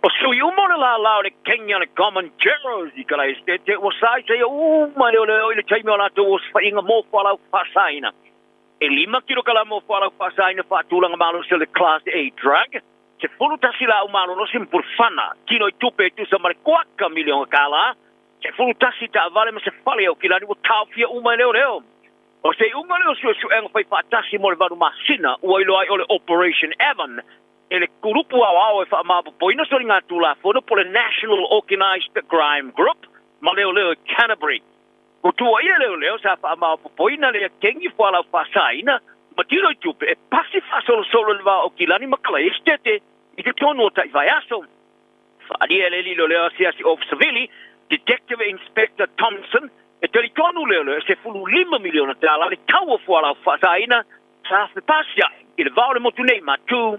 O sui uma o le lālā o le Kenya le Comancheros i Kalaesetete ua saisa uma e leoleo i le taimi o latou osofaiga mo fualaau faasaina. E 5 kilokalama o fualaau faasaina faatulaga malosi o le Class A drug, 11 laau malolosi ma pulufana, tino i tupe e tusa ma le kuaka miliona kālā, 11 taavale ma se fale Aukilani ua taofia uma e leoleo. O se iuga lea o suesuega fai faatasi mo le 8 masina ua iloa ai o le Operation Avon e le kulupu aoao e faamaopoopoina soligatulafono po o le National Organised Crime Group ma leoleo i Canterbury. Ua tuuaia leoleo sa faamaopoopoina lea kengi fualaau faasaina ma tino i tupe e pasi faasolosolo i le va o Aukilani ma Kalaesetete i totonu o tai vaiaso. Faaalia e le alii leoleo asiasi Ofisa Savili, Detective Inspector Thompson, e talitonu leoleo e $15 miliona tala le tau o fualaau faasaina sa fepasiai i le va o le motu nei Matu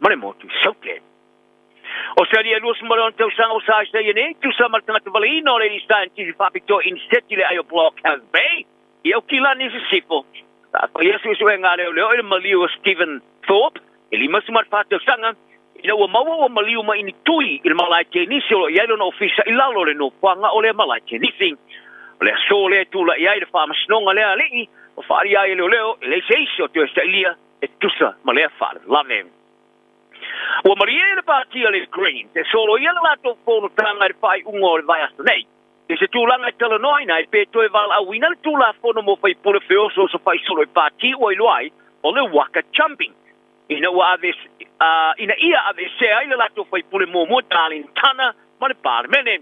ma le motu Saute. O se alii e 26 tausaga ua saisa ia nei, tusa ma le tagata valeina o le alii scientific faapitoa iniseti le ai o Blockhouse Bay i Aukilani i Sisifo. Sa faia suesuega a leoleo i le maliu o Stephen Thorpe e 54 tausaga, ina ua maua ua maliu mai ni tui i le malae tenisi o lo o i ai lona ofisa i lalo o le nofoaga o lea malae tenisi. O le aso lea e tulai ai le faamasinoga lea alii, ua faaalia ai e leoleo e leai se isi o toe sailia e tusa ma lea faalavelave. Ua malie le pāti a le Greens e soloia le latou fonotaga i le faaiuga o le vaiaso nei i se tulaga e talanoaina ai pe toe valaauina le Tulafono mo Faipule Feosooso Faisolo i pāti ua iloa ai o le Waka Jumping ina ua ave ina ia aveesea ai le latou faipule muamua Darlene Turner ma le Palemene.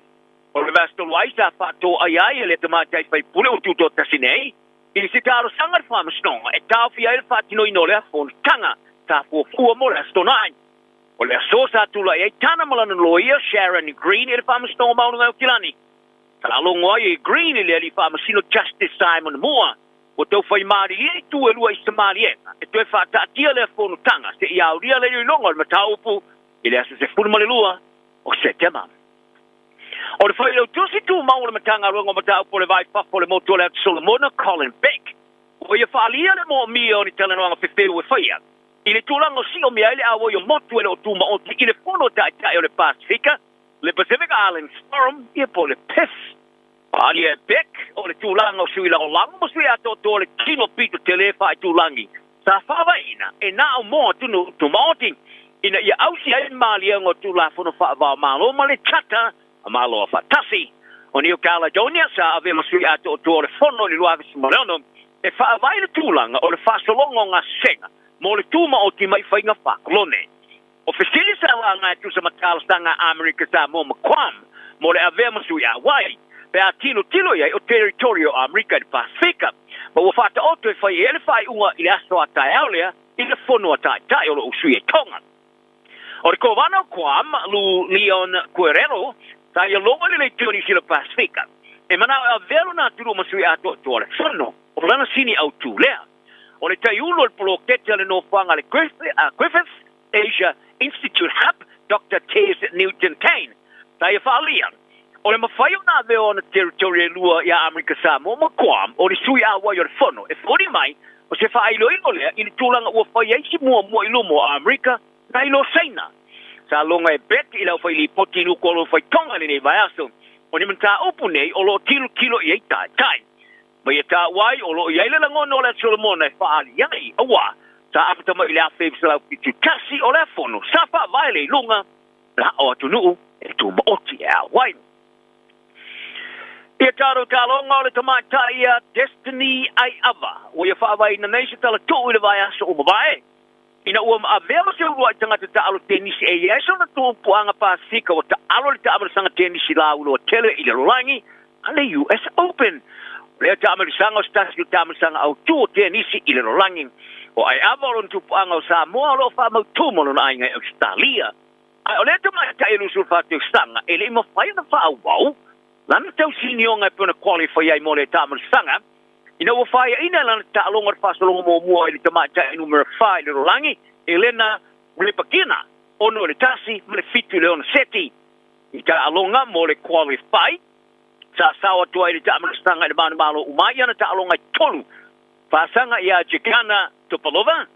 O le vaiaso talu ai sa faatoaia ai e le tamaitai faipule ua tutoatasi nei i se talosaga i le Faamasinoga e taofia ai le faatinoina o lea fonotaga sa fuafua mo le Aso Toonai. O le aso sa tulai ai Turner ma lana loia Sharon Green i le Faamasinoga Maualuga i Aukilani. Sa logo ai e Green i le alii faamasino Justice Simon Moore Ua tau fai malilie itu e lua i Samaliega e toe faataatia lea fonotaga seia aulia le iloiloga o le mataupu i le aso 12 o Setema. O le Failautusi Tumau o le Matagaluega o Mataupu o le Va i Fafo o le Motu o le Atu Solomona, Colin Beck, ua ia faaalia le moomia o ni talanoaga fefeu e faia i le tulaga o siomia ai le auai o motu e le o tumaoti i le Fono Taitai o le Pasefika, le Pacific Islands Forum, ia po o le PIF. Alia e Beck o le tulaga o sui lagolago ma sui atoatoa o le tino pito tele faaitulagi sa faavaeina e na o mo atunuu tumaoti ina ia ausi ai maliega o Tulafono Faavaomalo ma le Charter a Malo Afaatasi. O New Caledonia sa avea ma sui atoatoa o le Fono i le 2006 e faavae le tulaga o le faasologa o gasesega mo le tumaoti mai faiga faakolone. O fesili sa laga e tusa ma talosaga a Amerika Samoa ma Guam mo le avea ma sui auai, pe a tilotilo i ai o territory o Amerika i le Pasefika, ma ua faataoto e fai i ai le faaiuga i le aso a taeao lea i le fono a Taitai o lou sui e Tonga. O le Kovana o Guam, Lu Leon Guerrero, sa ia logo i le leitio o Niu Sila Pasefika, e manao e avea lona atunuu ma sui atoatoa o le fono o lana sini autu lea. O le taiulu o le poloketi a le nofoaga a le Griffith Asia Institute Hub, Doctor Tess Newton Cain, sa ia faaalia, o le mafai ona avea o ana territory e lua iā Amerika Samoa ma Guam o ni sui auai o le fono e foli mai o se faailoilo lea i le tulaga ua fai ai si muamua i luma o Amerika nai lo Saina. Sa loga e Beck i le aufai lipoti i nuku o lona faitoga i lenei vaiaso o ni mataupu nei o lo o tilotilo i ai taitai. Ma ia taua ai, o lo o i ai le lagona o le Solomona e faaali ai, auā, sa amata mai i le 1971 o lea fono sa faavae le iluga la o atunuu e tumaoti e ao ai. Ia tatou taloga o le tamaitai ia Destiny Aiava ua ia faavaeina nei se tala tuu i le vaiaso ua mavae, ina ua avea ma se uluai tagata taalo tenisi e i ai sona tuupuaga Pasefika ua taalo i le taamilisaga tenisi lauiloa tele i le lalolagi a le US Open. O lea taamilisaga o se tasi o taamilisaga autu o tenisi i le lalolagi. O Aiava o lona tuupuaga o Samoa o lo o faamautu ma lona aiga i Ausetalia. Ae o lea tamaitai e 24 tausaga e le i mafai ona faaauau lana tausinioga e pei ona qualify ai mo lea taamilisaga, Ina ua faiaina e lana taaloga o le faasologa muamua i le tamaitai numera 4 i le lalolagi, Elena Rybakina, 6 i le 1 ma le 7 i le 6 seti. I taaloga mo le qualify, sa sao atu ai le taamalasaga i le manumalo uma i ana taaloga e tolu, faasaga iā Jekana Topalova,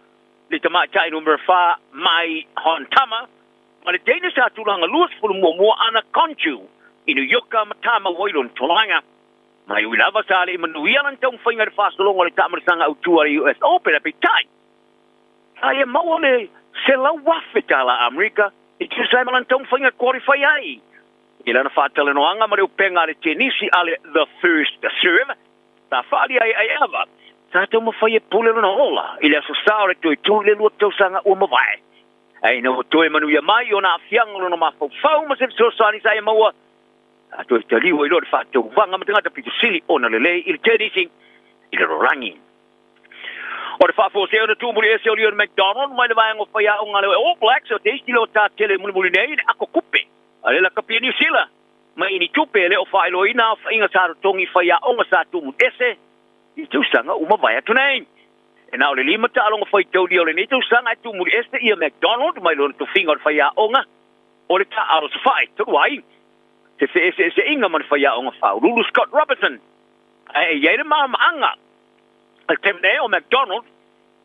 le tamaitai numera 4 mai Hontama. Ma le teine sa tulaga 21 Ana Konju i New Ioka ma Tamau ai lona tulaga. Mai ui lava sa le i manuia lana taumafaiga i le faasologa o le taamilisaga autu a le US Open ae peitai, sa ia maua le $100,000 Amerika e tusa ai ma lana taumafaiga e qualify ai i lana faatalanoaga ma le upega a le tenisi a le The First Serve. Sa faalia ai ai ava, sa taumafai e pule lona ola i le aso sa o le toe tu i le lua tausaga ua mavae. Ae ina ua toe manuia mai i ona aafiaga o lona mafaufau ma se fesoasoani sa ia maua, sa toe taliu ai loa le faatauvaga ma tagata pito sili ona lelei i le tenisi i le lalolagi. O le faafuasei ona tuumuli ese o Leon MacDonald mai le vaega o faiaoga a le All Blacks o te isi leo tā tele mulimuli nei i le ako kupe a le lakapi a Niu Sila mai i ni tupe e le o faailoaina aofaiga sa totogi i faiaoga sa tuumuli ese i tausaga ua mavae atu nei. E na o le lima taaloga faitaulia o lenei tausaga e tuumuli ese ia MacDonald mai lona tofiga o le faiaoga o le taaalo safae talu ai se feeseeseaiga ma le faiaoga faauluulu Scott Robertson. Ae e i ai le maamaaga i le taimi nei o MacDonald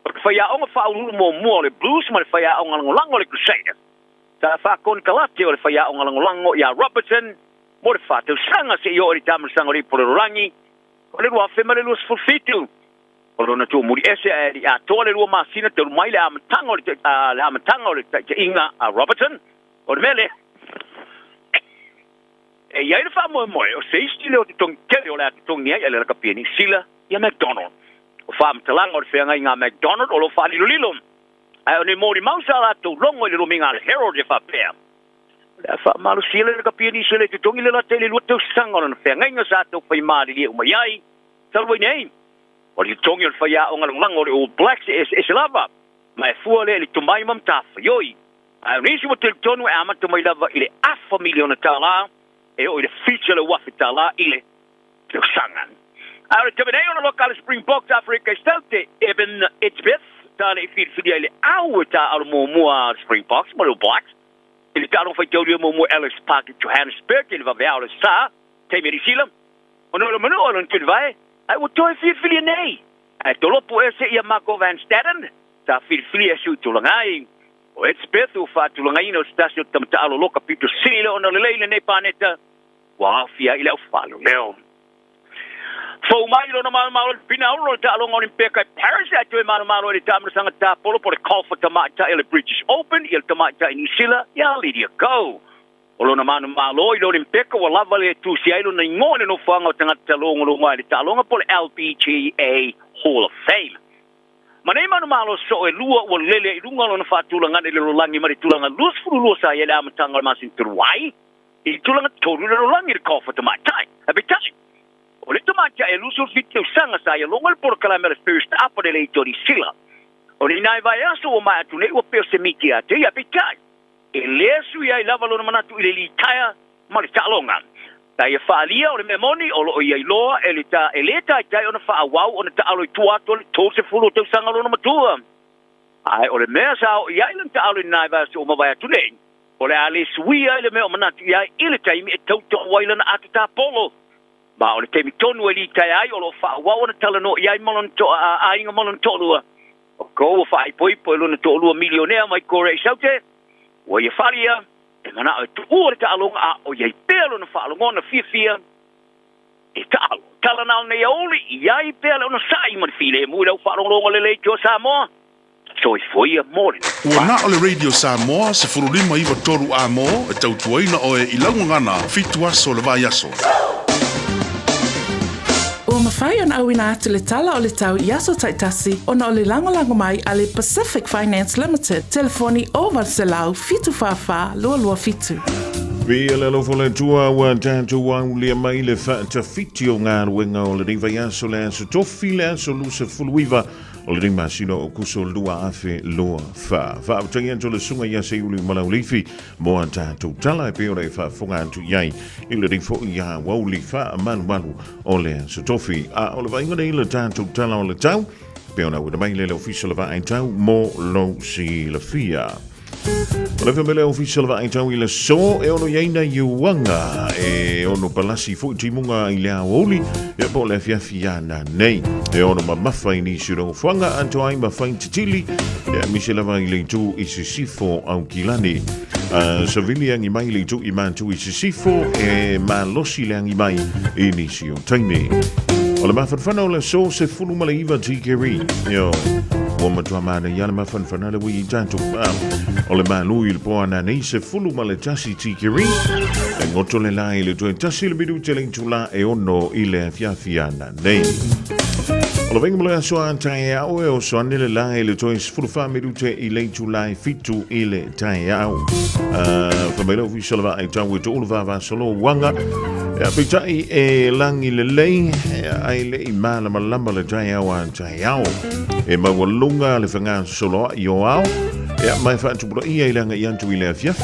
o le faiaoga faauluulu muamua o le Blues ma le faiaoga lagolago o le Crusaders. Sa faakonekarate o le faiaoga lagolago ia Robertson mo le fa tausaga seia oo i le taamilosaga o le Ipu o le Lalolagi o le 2027. O lona tuumuli ese ae le i atoa le lua masina talu mai le amataga o le le amataga o le taitaiga a Robertson. O le mea lea, e i ai le faamoemoe o se isi lea o totogi tele o le a totogi ai e le lakapi a Niu Sila ia McDonald. O faamatalaga o le feagaiga a McDonald o lo o faalilolilo, ae o ni molimau sa latou logo i le lumiga a le Herald e faapea, O le a faamalosia le lakapi a Niu Sila e totogi le lata i le lua tausaga o lona feagaiga sa taufai malilie uma i ai talu ai nei. O le totogi o le faiaoga lagolago o le All Blacks e eseese lava, ma e fua lea i le tomai ma matafaioi. Ae o nisi ua talitonu e amata mai lava i le afa miliona tala e oo i le $700,000 i le tausaga. Ae o le taimi nei ona loka a le Springboks Afrika i Saute, Eben Etzebeth, sa le i filifilia i le au e taaalo muamua a le Springboks ma le All Blacks i le taaloga faitaulia muamua Ellis Park i Johannesburg i le vaveao o le sa taimi a Niu Sila. Ona o le manua o lona tulivae, ae ua toe filifilia nei. Ae tolopo ese ia Marco van Staden, sa filifilia e sui tulaga ai. O Etzebeth ua faatulagaina o se tasi o tamataa loloka pito sili le ona lelei i lenei paneta ua aofia i le aufaaloleo. Fou mai lona malomalo i le pinaolo o le taaloga Olimpeka i Paris ae toe malomalo i le taamilosaga tapolo po o le Golf a Tamaitai o le British Open i le tamaitai Niu Sila ia Lydia Ko. O lona manumalo i le Olimpeka ua lava le tusi ai lona igoa i le nofoaga o tagata talogologo ai le taaloga po o le LPGA Hall of Fame. Ma nei manumalo soo e lua ua lele i luga o lona faatulagana i le lalolagi ma le tulaga 22 sa i ai le amataga o le masina talu ai i le tulaga tolu i le lalolagi i le Golf a Tamaitai. Ae peitai, o le tamaitai e 27 tausaga sa ia logo i le polokalame o le First Up o le Leitoli Sila. O nei nai vaiaso ua maea atu nei ua pei o se miti ia te ia, peitai, E le sui ai lava lona manatu i le litaea ma le taaloga. Na ia faaalia o le mea moni o lo o ia iloa e le ta e le taitai ona faaauau ona taalo i tua atu o le 30 o tausaga o lona matua. Ae o le mea sa oo i ai lana taalo i nai vaiaso ua mavae atu nei, o le a le suia ai le mea o manatu i ai i le taimi e tautau ai lana ata tapolo. Ma o le taimi tonu e litaea ai o lo o faaauau ona talanoa i ai ma lona aiga ma lona toalua. O kou ua faaipoipo e lona toalua milionea mai Korea i Saute, ua ia fale ia e manao e tuua le taaloga a o i ai pea lona faalogona fiafia e taalo. Tala na o nei aouli, i ai pea le onosai ma le filemu i lau faalogologo lelei i tua Samoa. Soifua ia mo le Ua na o le Radio Samoa 15 93 A mo e tautuaina oe i lau gagana fitu aso o le vaiaso. Ua mafai ona auina atu le tala o le tau i aso taitasi ona o le lagolago mai a le Pacific Finance Limited, telefoni 0800 744 227. Viia le alofa o le Atua ua tatou aulia mai le faatafiti o galuega o lenei vaiaso le aso tofi le aso 29 o lenei masina o Okuso 2024. Faafetai atu le susuga ia Seiuli Malaulifi mo a tatou tala e pei ona e faafofoga atu i ai i lenei foi aoauli faamalumalu o le aso tofi. A o le vaaiga nei le tatou tala o le tau, pei ona auina mai le le Ofisa o le Vaai Tau mo lou silafia. O le fai mai le Ofisa o le Vaai Tau i le aso e ono i ai nai uaga e ono palasi foi timuga i le aoauli ia po o le afiafi ia nanei. E ono mamafa i nisi o nofoaga atoa ai ma faititili ia aemaise lava i le itu i sisifo Aukilani. Savili agi mai le itu i Matu i sisifo e malosi le agi mai i nisi o taimi. O le mafanafana o le aso 19 tikeri. Ioe. Ua matua manaia le mafanafana le ui i tatou. O le malu i le po ananei 11 tikeri. E goto le la i le toe tasi le minute le itula e ono i le afiafi ananei. O le vaega mo le aso a taeao e oso ane le la i le toe 14 minute i le itula e fitu i le taeao. Fai mai le ofisa o le vaai tau e toulu vavasolo uaga. Ia, peitai e lagi lelei, ai le i malamalama le taeao a taeao. E maualuga le fegasoloai o ao, ia, ma e faatupulaia i le agai atu i le afiafi.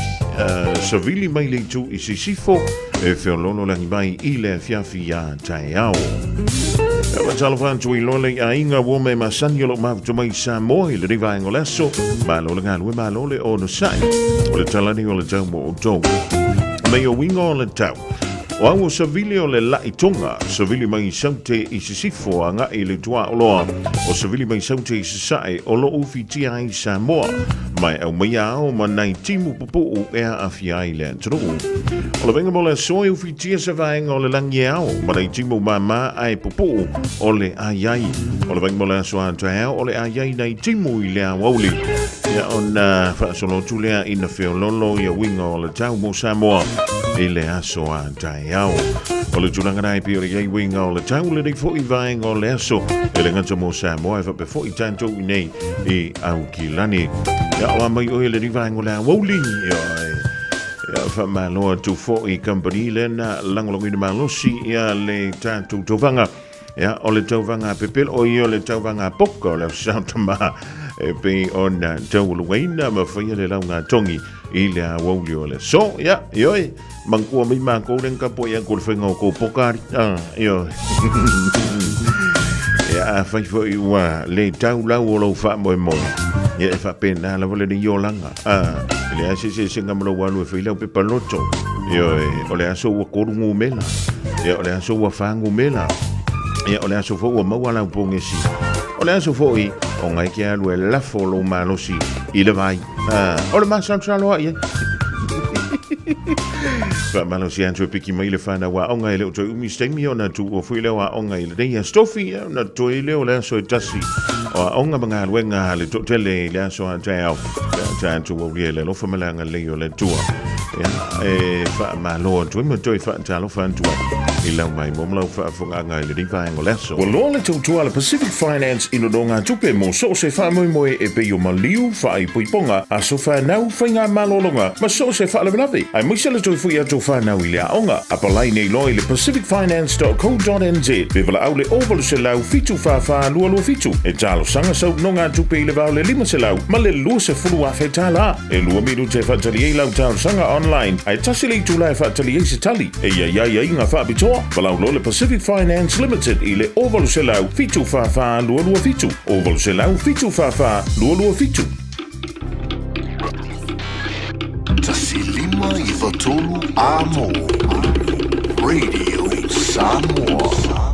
Savili mai le itu i sisifo, e feoloolo lagi mai i le afiafi a taeao. Ia, faatalofa atu i loa le aiga ua me masani o loo mafuta mai i Samoa i lenei vaega o le aso. Malo le galue, malo le onosai. O le tala nei o le tau mo outou. Mei o uiga o le tau. O au o savili o le laʻi tonga, savili mai i Saute i sisifo agai i le tuaoloa, o savili mai Saute i sasae o lo o ufitia ai Samoa, ma e aumaia ao ma nai timu pupuu e aafia ai le atunuu. O le vaega mo le aso e ufitia se vaega o le lagi e ao ma nai timu māmā ae pupuu o le aiai. O le vaega mo le aso a taeao o le aiai nai timu i le aoauli. Ia ona faasolo atu lea ina feololo ia uiga o le tau mo Samoa i le aso a taeao. O le tulaga na e pei o le iai uiga o le tau lenei foi vaega o le aso e le gata mo Samoa e faapea foi tatou i nei i Aukilani. Ia o a mai oe lenei vaega o le aoauli. Ia, ia faamalo atu foi i kamupani lena lagolagoina malosi ia le tatou tauvaga. Ia, o le tauvaga pepelo, o ia o le tauvaga poka o le ausautama e pei ona taualugaina ma faia le laugatogi i le aoauli o le aso. Ia, ioe, manatua mai matou le ka po'i atu o le faiga o tou poka ari. Ah, ioe. Ia, afai foi ua le tau lau o lou faamoemoe, ia e faapena lava lenei olaga. Ah, e leai se eseesega ma lou alu e fai lau pepa loto. Ioe, o le aso ua tolu numera. Ia, o le aso ua fa numera. Ia, o le aso foi ua maua lau pogesi. O le aso foi, ona e te alu e lafo lou malosi i le vai. Ah, o le masalosalo ai ai. Faamalosi atu e piki mai le whanau aoga e le o toe umi se taimi ona tuua foi lea o aoga i lenei aso tofi, ia, ona toe lea o le aso e tasi o aoga ma galuega a le toatele i le aso a taeao. Ia, tatou aulia i le alofa ma le agalelei o le Atua. Ia, e faamalo atu ai ma toe faatalofa atu ai i lau maimoa ma lau faafofogaaga i lenei vaega o le aso. Ua loa le tautua a le Pacific Finance i nonogatupe mo so o se faamoemoe e pei o maliu, faaipoipoga, aso fanau, faigamalologa ma so o se faalavelave, aemaise le toe foi atu o fanau i le aoga. Apalai nei loa i le pacificfinance.co.nz pe valaau le 0800 744 227 e talosaga sau nonogatupe i le va o le 500 ma le 20,000 tala. E lua minute e faatali ai lau talosaga online, ae tasi le itula e faatali ai se tali. E i ai aiaiga faapitoa, valaau loa le Pacific Finance Limited i le 0800 744 227, 0800 744 227. 1593 Amo Radio Samoa.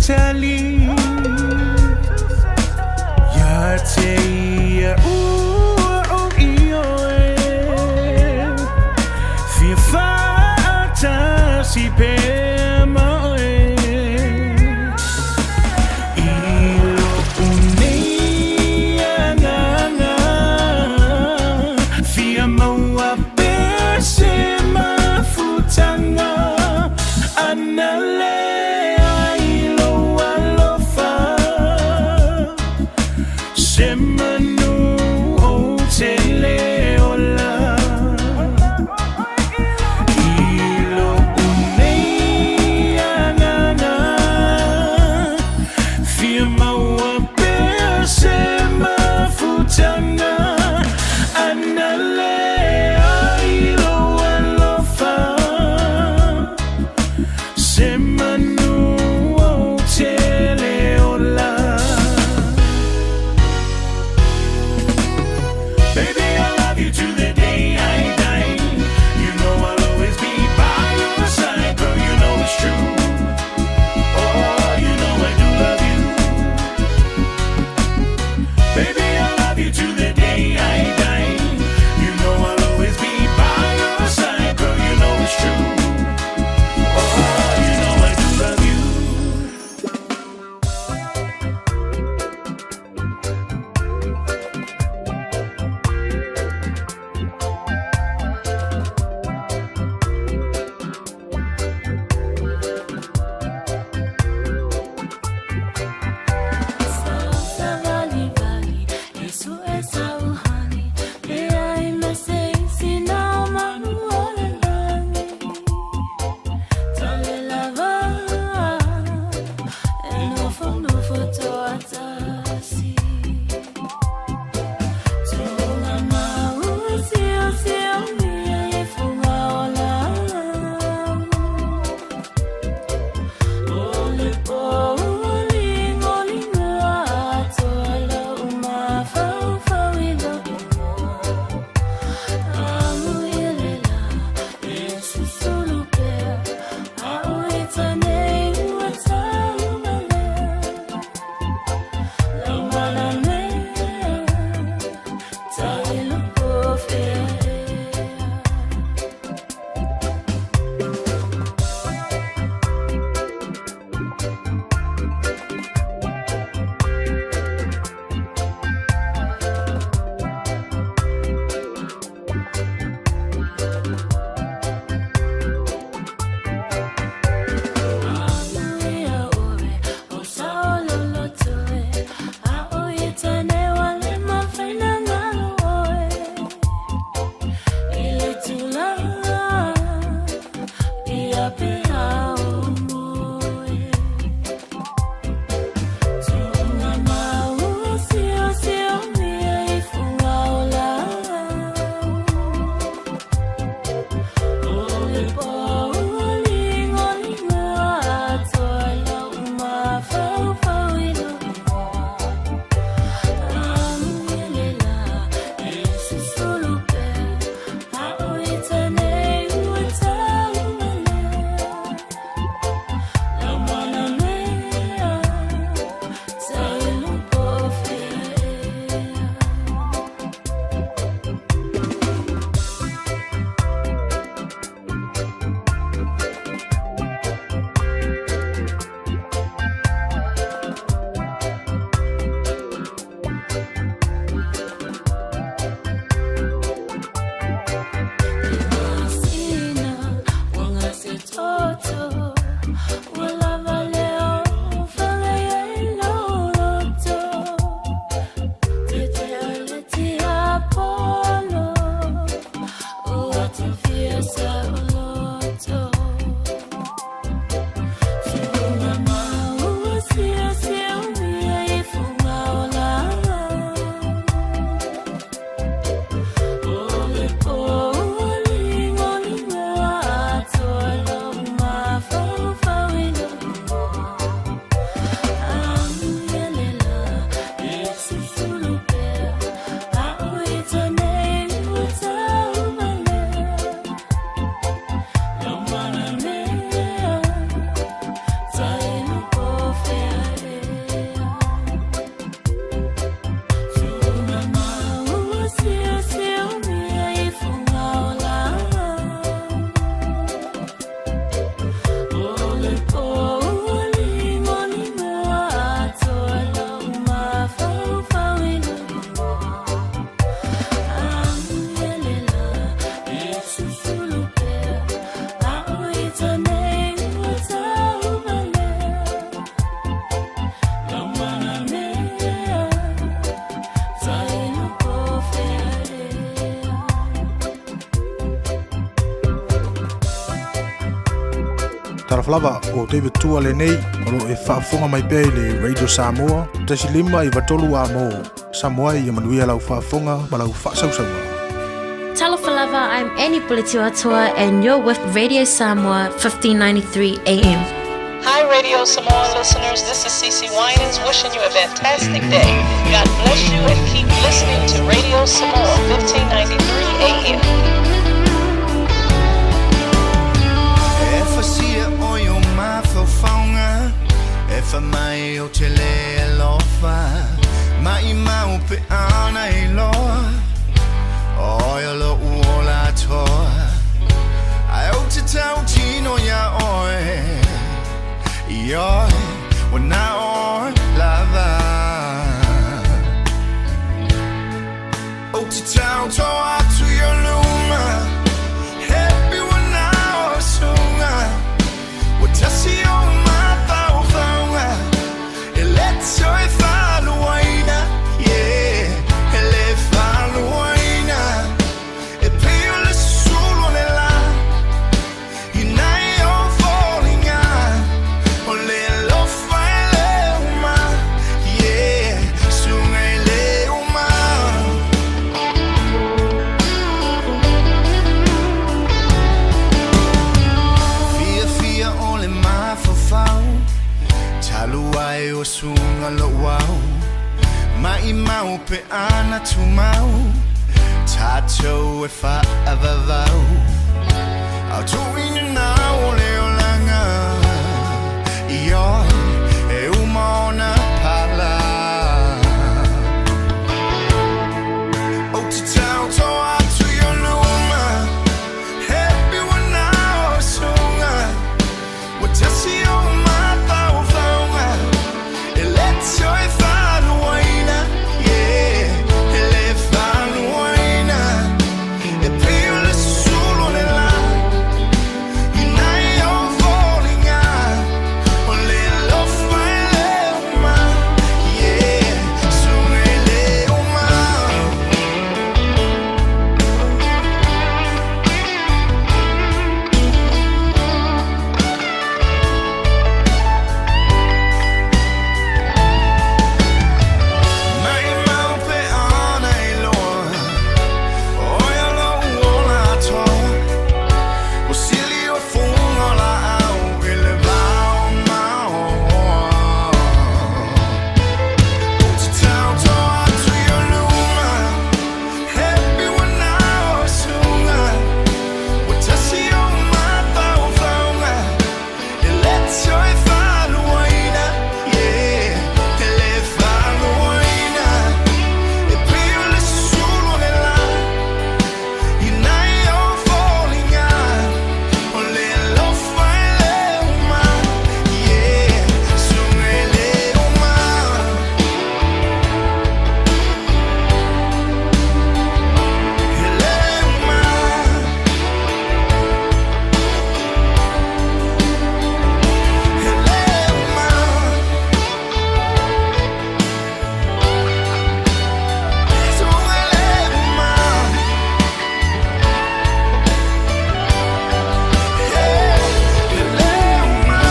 tali Ia te ia ua ou ioe Fia faatasi pea ma oe I lo'u nei agaga Fia maua pea se mafutaga Ana leai lou alofa Se manu. Talofa lava, o David Tua lenei, o lo e faafofoga mai pea i le Radio Samoa, 1.5 93 A mo Samoa ia manuia lau faafofoga ma lau faasausauga. Talofa lava, I'm Annie Puletiuatoa and you're with Radio Samoa 1593 AM. Hi, Radio Samoa listeners. This is Cece Winans wishing you a fantastic day. God bless you and keep listening to Radio Samoa 1593 AM. E fasia o i o mafaufauga E fa mai o te le alofa Ma i mau pe ana i loa O i lo uola atoa Ai o te tau tino ia oe I oe Wa na oe lava O te tau toa atu i o luma Happy wa na o sunga Wa tasi o mafaufauga E le toe faluaina Yeah E le faluaina E pei o le sulu o le la I nai o foliga O le alofa e le uma Yeah Suga e le uma. Fiafia o le mafaufau Talu ai o suga lou au Maimau pe ana tumau Tatou e faavavau Au tuuina nau o le olaga I oe e uma ona pala Ou te taoto atu i o luma Happy ua na o suga Ua tasi o mafaufauga E le toe faluaina Yeah E le faluaina E pei o le sulu o le la I nai o foliga O le alofa e le uma Yeah Suga e le uma. Maimau pe ana i loa O ia lou ola atoa O sili o fuga o laau i le vao maoa Ou te taoto atu i o luma Happy ua na o suga Ua tasi o mafaufauga E le toe faluaina Yeah E le faluaina E pei o le sulu o le la I nai o foliga O le alofa e le uma Yeah Suga e le uma. E le uma. E le uma. Suga e le uma. Yeah E le uma.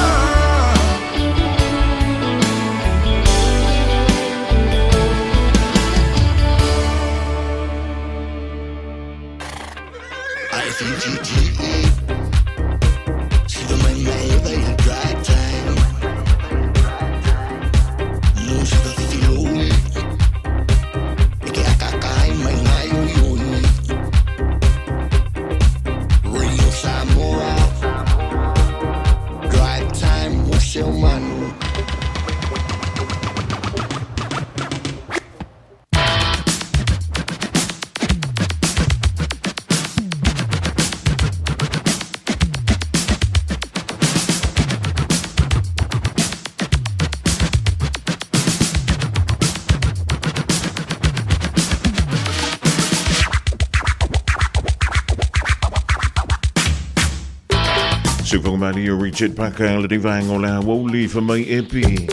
Sufongomani o Richard Parker le vaega o le aoauli fa mai epi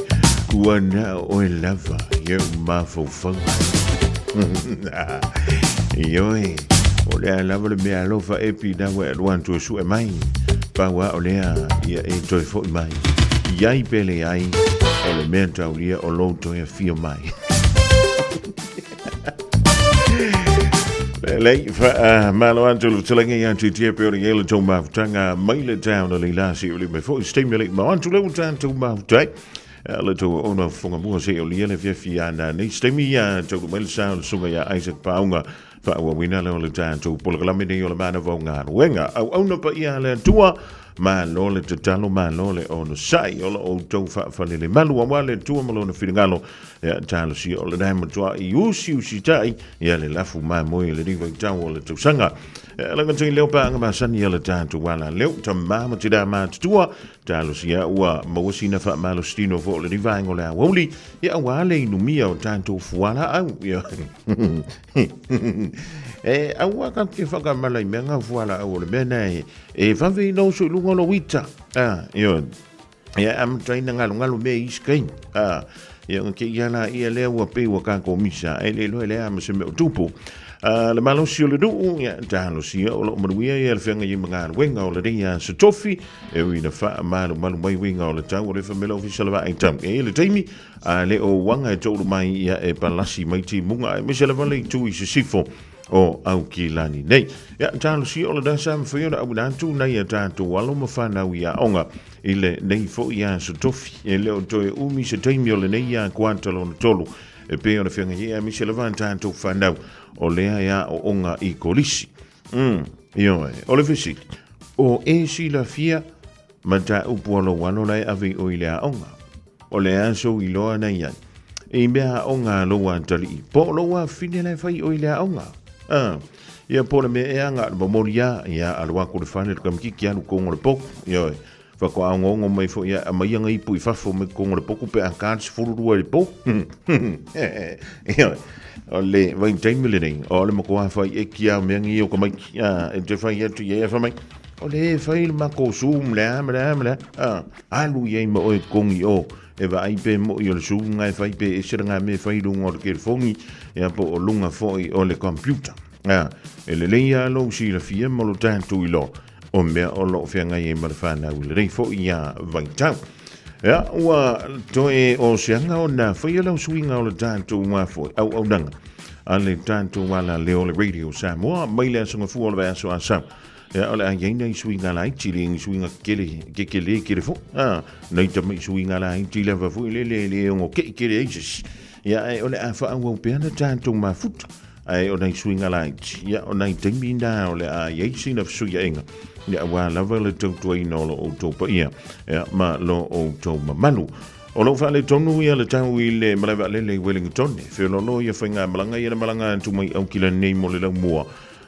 ua na o e lava i au mafaufauga. Ioe, o lea lava le mea alofa epi na ua e alu atu e sue mai. Pau a o lea, ia e toe fo'i mai. I ai pe leai, o le mea taulia o lou toe afio mai. Lelei, malo atu le fetalaiga ia te pe o le iai le tou mafutaga mai le taeao na leila se o le mai foi se taimi le mau atu le ua tatou mafutai. Le tou ona fofoga mua se o lia le fiafi ana nei se taimi ia taulu mai le sa o le susuga ia Isaac Paauga faaauauina lea o le tatou polokalame nei o le Manava o Galuega. Auauna paia a le Atua, malo le tatalo, malo le onosai, o lo outou faafalele malu aua le Atua ma lona finagalo. Ia talosia o lena e matuai usiusitai ia le lafu mamoe i lenei vaitau o le tausaga. Ia laga leo paaga masani a le tatou ala leo, tama ma tina matutua, Talosia ua maua sina faamalositino foi o lenei vaega o le aoauli, ia aua le inumia o tatou fualaau. Ia. E aua ka te whakamala i mea ngā fualaau o le mea nā e, e vave i lauso i lunga o lo ita. Ah, ia, ia amatai na ngalo ngalo mea i isi Ah, ia nga ke ia la ia lea ua pe ua kākou misa, e le loe lea ma se mea o tupu. Ah, le malosi o le nuu, ia, talosia o loo manuia ia le feagai ai ma galuega o lenei aso tofi, E ui ina faamalumalu mai uiga o le tau o le famela ofisa le vaai tau. E i le taimi, a le o uaga e toulu mai ia e palasi mai timuga aemaise lava le itu i sisifo o Aukilani nei. Ia, talosia o lena sa mawhai ona auina atu nei a tātou alo ma whanau i aonga i le nei foi aso tofi. E le o toe umi se taimi o lenei ia kuata lona tolu. E pei ona feagai aemaise lava a tātou whanau o lea e aoonga i kolisi. Ioe, o le fesili, o e silafia mataupu a lou alo la e ave i o i le aoga? O le aso i loa na iai, i mea aoga a lou atalii, po o lou afafine la e fai i o i le aoga? Ah, ia po o le mea ea na o le momoli a, ia alu aku i le fale le kamakiki alu kogo le poku, ioe, faatoa onoono mai foi ia aumai ana ipu i fafo mai totonu o le potu pe a ta le 12 i le po. Ioe, o le vaitaimi lenei, o le matua fai eki lava o mea nei o tamaiti, a, e te fai atu i ai, fai mai, o lea e fai le matou Zoom le a ma le a ma le a, a, alu i ai ma oe i totonu i o, e vaai pe moi o le Zoom na e fai pe ese lena mea e fai i luga o le telefoni, ia po o luga foi o le computer. A, e lelei lava lou silafia ma lo tatou iloa, o mea o lo o feagai ai ma le whanau i lenei foi ia vaitau. Ia, ua toe o seanga ona whaia lau suiga o le tātou ngā foi, auaunaga, a le tātou ala leo le Radio Samoa, mai le aso gafua o le vaiaso a sau. Ia, o le a iai nei suiga laiti, le ngi suiga kele, ke kele kele fo. Ah, nei tamai suiga laiti lava foi le le le ongo ke kele ai se. Ia, e o le a whaauau pea na tātou mafuta. Ae o nai suiga laiti, ia o nai taimi nā o le a iai sina fesuiaiga, ia auā lava le tautuaina o lo outou paia, ia ma lo outou mamalu. O lo o faaletonu ia le tau i le malae vaalele i Wellington, feoloolo ia faigamalaga ia na malaga atu mai Aukilani nei mo le laumua,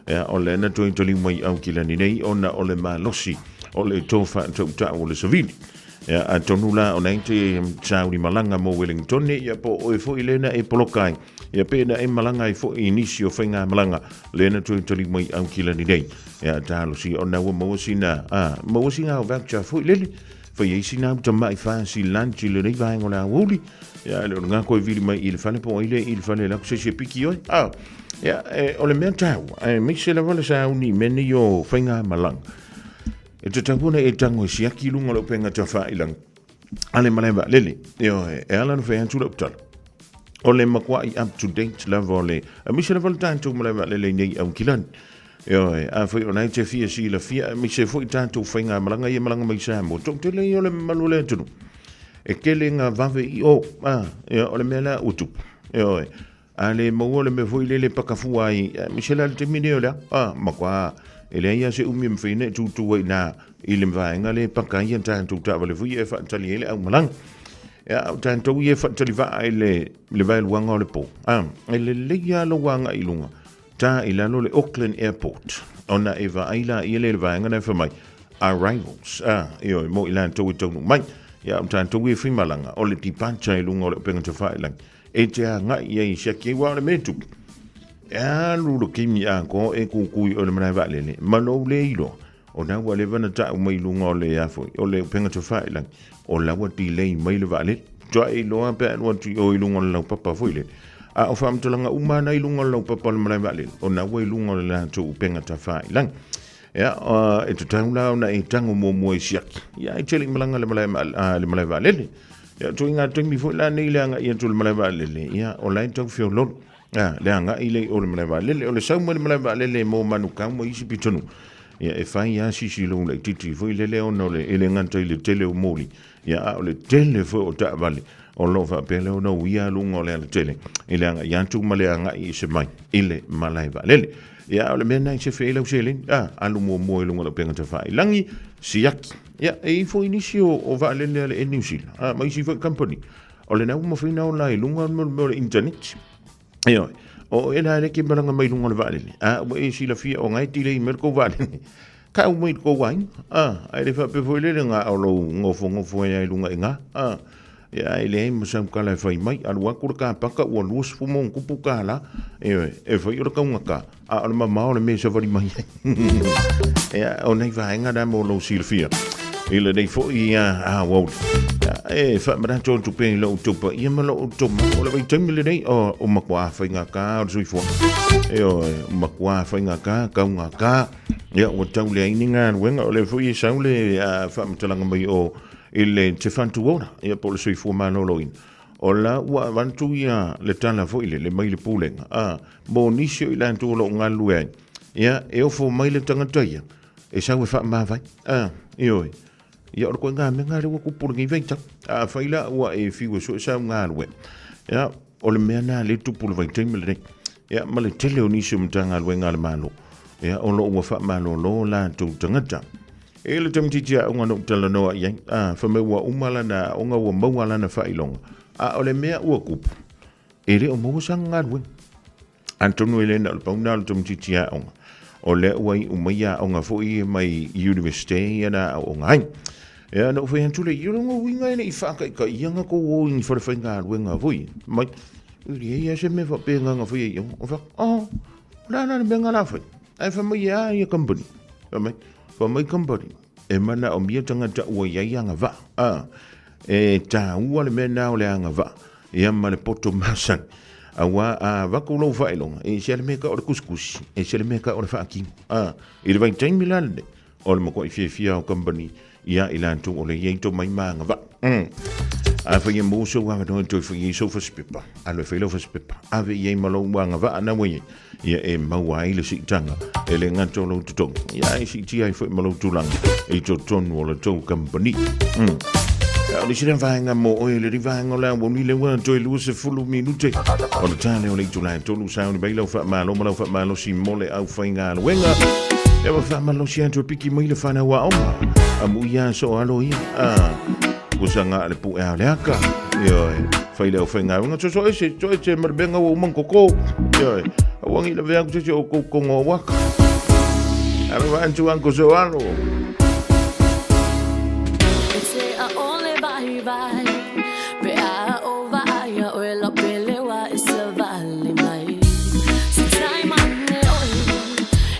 ia o lea na toe taliu mai Aukilani nei ona o le malosi o le tofa tautau o le savili. Ia, atonu la o na te sauni malaga mo Wellington, ia po o oe foi lea na e poloka ai. Ia pe na e malaga ai foi i nisi o faigamalaga lea na toe tali mai Aukilani nei. Ia talosia ona ua maua sina, a, maua sina au voucher foi lele. Fai ai sina au tamai fasi lunch i lenei vaega o le aoauli. Ia, le o lena koe vili mai i le fale po o ai lea i le fale la ku se isi e piki oe. A, ia, e, o le mea taua, aemaise lava le sauni i mea nei o faigamalaga. E tatau ona e tago e siaki i luga o le upega tafailaga a le malae vaalele. Ioe, e ala ona fai atu lau tala. O le makuai up to date lava o le, aemaise lava le tatou malae vaalele i nei Aukilani. Ioe, afai o na e te fia silafia, aemaise foi tatou faigamalaga ia malaga mai Samoa, toatele ia o le mamalu o le atunuu. E tele ngā vave i o, a, ia, o le mea la ua tupu. Ioe, A le maua le mea foi lele pakafua ai, aemaise la le taimi nei o le a, a, matua e leai lava se umi e mafai ona e tūtū ai i ina i le vaega lea e paka ai a tatou taavale foi ia e faatali ai le aumalaga. Ia, o tatou ia e faatali vaa i le, le vaeluaga o le pō. A, e lelei lava lou agai i luga, ta i lalo le Auckland Airport, ona e vaai laia lea i le vaega lena e fai mai, arrivals, a, ioe, mo i latou e taunuu mai. Ia, o tatou ia e faimalaga, o le departure i luga o le upega tafailagi. E te agai i ai i siaki ai, aua o le mea e tupu, e alu le taimi atoa e kukui i o i le malae vaalele, ma lou le iloa, o na ua leva ona tau mai i luga o le a foi, o le upega tafailagi, o la ua delay mai le vaalele. Faatoa e iloa pe a alu atu i o i luga o le laupapa foi lele. A o faamatalaga uma lava na i luga o le laupapa o le malae vaalele, o na ua i luga o le latou upega tafailagi. Ia, e tatau la ona e tago muamua i siaki. Ia, e te le i malaga i le malae, le malae vaalele. Ia, ituaiga taimi foi la nei le agai atu i le malae vaalele, ia, o la e tau feoloolo. A, le agai lea i o le malae vaalele. O le sau mai le malae vaalele mo Manukau ma isi pitonuu, ia, e fai lava sisi lou laitiiti foi lele ona o le, e le gata i le tele o moli, ia, a o le tele foi o taavale o lo o faapea lea ona uia luga o le alatele i le agai atu ma le agai ese mai i le malae vaalele. Ia, o le mea lena e sefe ai lau seleni, a, alu muamua i luga o le upega tafailagi, siaki. Ia, e i ai foi nisi o, o vaalele a le Air New Zealand, a, ma isi foi company, o lena ua mafai ona ola i luga le mea o le internet. Ioe, o oe la e le ke malaga mai luga o le vaalele, a ua e silafia o nga e delay mai le kou vaalele. Kau mai i le kou aiga, a, ae le faapea foi lele na o lou nofonofo ai i luga i ina, a. Ia, ae leai ma sau tala e fai mai, alu atu le kapaka ua 20 ma ona tupu kālā, ioe, e fai o le taugata, a o le mamao o le mea e savali mai ai. Ia, o nai vaega na mo lou silafia i lenei foi aoauli. Ia, e faamanatu atu pea i lou outou paia ma lou outou mamalu, o le vaitaimi lenei, o, o matua faigata o le soifua. Ioe, o matua faigata, taugata. Ia, ua tau leai ni galuega, o lea foi e sau le faamatalaga mai o i le Te Whatu Ora, ia po o le soifua maloloina. O la ua avatu ia le tala foi lele mai le pulega, a, mo nisi o i latou o lo o galulue ai, ia, e ofo mai le tagata ia, e sau e faamavae, a, ioe. Ia, o le koiga mea lea ua tupu i lenei vaitau. Afai la ua e fiu e sue sau galuega, ia, o le mea lena lea e tupu i le vaitaimi lenei. Ia, ma le tele o nisi o Matagaluega a le Malo, ia, o lo o ua faamalolo latou tagata. E le tamaitiiti aoga na ou talanoa i ai, a, fai mai ua uma lana aoga ua maua lana faailoga, a o le mea ua tupu, e le o maua sana galuega. Atonu e le na o le pau lena o le tamaitiiti aoga, o lea ua iu mai aoga foi ia mai Universite ia na aooga ai. Ia, na ou fai atu lea, ia lona uiga e le i faataitaia na tou o i ni falefaigaluega foi, mai, e leai lava se mea faapena na faia i o. Ou fai atu, oh, o le a la le mea na la fai? Ae fai mai e a ia company? Fai mai, fai mai company, e manaomia tagata ua i ai agavaa. A, e taua le mea lena o le agavaa, ia ma le poto masani. Aua a avatu lou faailoga, e ese lava le mea e tau o le tusitusi, ese le mea e tau o le faatino. A, i le vaitaimi la lenei, o le matuai fiafia o company ia i latou o le i ai tomai ma agavaa. Afai e maua sou avanoa e toe fai ai sou fasipepa, alu e fai lau fasipepa, ave i ai ma lou agavaa na ua i ai, ia e maua ai le siitaga e le gata o lou totogi, ia e siitia ai foi ma lou tulaga i totonu o la tou company. O le isi lea vaega mo oe, le vaega o le aoauli lea ua toe 20 minute o le ta lea o le itula e tolu sauni mai lau faamalo ma lau faamalosi mo le aufaigaluega. Ia ua faamalosi atu e piki mai le fanau aoga. Amu ia so alo ia. Ah, kusa ngā le puʻe a le aka. Ioe, fai le aufaigaluega. So so ese, so ese ma le mea ua uma koko. Ioe, aua ngi lavea atu se se o kou kongo o waka. Alo va antu anko so alo. E te a ole vai vai Pe a o vai a oe la pele wa e sa vale mai Se time ane oe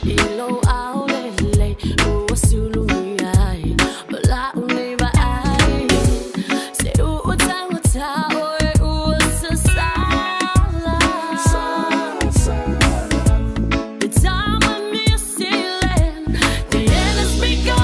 I lo ao lele Ua sulu mi ai O la une va ai Se u tango ta oe ua sa sala The time of New Zealand The end is begun.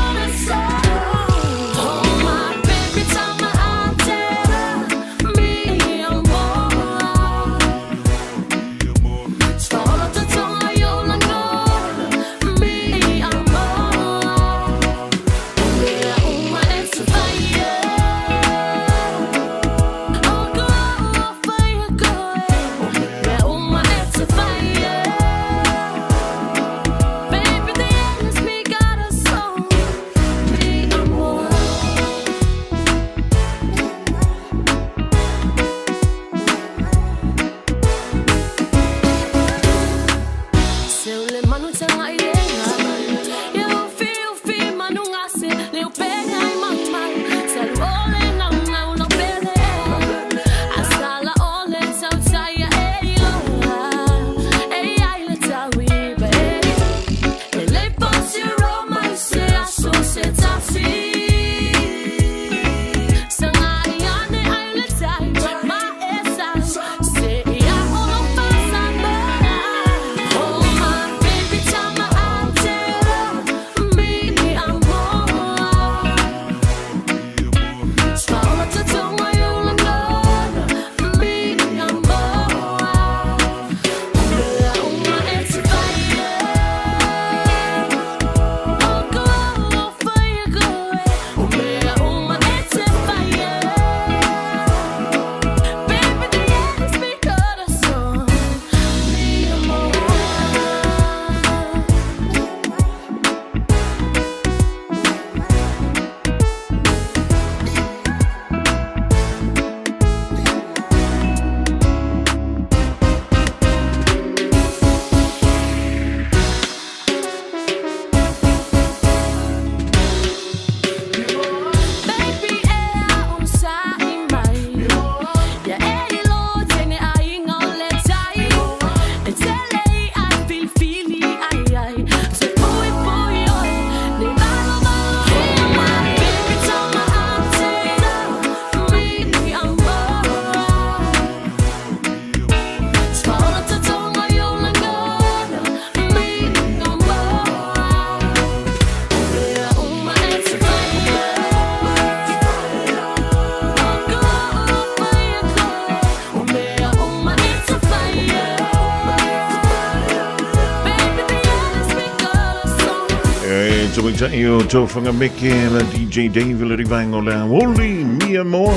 Tamaitai o Tofaga Meke la DJ Dave le rivaenga o le aoli Mia Moa.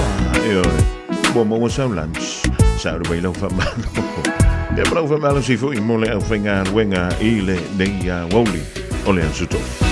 E oe, ua maua sau lunch. Sa uru mai lau whamalo. Ia ma lau whamalo si fui mo le au whaingaluega i le nei aoli o le aso tofi.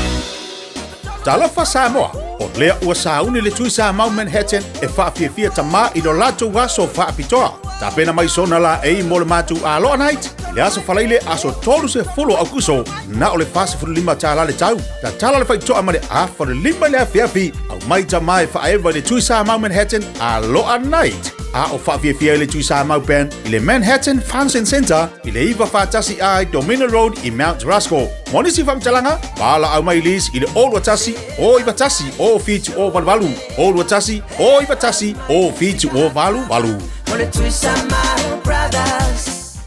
Talofa Samoa, o lea ua sauni le Tui Samau Manhattan e faafiafia tamā i lo latou aso faapitoa. Tapena mai sona laei mo le matou Aloha Night i le aso Faraile aso 30 o Aukuso, na o le $45 tālā le tau. Tatala le faitoa mai le afa o le 5 i le afiafi, aumai tamā e faaeva i le Tui Samau Manhattan Aloha Night. A o faafiafia ai le Tui Samau Band i le Manhattan Function Centre i le 941 A i Dominion Road i Mount Roskill. Mo nisi faamatalaga, valaau mai Liz i le 021 091 0788 021 091 0788. Mo le Tui Samau Brothers.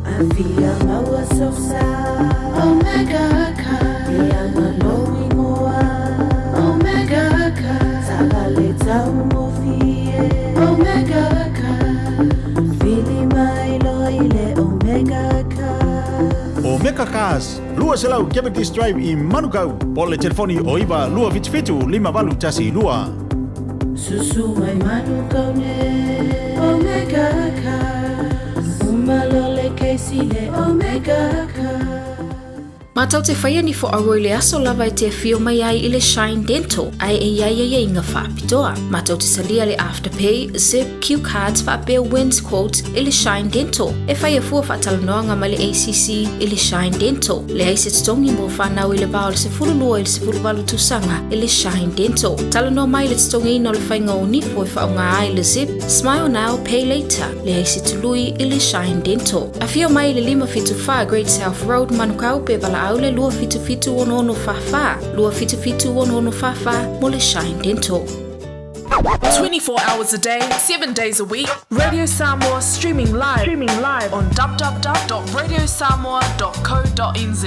Afia maua sosa Omega Car Ia malo ingoa Omega Car Taavale taugofie Omega Car Vili mai loa i le Omega Car. Omega Cars, 200 Cavendish Drive i Manukau, po o le telefoni o 9 277 5812. Susu mai Manukau nei Omega Cars Uma loa le kesi le Omega Cars. Matou te faia ni foaua i le aso lava e te afio mai ai i le Shine Dental ae e i ai aiaiga faapitoa. Matou te talia le Afterpay, Zip, Cue Cards faapea Wins Quote i le Shine Dental. E faia fua faatalanoaga ma le ACC i le Shine Dental. Leai se totogi mo fanau i le va o le 12 i le 18 tausaga i le Shine Dental. Talanoa mai i le totogiina o le faiga o nifo e faaaoga ai le Zip, Smile Now, Pay Later. Leai se tului i le Shine Dental. Afio mai i le 574 Great South Road, Manukau pe valaau le 277 6644, 277 6644 mo le Shine Dental. 24 hours a day, 7 days a week. Radio Samoa streaming live, streaming live on www.radiosamoa.co.nz.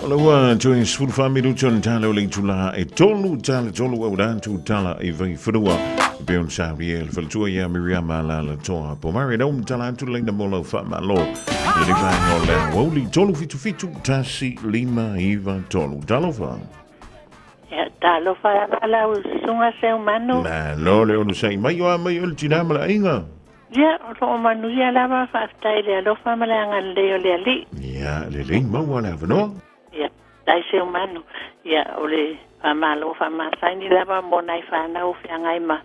O le ua toe 14 minuti o le tala o le itula e tolu tala tolu au rātu tala i Vaifanua. E pei ona saunia e le faletua ia Miriama Lalatoa Pomare. Nau tala atu leina mo lau whaamalo. Le rivaenga o le aoauli 377 1 5 9 3. Talofa. Ia, talofa lava lau susuga Seumanu. Malo le onosai mai o a mai o le tina ma le aiga. Ia, o loo manuia lava, faafetai i le alofa ma le agalelei o le Alii. Ia, lelei maua le avanoa. Ia, faafetai Seumanu. Ia, o le faamalo faamasaini lava mo nai fanau o feagai ma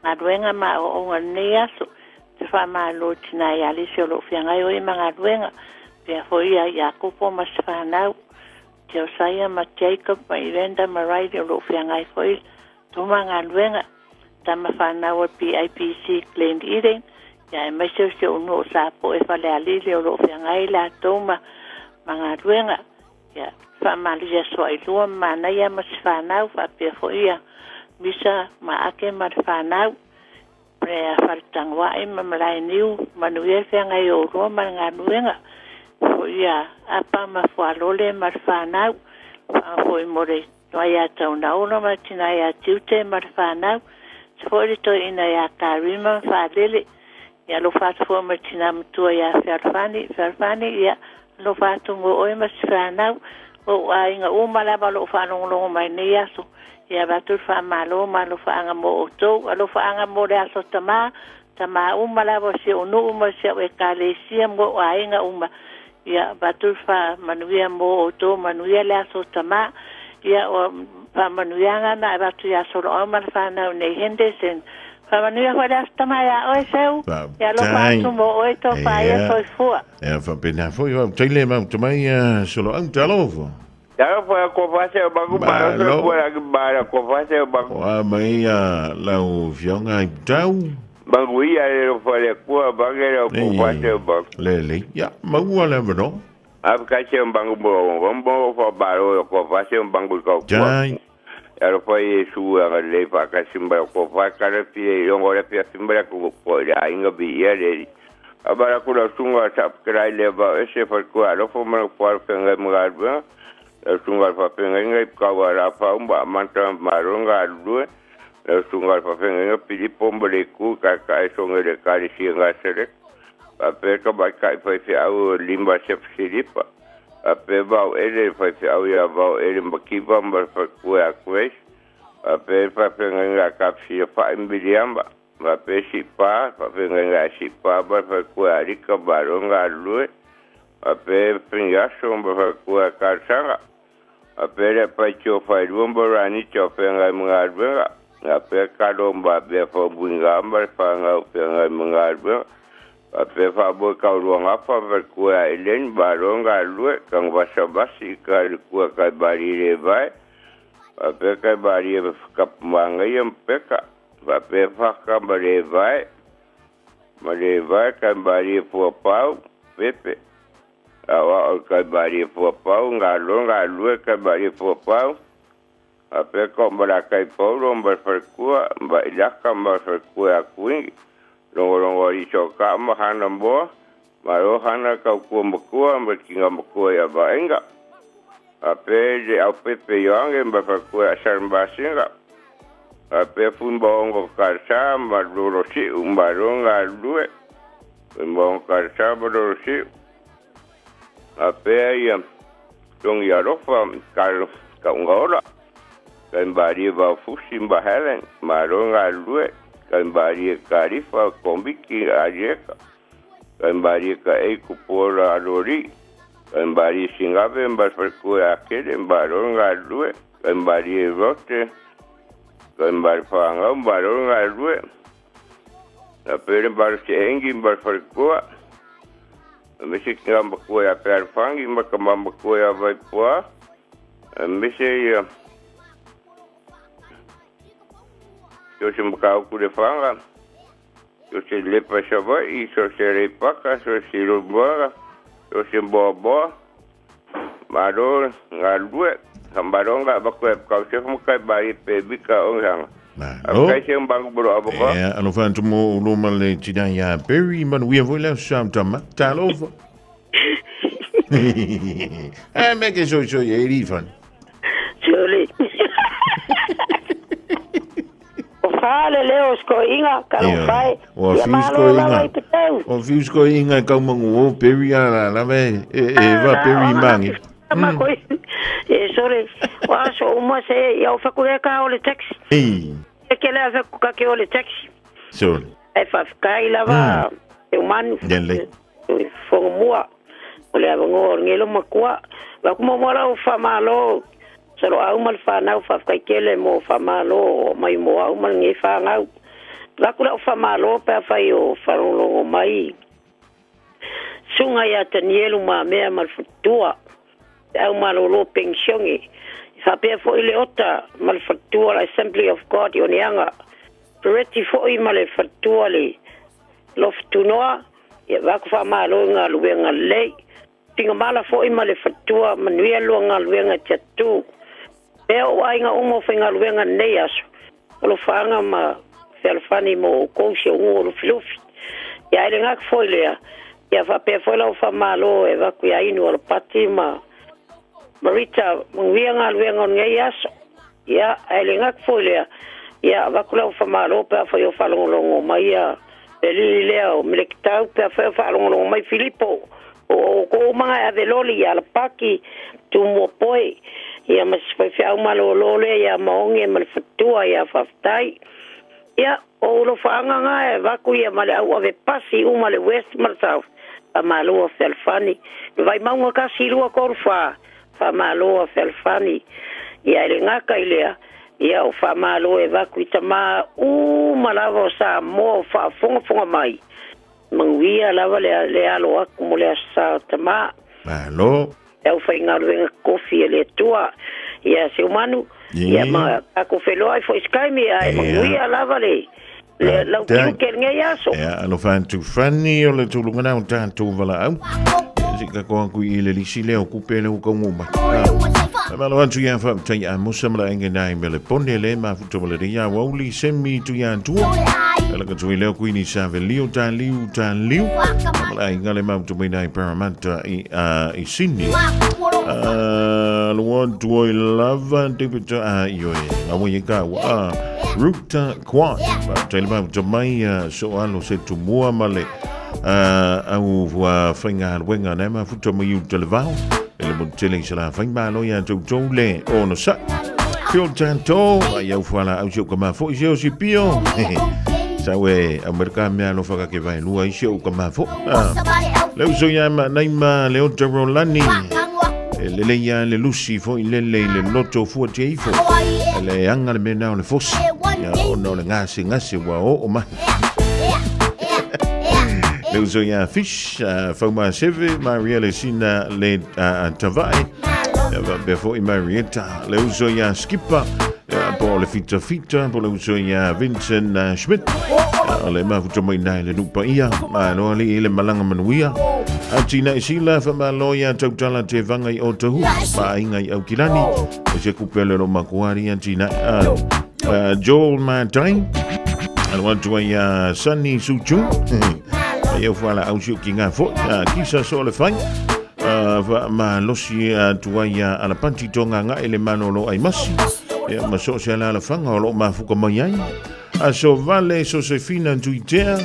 galuega ma aoaoga i lenei aso. Ou te faamalo i tina ia Alisi o lo o feagai o ia ma galuega, pea foi ia Iakopo ma se fanau, Josiah ma Jacob ma Evander ma Riley o lo o feagai foi tuma galuega, tama fanau a PIPC Glen Eden, ia aemaise o si ou nuu o Sapoe Falealili o lo o feagai latou ma ma galuega. Ia faamalie aso Ailua ma manaia ma si fanau faapea foi ia Misa ma Ake ma le fanau. Prea Faletagoai ma Malaeniu, manuia le feagai o oulua ma le galuega. Foi ia Apa ma Fualole ma le fanau. Faafoi mo le toa ia Taunaola ma le tina ia Tiute ma le fanau. Se foi le toeaina ia Karima ma Faalele. Ia alofa atu foi ma le tina matua ia Fealofani. Fealofani, ia alofa atu mo oe ma si fanau. O ou aiga uma lava o lo o faalogologo mai nei aso. Ia avatu le faamalo ma alofaaga mo outou. Alofaaga mo le aso tama, tama uma lava o si ou nuu ma si au ekalesia ma ou aiga uma. Ia avatu le faamanuia mo outou, manuia le aso tama. Ia o faamanuiaga na avatu ia Soloau ma le fanau nei Henderson. Faamanuia foi le aso tama ia oe Seu. Ia alofa atu mo oe tofa ia soifua. Ia faapena foi, faafetai le maota mai Soloau, talofa. Talofa e ko fase o bangu ba so ko la ba la ko fase o bangu. Wa mai ia lau fionga i tau. Bangu ia le lo fale kua bange le ko fase o bangu. Le le ya maua le vano. A ka se o bangu bo bo fo ba lo ko fase o bangu ko kua. Jai. Ya lo fa Yesu a le fa ka simba ko fa ka le fi yo ngore fi simba ko ko ya inga bi ya le. Abara kula sunga tap krai le ba ese fa ko alo fo ma ko fa ngai mga ba sunga fa fe ngai ka wa ra fa umba manta maronga lu sunga fa fe ngai pili pombo le ku ka ka so ngai le ka le si nga sere. Faapea tamaitai faifeau Lima Sefa Silipa. Faapea Vaoele le faifeau ia Vaoele Makiva ma le faletua ia Grace. Faapea le faafeagaiga a Tafisilafa'i Miliama. Faapea Siipa, faafeagaiga ia Siipa ma le faletua ia Alika malo le galulue. Faapea Finiaso ma le faletua ia Talosaga. Faapea le Apaitio Failua ma Ranita o feagai ma galuega. Faapea Kalo ma Mea Faumuiga ma le fanau o feagai ma galuega. Faapea Faamoe Tauluagafa ma le tua ia Eleni, malo le galulue, Tanuvasavasi i ka le tua Taimalie Levae. Faapea Taimalie Tapumagaia ma Peka. Faapea Faka ma Levae, ma Levae Taimalie Fuapau, Pepe. Aoao i Kaimalie Fuapau, Galo galulue Kaimalie Fuapau, faapea ka o Malakai Paulo ma le faletua, ma Ilaka ma le faletua ia Kuini, logologo alii Sokaa ma Hana Moa, malo Hana tautua matua ma le tina matua ia Vaaiga. Faapea le Aupepe Ioane ma le faletua ia Salamasina, faapea Fuimaono Kalesa ma Lolosiu, malo galulue, Fuimaono Kalesa ma Lolosiu. Faapea ia Togi Alofa Carlos Taugaola, Kaimalie Vaofusi ma Helen, malo galulue, Kaimalie Kalifa Komiti Alieka, Kaimalie Kaei Kupuola Aloli, Kaimalie Sigave ma le faletua ia Kele, malo galulue, Kaimalie Rote, Kaimalie Fagau, malo galulue. Faapea le malosi engi ma le faletua. Aemaise ki ngā matua ia Pealefagi ma ka matua ia Vaipoa. Aemaise ia so se mataupu le faga, so se lepa i Savaii, so se Aleipata, so se Lomboaga, so se Moamoa. Malo galulue, malo nga avatu e Kausefa ma kai malie pe mika o hanga. Malo. Kai se mbangu bolo avoka. Ea, alofa atu mo ulo ma le tina ia Perry manuia foi le aso sa tama. Talofa. E me ke soi soi e ri fan. Surely. O fale le o skoinga ka lo fai. O Ia fiu malo lava skoinga. i te tau. O fiu skoinga e kaumangu o Perry a la lava e e e va Perry mangi. Ma koi. E sore. O aso uma se ia o whaku e ka o le taxi. Ei. E ke lea whaku ka ke o le taxi. Sore. E whawhikai lava te umanu. Lele. Fonga mua. O le avanoa o lenei makua. Wa kuma mua lau whamalo. Salo au ma le whanau whawhikai tele mo whamalo o mai mo au ma lenei whangau. Vaku lau whamalo pe whai o wharolongo mai. Sunga ia Tanielu ma mea ma le faletua. Au malolo pensione. Whapea foi le ota ma le faletua la Assembly of God i Oneaga. Pereti foi ma le faletua le Loftunoa. Ia vaku whamalo i ngā luenga lei. Pingamala foi ma le faletua manuia lua ngā luenga te atu. Pea o ainga umo whai ngā luenga nei aso. O lo whaanga ma fealofani mo o kousi o ngu o lufilufi. Ia ele ngak foi lea. Ia whapea foi lau whamalo e vaku ia inu o lo pati ma Marita manguia ngā luenga o ngei aso. Ia ele ngak foi lea. Ia vaku lau whamalo pea whai o whalongolongo mai ia. E lili lea o Melekitau pea whai o whalongolongo mai Filipo. O ko umanga e aveloli ia alapaki tu mua poe. Ia ma si whai whiau malo lole ia maonge ma le fatua ia whawhitai. Ia o ulo whaanga ngā e vaku ia ma le au ave pasi uma le west ma le south. Whamalo a fealofani. Le vai maunga kasi lua koru wha. Whamalo a fealofani. Ia ele ngaka i lea. Ia o whamalo e vaku i tama uma lava o Samoa o whaafongafonga mai. Manguia lava le, le alo aku mo le asa o tama. Malo. E au whai ngaluenga kofi e le tua. Ia se umanu. Ia ma ako wheloa i fo iskaimi a e manguia lava le. Le lau kiu ke ngei aso. Ea, alofa atu fani o le tuluga na o tātou valaau. Se ka koa kui i le lisi lea o kupe le uka ungu mai. Malo atu ia whaptai a musa mala enge nai mele pone le mafuta wale re ia wauli semi tu ia tua. Ala ka tui leo kui ni sa velio tā liu tā liu. Mala inga le mautu mai nai Parramatta i, i Sydney. Lua tua i lava te pita a ioe. Ngawa i ka wa. Ruta Kwai. Whaptai le mautu mai so alo se tumua male. Au ua faigaluega na e mafuta mai i uta le vao e le motu tele i Salafai malo ia toutou le onosai. Pio tatou ai au fuala au si au kama foi se o si pio. Sau e Amerika mea alofa ka ke vai lua i si au kama foi. Le uso ia ma nai ma le ota rolani. E lele ia le lusi foi lele i le loto fua te ifo. Le anga le mea o le fosi. Ia ona o le gase gase ua oo mai. Le uso ia Fish, Fauma Seve, Maria le Sina le Tavae, faapea foi Marietta, le uso ia Skipper, po o le Fita Fita, po le uso ia Vincent Schmidt, o le mafuta mai nai le nupa ia, malo ali i le malanga manuia. A tina i sila, whamalo ia tautala te vanga i o tahu, painga i aukilani, o se kupe le lo makuari a tina, Joel Martin, alo atu ai a Sunny Suchu, ai au whala au siu ki ngā fo, kisa so le whai, wa ma losi atu ai a alapanti tonga ngā ele mano lo ai masi, ia ma so se ala ala whanga o lo mafuka mai ai, a so vale so se fina tuitea,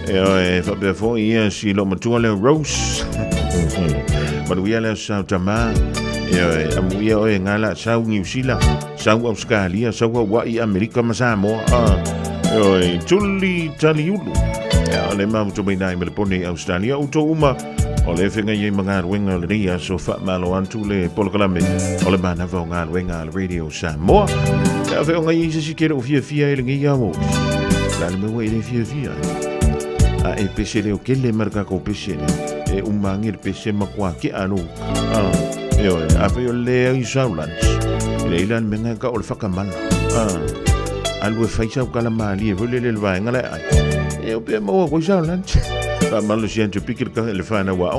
e oe whapea fo ia si lo matua leo Rose, manuia leo sau tama, e oe amu ia oe ngā la sau Niu Sila, sau Australia, sau Hawaii, Amerika ma Samoa. Oi, tuli taliulu. Ia, le mafuta mai nai me le pone i Australia. O tō uma, o le whenga i mga ruenga o le nia, so wha malo antu le polokalame o le manawa o ngā ruenga a le Radio Samoa. Ia, whe o ngai i sisi kere o fia fia e le ngi au. La le mewa i le fia fia. A e pese leo kele marka ko pese le. E umangi le pese makua ke anu. Ioe, a fai o le ai sau lunch. Le ila le menga ka o le whakamana. Alu e fai sau kala maali e vole le vaenga le ai. E o pea maua koi sau lunch. Fa malo si antu piki le ka le whana wao.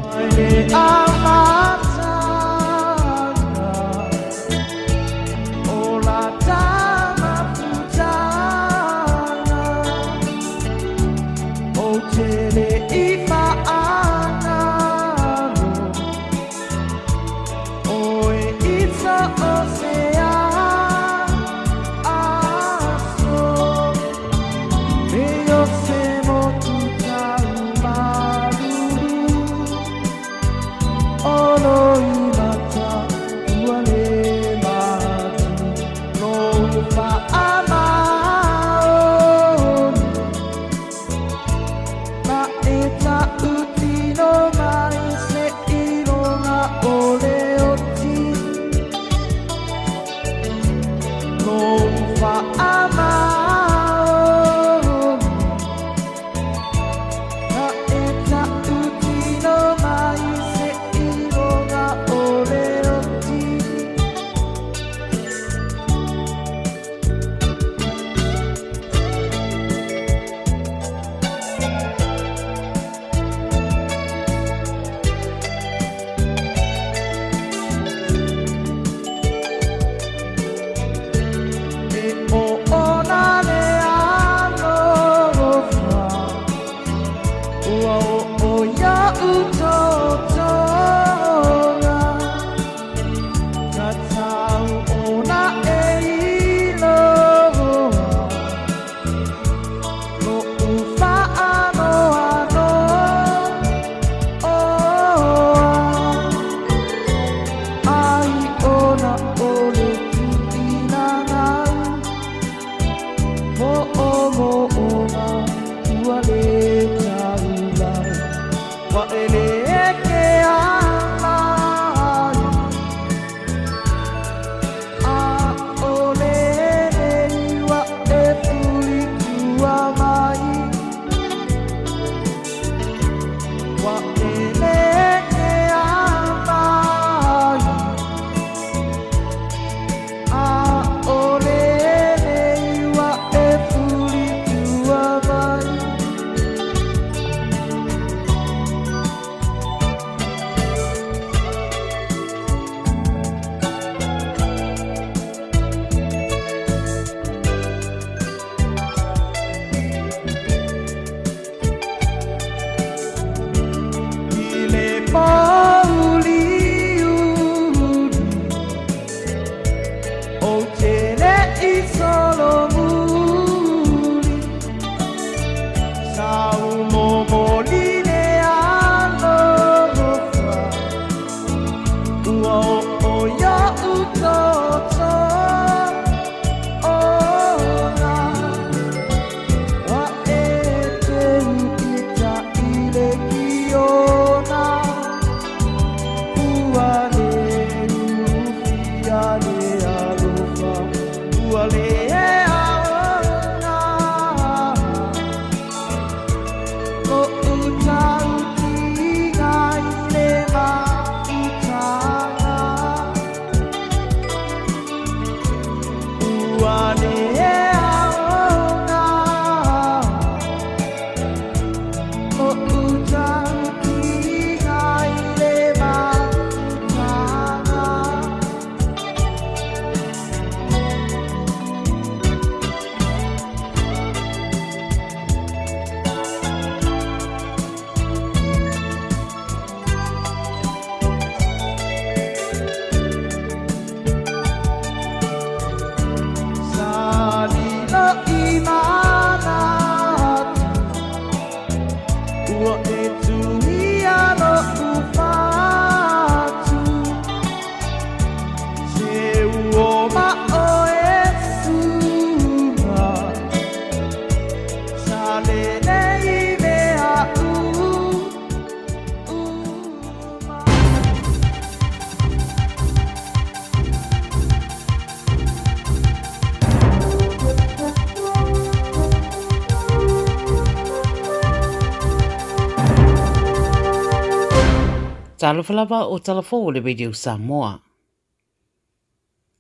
Talofa lava o Talafou o le Radio Samoa.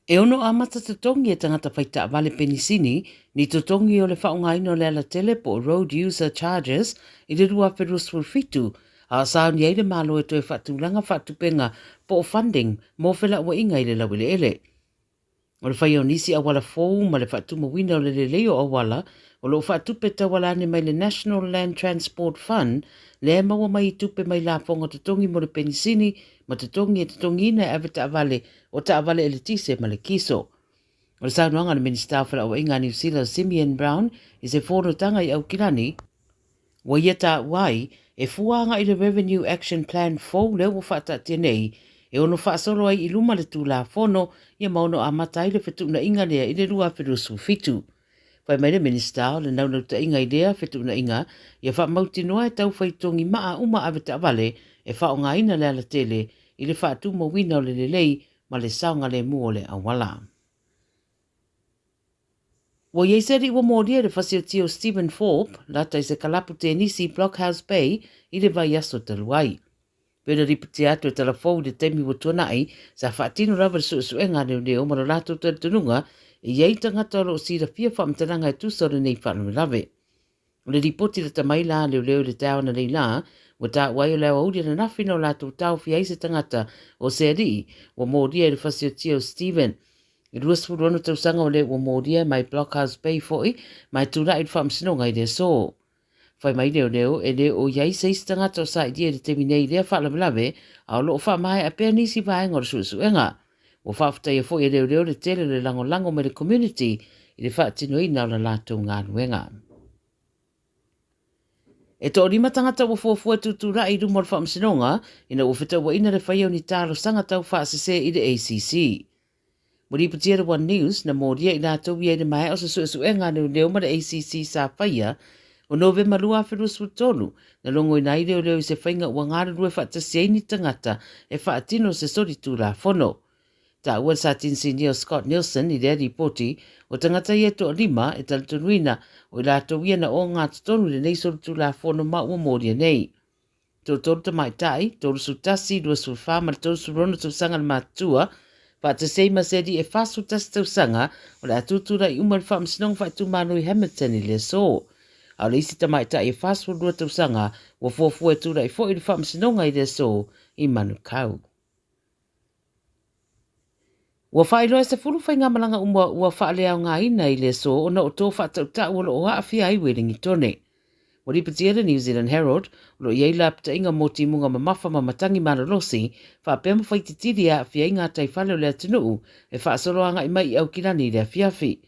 E ono amata totogi e tagata whai taavale penisini ni totogi o le faaaogaina o le alatele po o Road User Charges i le 2027, a o sauni ai le Malo e toe faatulaga faatupenga po o funding mo felauaiga i le laueleele. O le faia o nisi auala fou ma le faatumauina o le lelei o auala o lo o faatupe tauala ane mai le National Land Transport Fund lea e maua mai i tupe mai lafoga totogi mo le penisini ma totogi e totogiina e avetaavale o taavale eletise ma le kiso. O le saunoaga a le Minisita o Felauaiga a Niu Sila o Simeon Brown i se fonotaga i Aukilani, Ua ia taua ai, e fua agai i le Revenue Action Plan fou lea ua faataatia nei, e ono faasolo ai i luma le Tulafono ia ma ono amata ai le fetuunaiga lea i le 2027. Fai mai le Minisita o le naunautaiga i lea fetuunaiga ia faamautinoa e tau fai togi maa uma avetaavale e faaaogaina le alatele i le faatumauina o le lelei ma le saogalemu o le auala. Ua i ai se alii ua molia i le fasiotia o Stephen Thorpe, lata i se kalapu tenisi i Blockhouse Bay i le vaiaso talu ai. Pei ona lipotia atu e Talafou i le taimi ua tuanai, sa faatino lava le suesuega a leoleo ma lo latou talitonuga e i ai tagata o lo o silafia faamatalaga e tusa o lenei faalavelave. O le lipoti lata mai la a leoleo i le taeao ananei la, ua taua ai o le aoauli ananafi na o latou taofia ai se tagata o se alii ua molia i le fasiotia o Stephen. E 26 tausaga o lea ua molia mai Blockhouse Bay foi ma e tulai i le faamasinoga i le aso. Fai mai leoleo e le o i ai se isi tagata o sailia i le taimi nei i lea faalavelave a o lo o faamaea pea nisi vaega o le suesuega. Ua faafetaia foi e leoleo le tele o le lagolago mai le community i le faatinoina o la latou galuega. E toalima tagata ua fuafua e tutulai i luma o le faamasinoga ina ua fetauaina le faia o ni talosaga tau faasese i le ACC. Ua lipotia le One News na molia i latou ia i le maea o se suesuega a leoleo ma le ACC sa faia o Novema 2023, na logoina ai leoleo i se faiga ua galulue faatasi ai ni tagata e faatino se solitulafono. Taua le Satini Sinia o Scott Neilson i lea lipoti, o tagata ia e toalima e talitonuina o i latou ia na ogatotonu i lenei solitulafono ma ua molia nei. Toatolu tamaitai, 31, 24 ma le 36 tausaga le matutua, faatasi ai ma se alii e 41 tausaga o le a tutulai uma i le Faamasinoga Faaitumalo i Hamilton i le aso. A o le isi tamaitai e 42 tausaga ua fuafua e tulai foi i le Faamasinoga i le aso i Manukau. Ua faailoa e 10 faigamalaga uma ua faaleaogaina i le aso ona o to faatautau o lo o aafia ai Welingitone. Ua lipotia le New Zealand Herald o lo o i ai lapataiga mo timuga mamafa ma matagi malolosi faapea ma faititili e aafia ai gataifale o le atunuu e faasolo agai mai i Aukilani i le afiafi.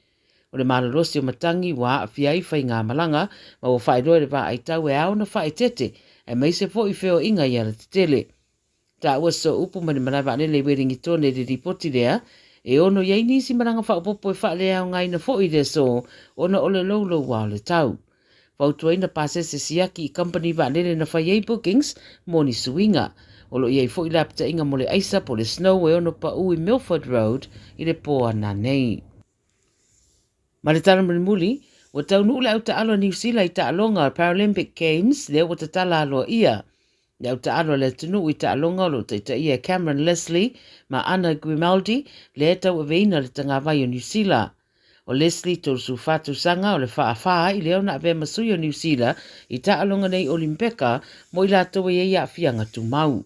O le malolosi o matagi ua aafia ai faigamalaga ma ua faailoa e le vaai tau e ao ona faaeteete aemaise foi feoaiga i alatetele. Taua soo upu ma le malae vaalele i Welingitone i le lipoti lea, e ono i ai nisi malaga faaopoopo e faaleaogaina foi i le aso ona o le louloua o le tau. Fautuaina pasese siaki i kamupani vaalele na fai ai bookings mo ni suiga. O lo o i ai foi lapataiga mo le aisa po o le snow e ono paʻu i Milford Road i le pō ananei. Ma le tala mulimuli, ua taunuu le au taalo a Niu Sila i taaloga Paralympic Games lea ua tatala aloaia. Le au taalo a le atunuu i taaloga o lo o taitaia e Cameron Leslie ma Anna Grimaldi lea e tauaveina le tagavai o Niu Sila. O Leslie, 34 tausaga, o le faafa ai lea ona avea ma sui o Niu Sila i taaloga nei Olimpeka mo i latou e i ai aafiaga tumau.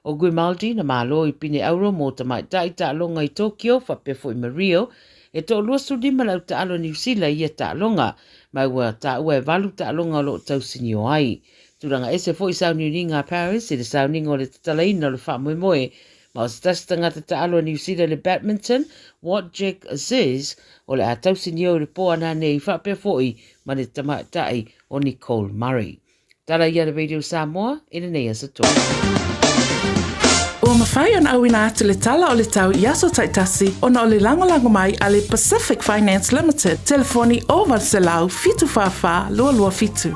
O Grimaldi na malo i pine auro mō tamaitai taaloga i Tokyo faapea foi ma Rio, e toa-25 le au taalo a Niu Sila i ia taaloga, ma ua taua e valu taaloga o lo o tausinio ai. Tulaga ese foi sauniuniga a Paris i le sauniga o le tatalaina o le faamoemoe ma o se tasi tagata taalo a Niu Sila i le badminton, Wojciech Aziz, o le a tausinio i le pō ananei faapea foi ma le tamaitai o Nicole Murray. Tala ia le Radio Samoa i lenei aso Tofi. Ua mafai ona auina atu le tala o le tau i aso taitasi ona o le lagolago mai a le Pacific Finance Limited, telefoni 0800 744 227.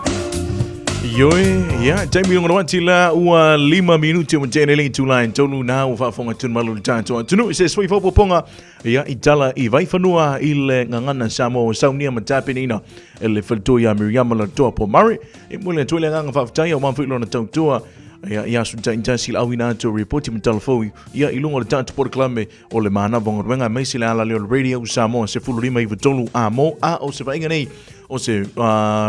Ioe, ia, taimi o ngaro la ua 5 minuti o tene le tula i tolu nā ua faafonga tunu malu le tātou atunu se sui faupopoga ia i tala i Vaifanua i le gagana Samoa ua saunia ma tapenaina e le faletua ia Miriama Latoa Pomare. E momoli atu ai le agaga faafetai aua foi lona tautua. Ia, i aso taitasi le auina atu o ripoti ma tala fou ia i luga o le tatou polokalame o le manava o galuega aemaise le alaleo o le Radio Samoa 1593 a mo a o se vaaiga nei o se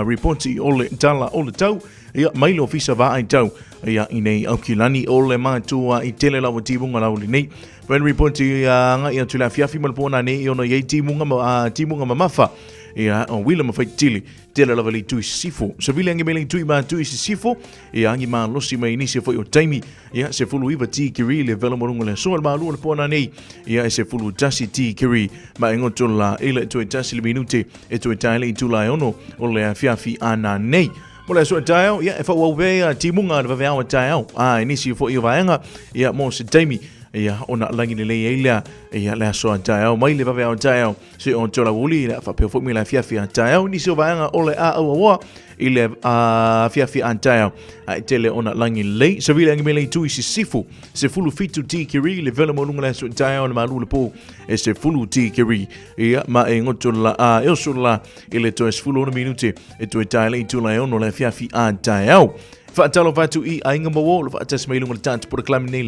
ripoti o le tala o le tau ia mai le ofisa vaai tau ia i nei Aukilani o le matua i tele lava timuga lau lenei Wen ripoti agai atu le afiafi ma le pō nei i ona i ai timuga ma timuga mamafa ia o wila ma faitili Tele lava le itu i sisifo. Savili angi mai le itu i matu i sisifo, ia angi malosi mai nisi foi o taimi, ia 19 tikiri le vela morunga le asoa le malua le poana nei, ia e 11 tikiri ma e ngoto la i le toe tasi le minute e toe tae le itu la e ono o le afiafi ana nei. Mo le asoa taeao, ia e whauau vea timunga le vaveao a taeao, a e nisi foi o vaenga, ia mo se taimi, ia ona langi lelei ai lea, ia le asoa taeao mai le vaveao taeao, Se o te uli le faapea foi mai le afiafi a taeao nisi o vaega o le a auaoa i le afiafi a taeao ae tele ona lagi lelei savili agi mai le itu i sisifo 17 tikiri le vela mo lunga le aso taeao le malu le po e 10 tikiri ia ma e ngoto la a e oso la i le toe 16 minute e toe tae le itu la e ono le afiafi a taeao Faatalofa atu i aiga ma uo, le faatasi mai luga le tatou polokalame nei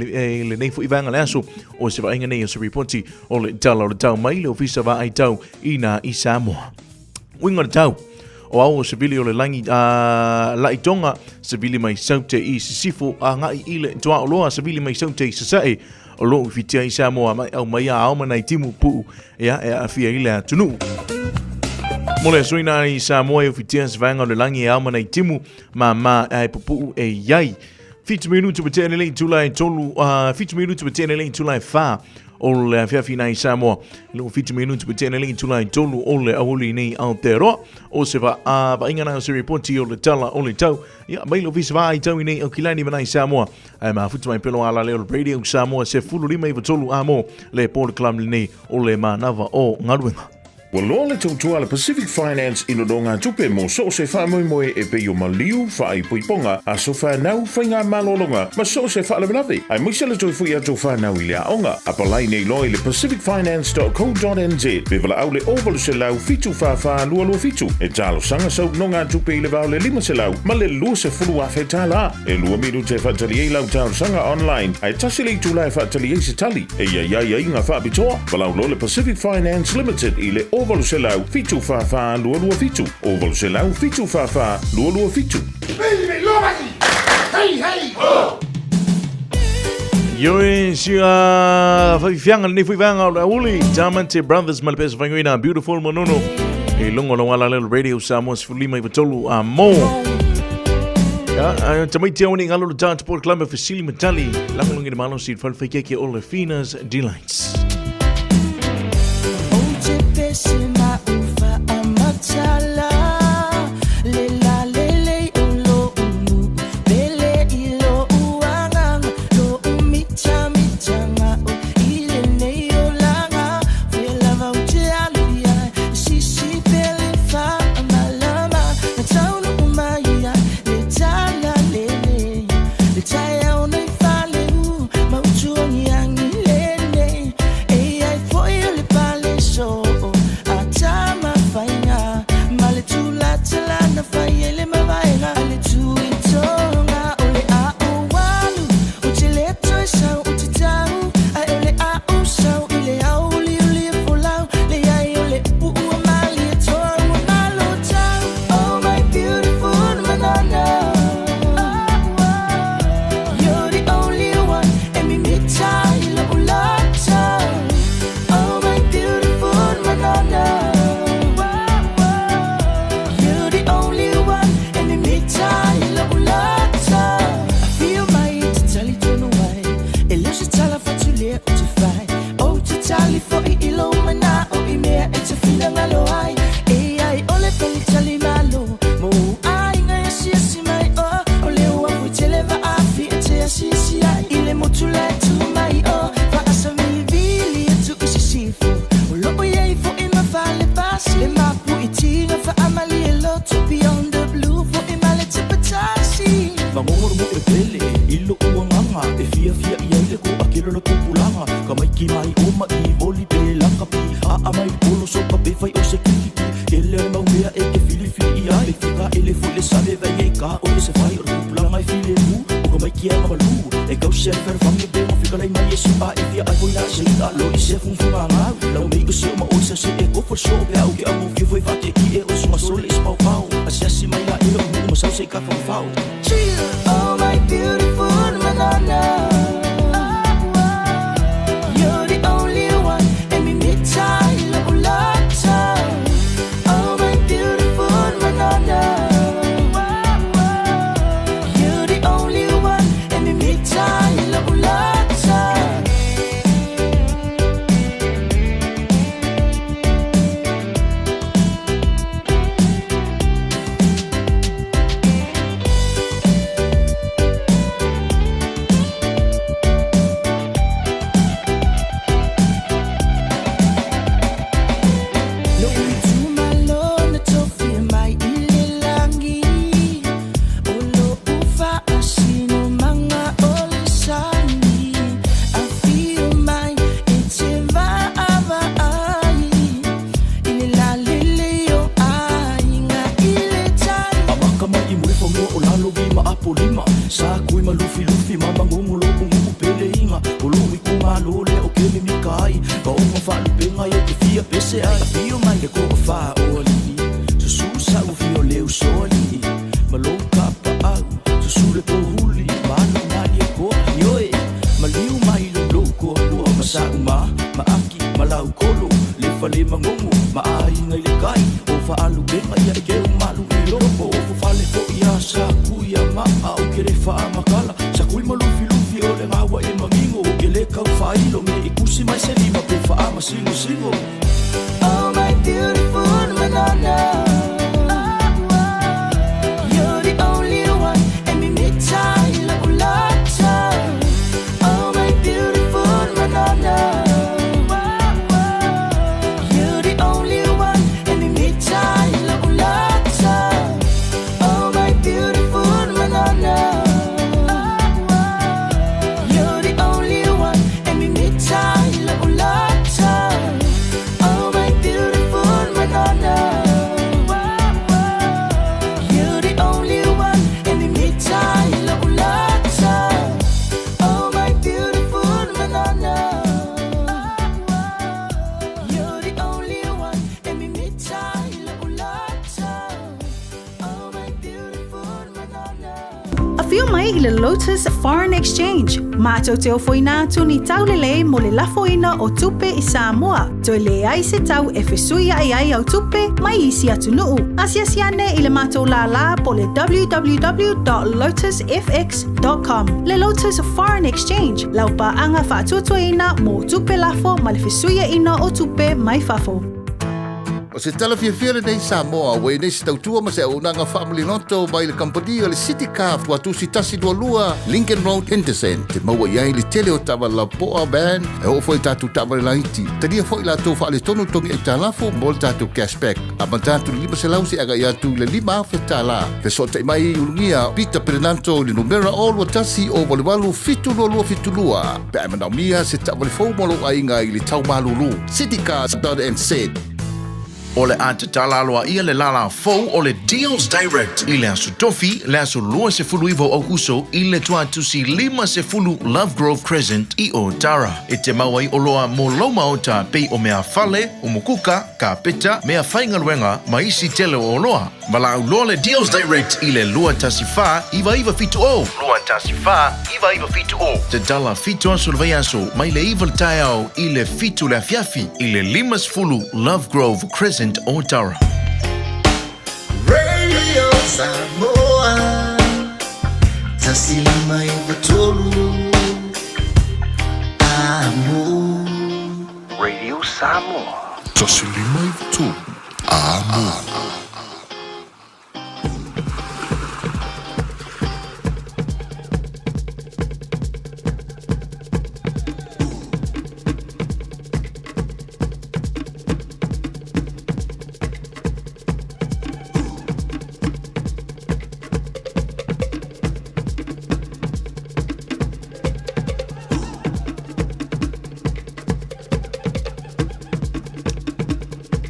lenei foi vaega le aso o se vaaiga nei o se ripoti o le tala o le tau mai le ofisa vaai tau i nā i Samoa. Uiga o le tau, o ao o sevili o le langi a laʻitoga, sevili mai Saute i Sisifo a agai i le Tuaoloa, sevili mai Saute i Sasae o lo o fitia i Samoa mai au mai a ao ma nai timu puu ia e aafia i le atunuu. Mo le aso ina i Samoa e ufitia se vaega o le lagi e ao ma nai timu ma ae pupuu e iai. 7 minutu pa tea lelei tula e tolu, 7 minutu pa tea lelei tula e whā o le afiafi nei Samoa. Lo 7 minutu pa tea lelei tula e tolu o le auli nei Aotearoa. O se va a vainga na o se ripoti o le tala o le tau. Ia, mai lo fisa vai tau i nei Aukilani ma nei Samoa. Ai mafuta mai pelo ala leo Radio Samoa se fulu lima i tolu a mo le polokalame lenei o le manava o galuega. Ua loa le tautua a le Pacific Finance i nonogatupe mo so o se faamoemoe e pei o maliu, faaipoipoga, aso fanau, faigamalologa ma so o se faalavelave, aemaise le toe foi atu o fanau i le aoga. Apalai nei loa i le pacificfinance.co.nz pe valaau le 0800 744 227 e talosaga sau nonogatupe i le va o le 500 ma le 20,000 tala. E lua minute e faatali ai lau talosaga online, ae tasi le itula e faatali ai se tali. E i ai aiaiga faapitoa, valaau loa le Pacific Finance Limited i le 0800 744 227, 0800 744 227. Hey, hey, ho! Ioe, sia whaiwhianga lenei foi vaega o le auli, Diamante Brothers ma le pesa whaingoina Beautiful Manono i lunga o le Walalelo Radio Samoa 15 a mo. Ia, tamaiti au ni ngalo le tātu polokalame fesili ma tali, lagolagi le malosi i le falefai o le Fina's Delights. O te pese ma ufa a matala, le la le le o lo unu, pele i lo uanganga, lo umita mitanga o i le nei o langa, fela vau te alu ia, sisi pele fa malama, na taunu umai ia, le tala le le, le tae au nei fale u, mautuangi angi le nei, e ai foi o le pale so, a tama whainga, ma le tula tala na whai e le mawaenga, a le tui tonga o le a o walu, o te leto e sau o te tau, ai o le a o sau i le au uli uli e folau, le ai o le upu ua mali e toa ua malo tau, oh my beautiful manana. You're the only one, e mimita i lo ulata. Oh my beautiful manana. You're the only one, e mimita i lo ulata. Afio mai te tali tonu ai, e leo se tala fatu lea o te whai. O te tali fo i ilo mana o i mea e te whina ngalo ai. E ai ole peli tali malo, mo ai ngai asi asi mai o. O leo a fui tele va a fi e te asi asi ai. I le motu le tu mai o, va asa vili vili e tu i sisifo. O lo o iei fo i ma fale pasi, le mapu i tinga fa amali e loto beyond the blue fo i male te patasi. Whangongoro mo e pele, i lo uanganga, e fia fia i ai le ko a kelo le kupulanga, ka mai ki mai o ma i voli pe laka pi, a a mai polo so ka pe whai o se kikiki, ke le mau mea e ke fili fili i ai, fika e le fui le sale vai e ka o le se whai o le kupulanga i file mu, o ka mai ki ia ma malu E kau se ale fere whangi pe ma fika lai mai e su a e fia ai foi la se ita lo i se funfunga ngau Lau mei o se o ma oi sa se e kofo so pe au ke au mo fia foi whate ki e o sunga sole is pau pau Asiasi mai la e lo mu ma sau se ka whau Oh my beautiful Madonna, you're the only one e mimita i lo'u loto. Oh my beautiful Madonna, you're the only one e mimita i lo'u loto. Lo itumalo na tofi mai i le lagi O lo ufa asino manga o le sani A fio mai e te vaava ai I le lalele o aiga i le tai Amaka mai i mule whamua o lalo vi ma apo lima Sa kui ma lufi lufi ma mangongo lo ungu pele inga O lo i kumalo le o ke mimika ai Ka o nga whalupenga i o te fia pese ai A fio mai le koa wha o alii Susu sa u fio leu so alii Ma lou ka pa au Susu le pohuli Malu mali e koa Ioe Maliu mai lo lou koa lua Ma sa uma Ma aki ma lau kolo Le fale mangongo Ma ainga i le kai O whaalupenga ia e ke o malu i loko O fafale fo ia sa kui a maa O ke le whaamakala Sa kui ma lufi lufi o le ngawa e mangingo O ke le kau whailo me i kusi mai se lima Pe whaama singo singo Oh my beautiful Madonna, you're the only one e mimita i lo'u loto. Oh my beautiful Madonna, you're the only one e mimita i lo'u loto. Oh my beautiful Madonna, you're the only one e mimita i lo'u loto. Oh my beautiful Madonna, you're the only one e mimita i lo'u loto. Oh my beautiful Madonna, you're the only one e mimita i lo'u loto. Oh my beautiful Madonna. Afio mai i le Lotus Foreign Exchange. Matou te ofoina atu ni taulelei mo le lafoina o tupe i Samoa. Toe leai se tau e fesuia'i ai au tupe mai isi atunuu. Asiasi ane i le matou lālā po o le www.lotusfx.com. Le Lotus Foreign Exchange, lau paaga faatuatuaina mo tupe lafo ma le fesuiaʻina o tupe mai fafo. O se tala fiafia lenei Samoa, ua i nei se tautua ma se auaunaga faamalinoto mai le kamupani o le City Car Tuatusi 122 Lincoln Road Henderson. Te maua i ai le tele o taavale lapoa van e oo foi i tatou taavale laiti. Talia foi latou faaletonu togi aitalafu mo le tatou cashback. Amata atu i le 500 seia agai atu i le $5,000. Fesootai mai i Ulugia Peter Perenanto i le numera 0 21 088 72272 pe a e manaomia se taavale fou mo lou aiga i le tau malulu. Citycars.nz. O le a tatala aloaia le lālā fou o le Deals Direct i le Aso Tofi, le aso 29 o Aukuso i le Tuatusi 50 Lovegrove Crescent i Ōtara. E te mau ai oloa mo lou maota pei o mea fale, umukuka, kapeta, mea faigaluega ma isi tele o oloa. Valaau loa le Deals Direct i le 214 9970. 214 9970. Tatala 7 aso o le vaiaso mai le 9 le taeao i le 7 le afiafi i le 50 Lovegrove Crescent, Ōtara. Radio Samoa 105 3 Amo. Radio Samoa 105 3 Amo.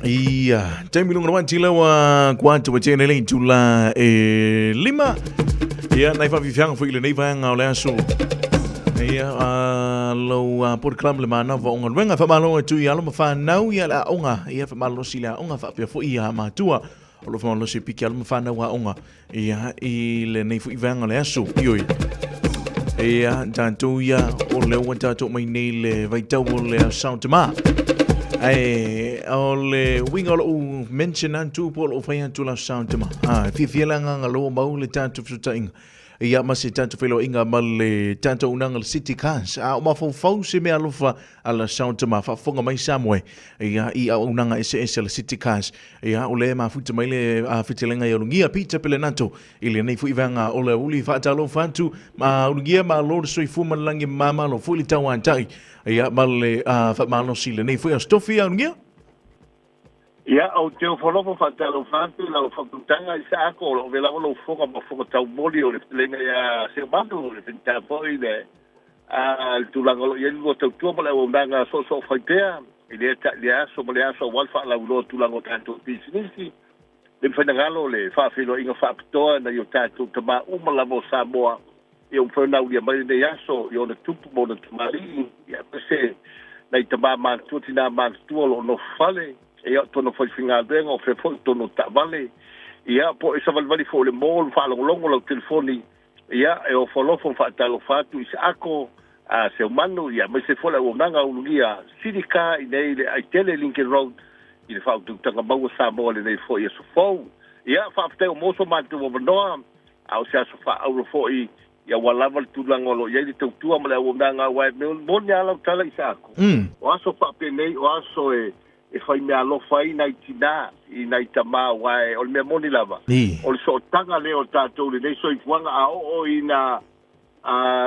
Ia, taimi lunga na wanti lawa kuata wa tene lei tula e lima. Ia, nai faafiafiaga foi i lenei vaega o le aso. Ia, lou polokalame le manava o galuega. Faamalo atu i alo ma fanau ia le aoga. Ia, faamalolosi i le aoga faapea foi ia matua. O lo faamalolosi e piki alo ma fanau aoga. Ia, i lenei foi vaega o le aso. Ioi. Ia, tatou ia, o lea ua tatou mai nei le vaitau o le Aso Tamā. Ae, o le uiga o lou mention atu po o lou fai atu le Aso Tamā. Ah, fiafia le agaga loa mau le tatou fesootaiga. Ia, ma se tatou feiloaiga ma le tatou auaunaga le City Cars. A o mafaufau se mea alofa a le Aso Tamā, faafofoga mai Samoa ia, i auaunaga eseese a le City Cars. Ia, o lea e mafuta mai le fetalaiga ia Ulugia Peter Pelenato i lenei foi vaega o le aoauli. Faatalofa atu ma Ulugia, malo le soifua ma le lagi e mama, malo foi le tauatai ia, ma le faamalosi i lenei foi aso tofi ia Ulugia. Ia, ou te ofolofo faatalofa atu i lau faaputaga i Saako, o lo o avea lava lou fofoga ma fofoga taumoli o le fetalaiga ia Seumanu, le faigata foi le tulaga o lo o i ai le lua tautua ma le auaunaga soosoo fai pea i lea i lea aso ma lea aso aua le faalauiloa tulaga o tatou pisinisi, le mafai le faafeiloaiga faapitoa nai o tatou tamā uma lava o Samoa ia ua mafai ona aulia mai lenei aso i ona tupu ma ona tamalii, ia aemaise nai tamā matutua, tinā matutua o lo o nofo fale, ia o totonu o falefaigaluega, o fea foi o totonu o taavale, ia po o e savalivali foi i le mall ma faalogologo lau telefoni, ia e ofolofo ma faatalofa atu i Saako a Seumanu, ia aemaise foi le auaunaga ulugia Silika i nei le Aitele Lincoln Road i le faautautaga maua Samoa lenei foi aso fou. Ia faafetai ua maua so matou avanoa, a o se aso faaauro foi ia ua lava le tulaga o lo o i ai le tautua ma le auaunaga aua e moni lava lau tala i Saako. O aso faapenei o aso e e fai meaalofa ai nai tinā i nai tamā, aua o le mea moni lava, o le sootaga lea o tatou i lenei soifuaga, a oo ina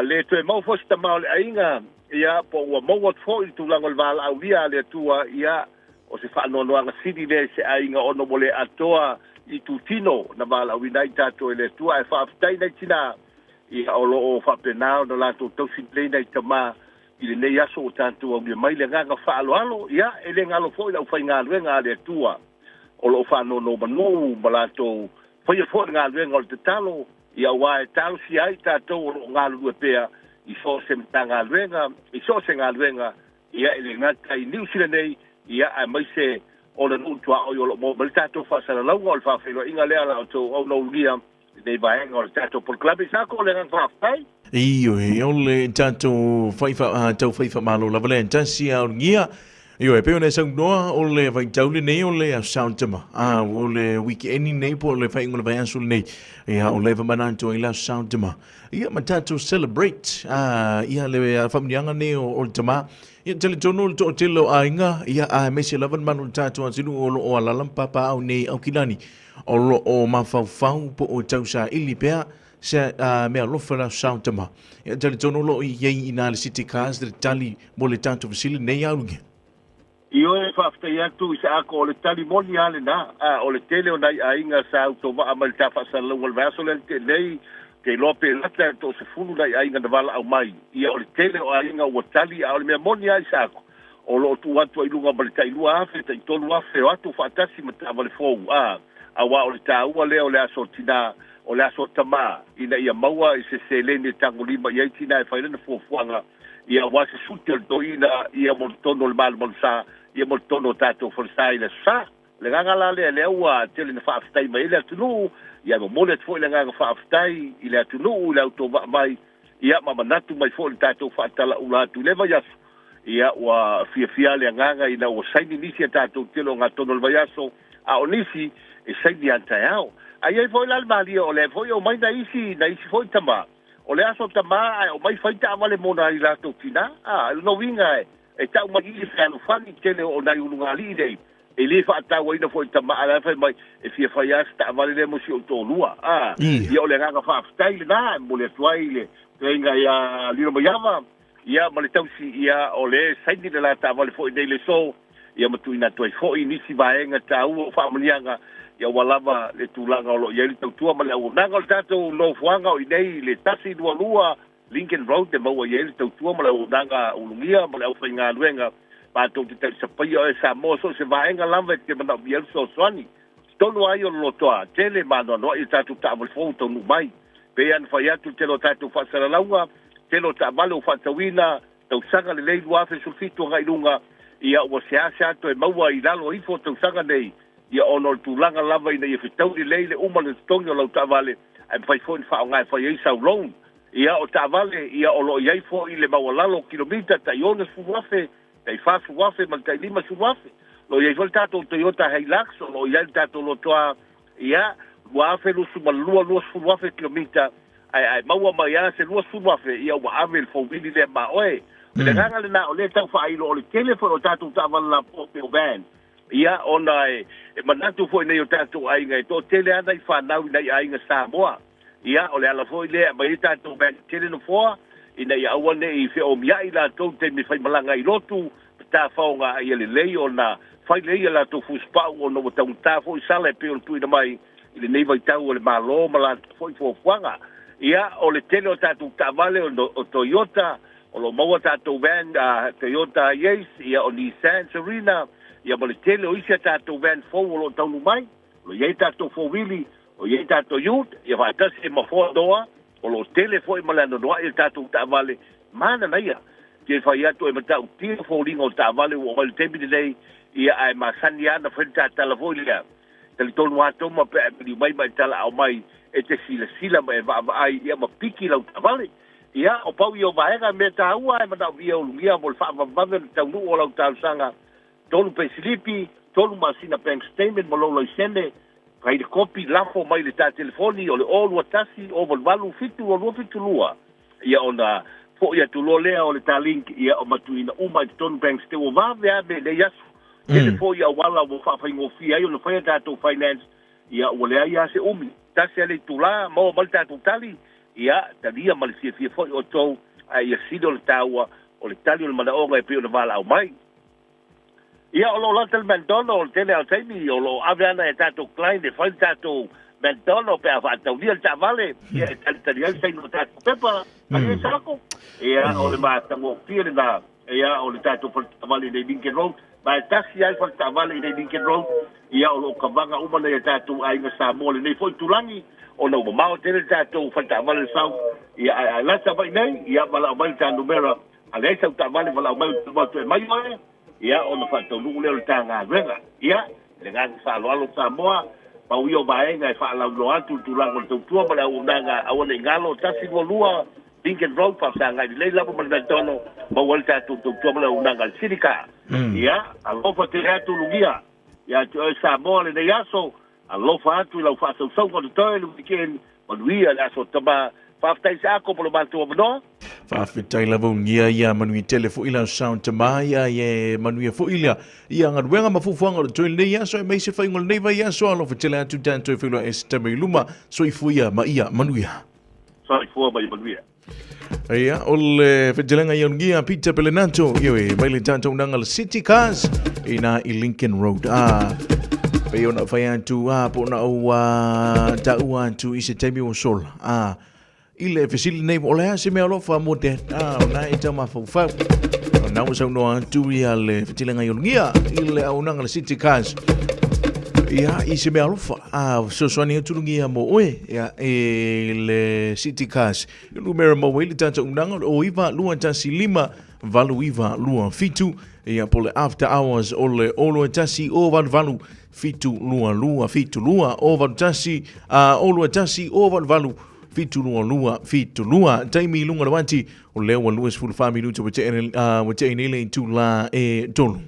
le toe maua foi se tamā o le aiga, ia, po ua maua atu foi i le tulaga o le valaaulia a le Atua, ia, o se faanoanoaga sili lea i se aiga ona ua le atoa itutino na valaauina ai tatou e le Atua. Ae faafetai nai tinā, ia, o lo o faapena ona latou tausi lelei nai tamā I lenei aso ua tatou aulia mai le agaga faaaloalo, ia, e le galo foi le aufaigaluega a le Atua o lo o faanonomanu ma latou faia foi le galuega o le tatalo, ia, aua e talosia ai tatou o lo o galulue pea i so o se Matagaluega, i so o se galuega, ia, e le gata i Niu Sila nei, ia, aemaise o le nuu tuaoi o lo o maua mai le tatou faasalalauga o le faafeiloaiga lea a la outou aunaulugia lenei vaega o le tatou polokalame. Sako, le agaga faafetai. Ioe, o le tatou faifa, tau faifa malo lava lea tasi a ulugia. Ioe, pei ona e saunoa, o le vaitau lenei o le Aso Tama. O le weekend nei po o le faaiuga o le vaiaso lenei. Ia, o le famanatu ai le Aso Tama. Ia, ma tatou celebrate, ia le faamanuiaga nei o le tama. Ia, talitonu le toatele o aiga, ia, aemaise lava le malu o le tatou atunuu o lo o alaala ma papaaao nei i Aukilani. O lo o mafaufau po o tausaili pea se meaalofa le Aso Tama. Ia talitonu o lo o i ai i nā le City Cars le tali mo le tatou fesili nei Aulugia. Ioe, faafetai atu i Saako, o le tali moni lava lena. A o le tele o nai aiga sa autovaa mai le ta faasalalauga o le vaiaso lea na tea nei, ou te iloa pe lata i le toasefulu nai aiga na valaau mai. Ia o le tele o aiga ua tali, a o le mea moni lava i Saako, o lo o tuu atu ai i luga ma le tai 2,000, tai 3,000 o atu faatasi ma taavale fou, a, aua o le taua lea o le aso tinā, o le aso tamā, ina ia maua i se seleni e tagolima i ai tinā e fai lana fuafuaga, ia aua se suti o le toeaina, ia mo totonu o le malumalu-sa, ia mo totonu o tatou falesa i le aso sa. O le agaga la lea, lea ua tele na faafetai mai ai le atunuu, ia e momoli atu foi le agaga faafetai i le atunuu i le autovaa mai, ia ma manatu mai foi i le tatou faatalaula atu i le vaiaso, ia ua fiafia le agaga ina ua saini nisi a tatou tele o gatonu o le vaiaso, a o nisi e saini a taeao. Ae i ai foi la le malie o lea foi e omai nai isi, nai isi foi tama, o le aso tama ae omai fai taavale mo nai latou tina. A, o lona uiga e tau mai i i le fealofani tele o nai ulugalii nei, E le faatauaina foi tama a la fai mai e fia fai lava se taavale lea mo si ou toalua. A, ia o le agaga faafetai lena e momoli atu ai le feaiga ia Lilo Maiava, ia ma le tausi, ia o lea e saini le la taavale foi nei le so, ia ma tuuina atu ai foi nisi vaega taua o faamanuiaga, ia ua lava le tulaga o lo o i ai le tautua ma le auaunaga o le tatou nofoaga o i nei i le 122 Lincoln Road e maua i ai le tautua ma le auaunaga ulugia ma le aufaigaluega matou te talisapaia oe Samoa so o se vaega lava e te manaomia ai le fesoasoani. Totonu ai o Lolotoa tele ma anoanoai a tatou taavale fou e taunuu mai. Pei lava ona fai atu i le tele o tatou faasalalauga, tele o taavale ua faatauina, tausaga lelei 2017 agai i luga, ia ua seasea toe maua i lalo ifo o tausaga nei, ia ona o le tulaga lava ina ia fetaui lelei le uma o le totogi o lau taavale, ae mafai foi ona faaaoga e fai ai sau loan. Ia o taavale, ia o lo o i ai foi le maualalo o kilomita tai 60,000, tai 40,000 ma le tai 50,000. O lo o i ai foi le tatou Toyota Hilux, o lo o i ai le tatou lotoa, ia, 2022, 20,000 kilomita, ae a e maua mai lava se 20,000, ia ua ave le four-wheelie lea ma oe. O le agaga lena o lea e tau faailo, o le tele foi o tatou taavale lapoa po o van, ia, ona e manatu foi nei o tatou aiga e toatele lava nai fanau i nai aiga Samoa. Ia, o le ala foi lea e aumai ai tatou van tetele nofoa, ina ia aua ne i feomiai latou i taimi e faimalaga ai i lotu, ma tafaoga a ia lelei ona fai lelei a latou fusupau ona ua taugata foi sala e pei ona tuuina mai i lenei vaitau o le Malo ma latou foi fuafuaga. Ia, o le tele o tatou taavale o Toyota, o lo o maua tatou van Toyota Hiace, ia o Nissan Serena, ia ma le tele o isi a tatou van fou o lo o taunuu mai. O lo o i ai tatou four-wheelie, o i ai tatou ute, ia faatasi ai ma four door, o lo o tele foi ma le anoanoai o tatou taavale, mananaia. Te fai atu e matautia foliga o taavale ua oo mai i le taimi lenei, ia ae masani lava ona fai le tatala foi lea. Talitonu lava Toma pe a e maliu mai ma e talaao mai, e te silasila ma e vaavaai ia ma piki lau taavale. Ia, o pau ia o vaega mea taua e manaomia e ulugia mo le faavavevave o le taunuu o lau talosaga Tolu peisilipi, tolu masina bank statement ma lou laisene, fai le kopi, lafo mai le ta telefoni o le 021 088 7272, ia ona foi atu loa lea o le ta link, ia o matuina uma i totonu bank statement, ua vave lava mea i nei aso. Tele foi auala ua faafaigofie ai ona fai a tatou finance, ia ua leai lava se umi. Tasi lava le itula, maua mai le tatou tali, ia talia ma le fiafia foi outou, ae ia sili o le taua o le tali o le manaoga e pei ona valaau mai. Ia, o lo o lata le McDonald, o le tele lava o taimi, o lo o ave ana e tatou client e fai le tatou McDonald pe a faataulia le taavale, ia e talitali ai le saina o tatou pepa, malie sako. Ia, o le matagofie lena, ia, o le tatou fale taavale i nei Lincoln Road, ma e tasi lava le fale taavale i nei Lincoln Road, ia, o lo o kavaga uma nai a tatou aiga Samoa i lenei foi itulagi, ona ua mamao tele le tatou fale taavale i le South, ia, ae a lata mai i nei, ia, valaau mai le ta numera A leai sau taavale valaau mai ou te alu atu e mai oe, ia ona faataunuu lea o le ta galuega. Ia, i le agaga faaaloalo Samoa, pau ia o vaega e faalauiloa atu le tulaga o le tautua ma le auaunaga aua ne i galo, 122 Lincoln Road, faafesagai lelei lava ma le McDonald, maua ai le tatou tautua ma le auaunaga a le Citycar. Ia, alofa tele atu Lugia ia te oe Samoa lenei aso, alofa atu i lau faasausauga o totoe le weekend, manuia le aso tama. Faafetai Saako mo lo matou avanoa. Faafetai lava ugia ia manuia tele foi la sound tama ia e manuia foi lea ia galuega ma fuafuaga o le toe lenei aso e mai se faiga o lenei vai aso alofa tele atu tatou feiloai e se taimi i luma soifua ia ma ia manuia. Soifua ma ia manuia. Ia, o le fetelega i anugia Peter Pelenato, ioe, mai le tatou naga le City Cars, i na i Lincoln Road. Ah, pei ona fai atu, ah, po na ua taua atu i se taimi ua sola. Ah, i le fesili nei, o le a se mea alofa mo te, ah, o na e tau mafaufau. O na ua saunoa atu ia le fetelega i anugia, i le aunaga le City Cars. Ia, i se mea alofa. A fesoasoani atu lugia mo oe, ia, e le City Cars. I numera maua ai le tatou unaga o le 09 215 8927, ia po le after hours o le 021 088 722 72 081 021 088 722 72. Taimi i luga o le uati, o lea ua 24 minuta ua tea nei le itula e tolu.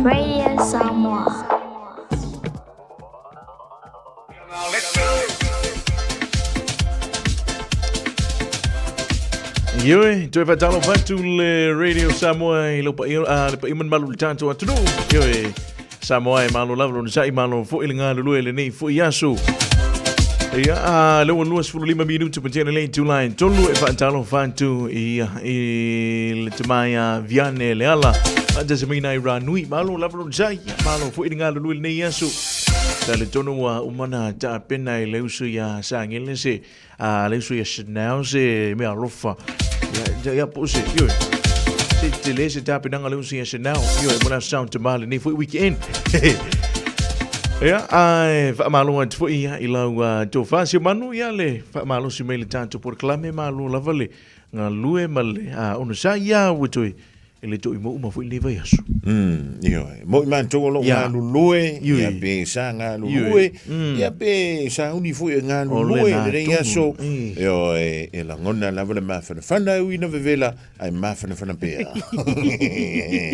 Radio Samoa. Ioe, toe faatalofa atu le Radio Samoa i lau paia, le paia ma le malu i le tatou atunuu. Ioe, Samoa e malo lava lona sa'i, malo foi le galulue i lenei foi aso. Ia, lea ua 25 minutu pa tea nei itula e tolu e faatalofa atu i, i le tama ia Viane Leala. Faatasi mai nai Ranui, malo lava lona sa'i, malo foi le galulue i lenei aso. Talitonu ua uma na taapena i le uso ia Sagele se a le uso ia Chanel se mea alofa. Ia ia po se ioe. Se tele se tapenaga le uso ia Chanel ioe mo le aso sound tamale nei foi weekend. Ia, ae faamalo atu foi ia i lau tofa si manu ia le faamalosi mai le tatou polokalame malo lava le galue ma le onosai ia ua toe E le to'i mo uma foi lenei vaiaso. Ioe. Mo i matou o lo o galulue, ia pe sa galulue, ia pe sauni foi e galulue i lenei aso. Ioe, e lagona lava le mafanafana e ui ina vevela, ae mafanafana pea.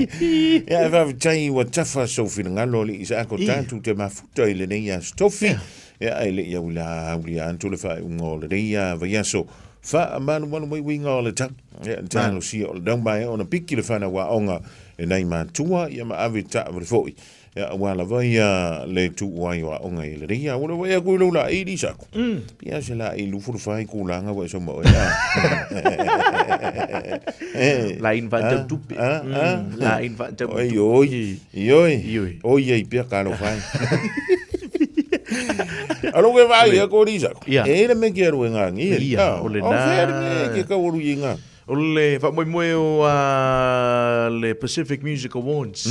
Ia, e faafetai ua tafa sou finagalo alii Isaako tatou te mafuta i lenei aso tofi. Ia, ae le i aula aulia atu le faaiuga o lenei vaiaso, faamalumalu mai uiga o le tau. Ia, talosia o le daumaea ona piki le fanau aoga e nai matua, ia ma ave taavale foi. Ia, aua lava ia le tuu ai o aoga i lenei ia. Ua leva ea koe lou laei li sako. Pia se laei lufulu fai kulaga ua e sau ma oe. Lain va tau tupe. Lain va tau tupe. Oi, oi. Ioi. Oi ai pia ka lo fai. Alo ke vai e ko risa. E le me ke aru e ngangi. Ia, o le na. O fea le me ke ka oru i ngā. O le faamoemoe o le Pacific Music Awards.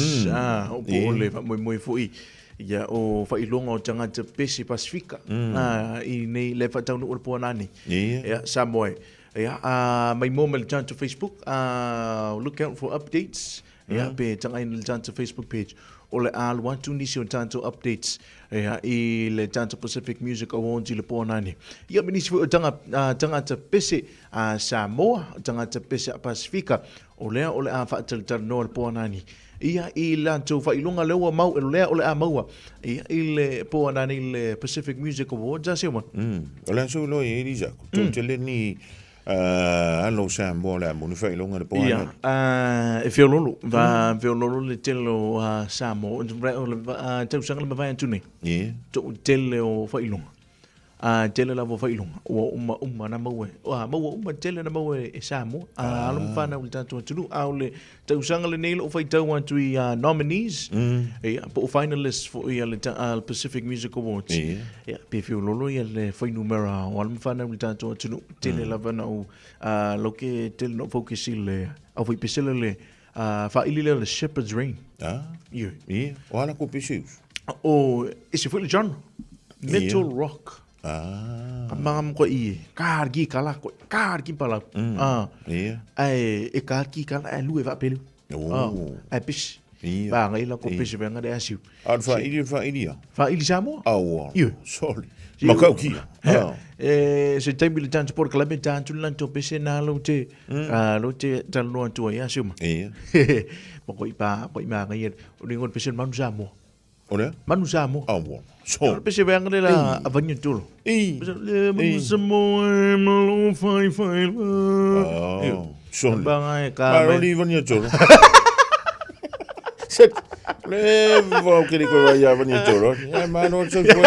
O po o le faamoemoe foi ia o faailoga o tagata pese Pasifika. I nei le faataunuu o le poa nani. Ia, Samoa. Ia, mai mo me le tatou Facebook. Look out for updates. Ia, pe tagai i le tatou Facebook page, o le a alu atu nisi o tatou updates ia, i le tatou Pacific Music Awards i le po anane. Ia, me nisi foi o tanga, tagata pese a Samoa, tagata pese a Pasifika, o lea o le a faatalatalanoa le po anane. Ia, i latou faailoga lea ua mau, lea o le a maua, ia, i le po anane i le Pacific Music Awards, a Siomana? O le aso loa i Elisa, tou te le ni Alo Samoa le a moni faailoga le po Ia, e feololo, va feololo le tele o Samoa, o le tausaga le mavae atu nei. Ia. To'u tele o faailoga. Tele lava o faailoga, ua uma uma na maua, ua maua uma tele na maua e Samoa. Alo ma whanau i le tatou atunuu, a o le tausaga lenei lou faitau atu i nominees, ia, po o finalists foi a le Pacific Music Awards. Ia, pe feololo ia le fuainumera o alo ma fanau i le tatou atunuu. Tele lava na ou, lau ke tele na ou focus i le au foi pesela le faaili lea o le Shepherd's Rain. Ah. Ia. Ia, o ala ko pese usu. O, ese foi le genre. Metal rock. Ah. Ka manga mo koe i, ka ki kala koe, ka ki palau. Ah. Ia. Ai, e ka ki kala, ai lue vaapelu. Oh. Ah, ai pisi. Ia. Ba ngai la ko pisi venga de asiu. A whairi, whairi ia. Whairi Samoa? Aua. Ia. Sorry. Makau ki. Ah. E, se taimi le tāntu pora kalame tāntu lan tō pese nā lau te, lau te talanoa tua ia siuma. Ia. Ma koi pā, koi mā ngai o ringo pese manu Samoa. O lea? Manu Samoa. Aua. So. O pese venga le la avania tolo. Ei. Pese le manu Samoa e malo whai whai la. Oh. Sorry. Banga e ka. Malo li vania tolo. Se le vau ke le ko ia vania tolo. E malo tso ko.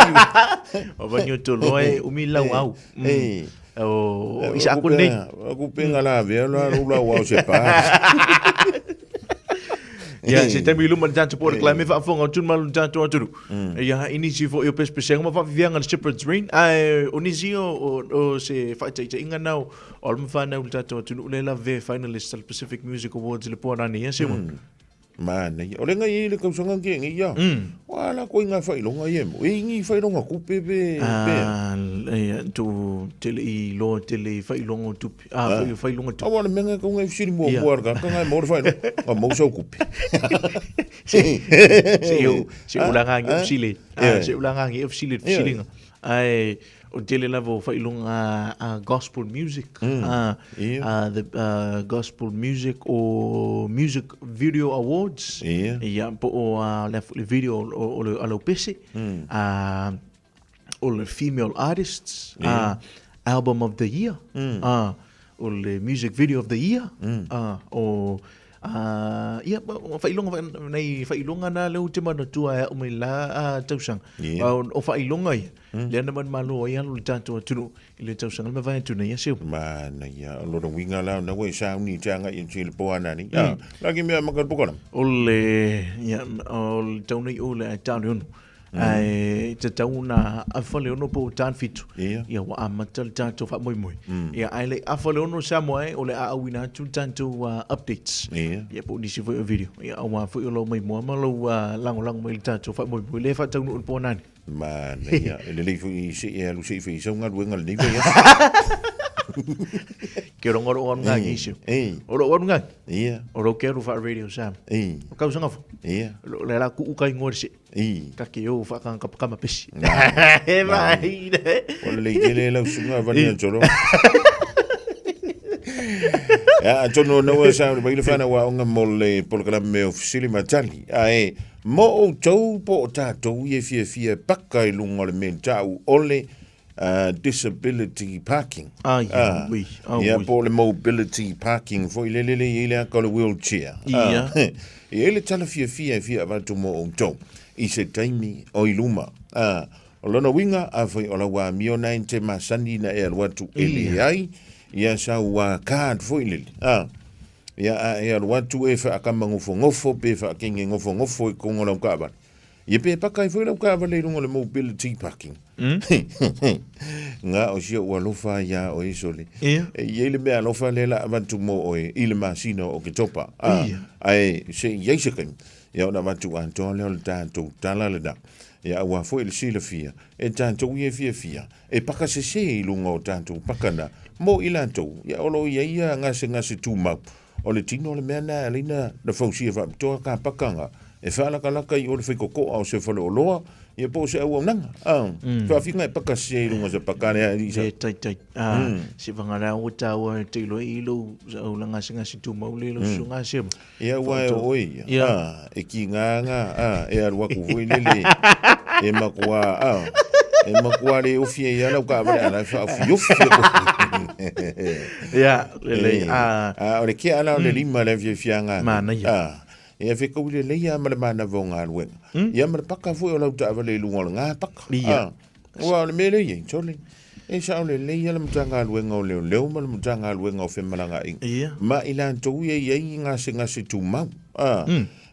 O vania tolo e umi lau au. Ei. O isa aku nei. Aku penga la vea la la wau se pa. Ia, se taimi i luma le tatou polokalame faafofoga atu ma le tatou atunuu. Ia, i nisi foi o pesepesega ma faafiafiaga le Shepherd's Rain, ae o nisi o se faataitaiga na o alo ma fanau i le tatou atunuu lea e lavea finalist a le Pacific Music Awards i le po anane ia, Simon. Manaia. O le ngai e le tausaga ke ngai ia. Wa la ko inga whailonga ia mo. E ingi whailonga kupe pe pe. Ah, ia, tu tele i loa tele i whailonga o tupe. Ah, whailonga tupe. Awa le menga ka ngai whisiri mua mua ka ka ngai mo le whailonga. Ka mau sau kupe. Se se ulanga ngi ofisile. Ah, se ulanga ngi ofisile fisilinga. Ai o tele lava o whailonga gospel music. The gospel music o music video awards. Ia po o le video o le alo pese. O le female artists. Album of the year. O le music video of the year. O ia, whailonga, nei whailonga nā leo te manatua e au mai la tausaga. O whailonga ia, lea na manumalo ai alo le tātou atunuu i le tausaga le mavae atu nei, ia seu. Mana ia, o lona uiga la ona ua e sauni i te agai i le po anani. Ia, la ki mea maka le pokana. O le, ia, o le tau nei o le ae tau le ono. Ae tatau ona afa le ono po o tane fitu. Ia ua amata le tatou faamoemoe. Ia ae le i afa le ono Samoa e, o le a auina atu le tatou updates. Ia po o nisi foi o video. Ia aua foi o lau maimoa ma lou lagolago mai i le tatou faamoemoe lea e faataunuu i le po anane. Manaia, e lelei foi se i e alu se i fai i sau galuega lenei vaiaso. Ke rongo ro anu ngangi isio. O ro anu ngangi. Ia. O ro ke aru wha radio Sam. O kausanga fo. Ia. Lo le la ku uka ingoa se. Ka ke o wha kanga kama pesi. E mai ne. O le tele lau sunga vani a tolo. Ia, atonu na ua sa uri le whana wa onga mo le polokalame o Fisili Matali. Ae, mo outou po o tātou i e fiafia paka i lunga o le mea tau o le disability parking. Ah, ia, ui, ah, ia, ui. po o le mobility parking foi le lele i le aka o le wheelchair. Ia. Ah, e ai le tala fiafia e fia avatu mo outou i se taimi o i luma. Ah, o lona uiga, afai o lau amio na e te masani na e alu atu e leai, ia sau card foi lele. Ah, ia a e alu atu e whaakama ngofo pe whaakenge ngofo i kongo lau kaavale. Ia pe paka ai foi lau kaavale i lunga o le mobility parking. Ngā o sia ua alofa ia o e sole. Ia. E i le mea alofa le la avatu mo oe i le masina o Oketopa. Ah, Ia. Ae se i ai se kaimi. Ia ona avatu atoa lea o le tātou tala lena. Ia aua foi le silafia e tātou i e fiafia. E paka sese i lunga o tātou pakana mo i latou. Ia o lo ia ia gasegase tumau. O le tino o le mea na e ala na fausia faapitoa ka pakanga. E whaalakalaka i o le whaikokoa o se whale o loa, ia po o se auaunaga. Ah, Whaafinga e paka sese i lunga o se pakane a Elisa. E tai tai. Ah, se whangarau o tāua e te iloa i lou au la gasegase tumau le lou susu gasema. Ia ua e oe ia. Ia. Ah, e ki ngā ah, e alu aku foi lele. E makua, ah, e makua le ofi e ia lau ka avale ala e whaofi ofi e koe. Ia, lelei, Eh, ah. ah, o le kea ala o le lima le fiafia ngā. Manaia. Ah, e awhi kau le leia ma le mānawa o ngā luenga. Ia ma le paka foi o lau ta avale i lunga o le ngā paka. Ia. Ah, ua o le mea lea, tole. E sa o le leia le mutanga luenga o leo leo ma le mutanga luenga o whemalanga inga. Ia. Ma i lantou ia i ai gasegase tumau. Ah,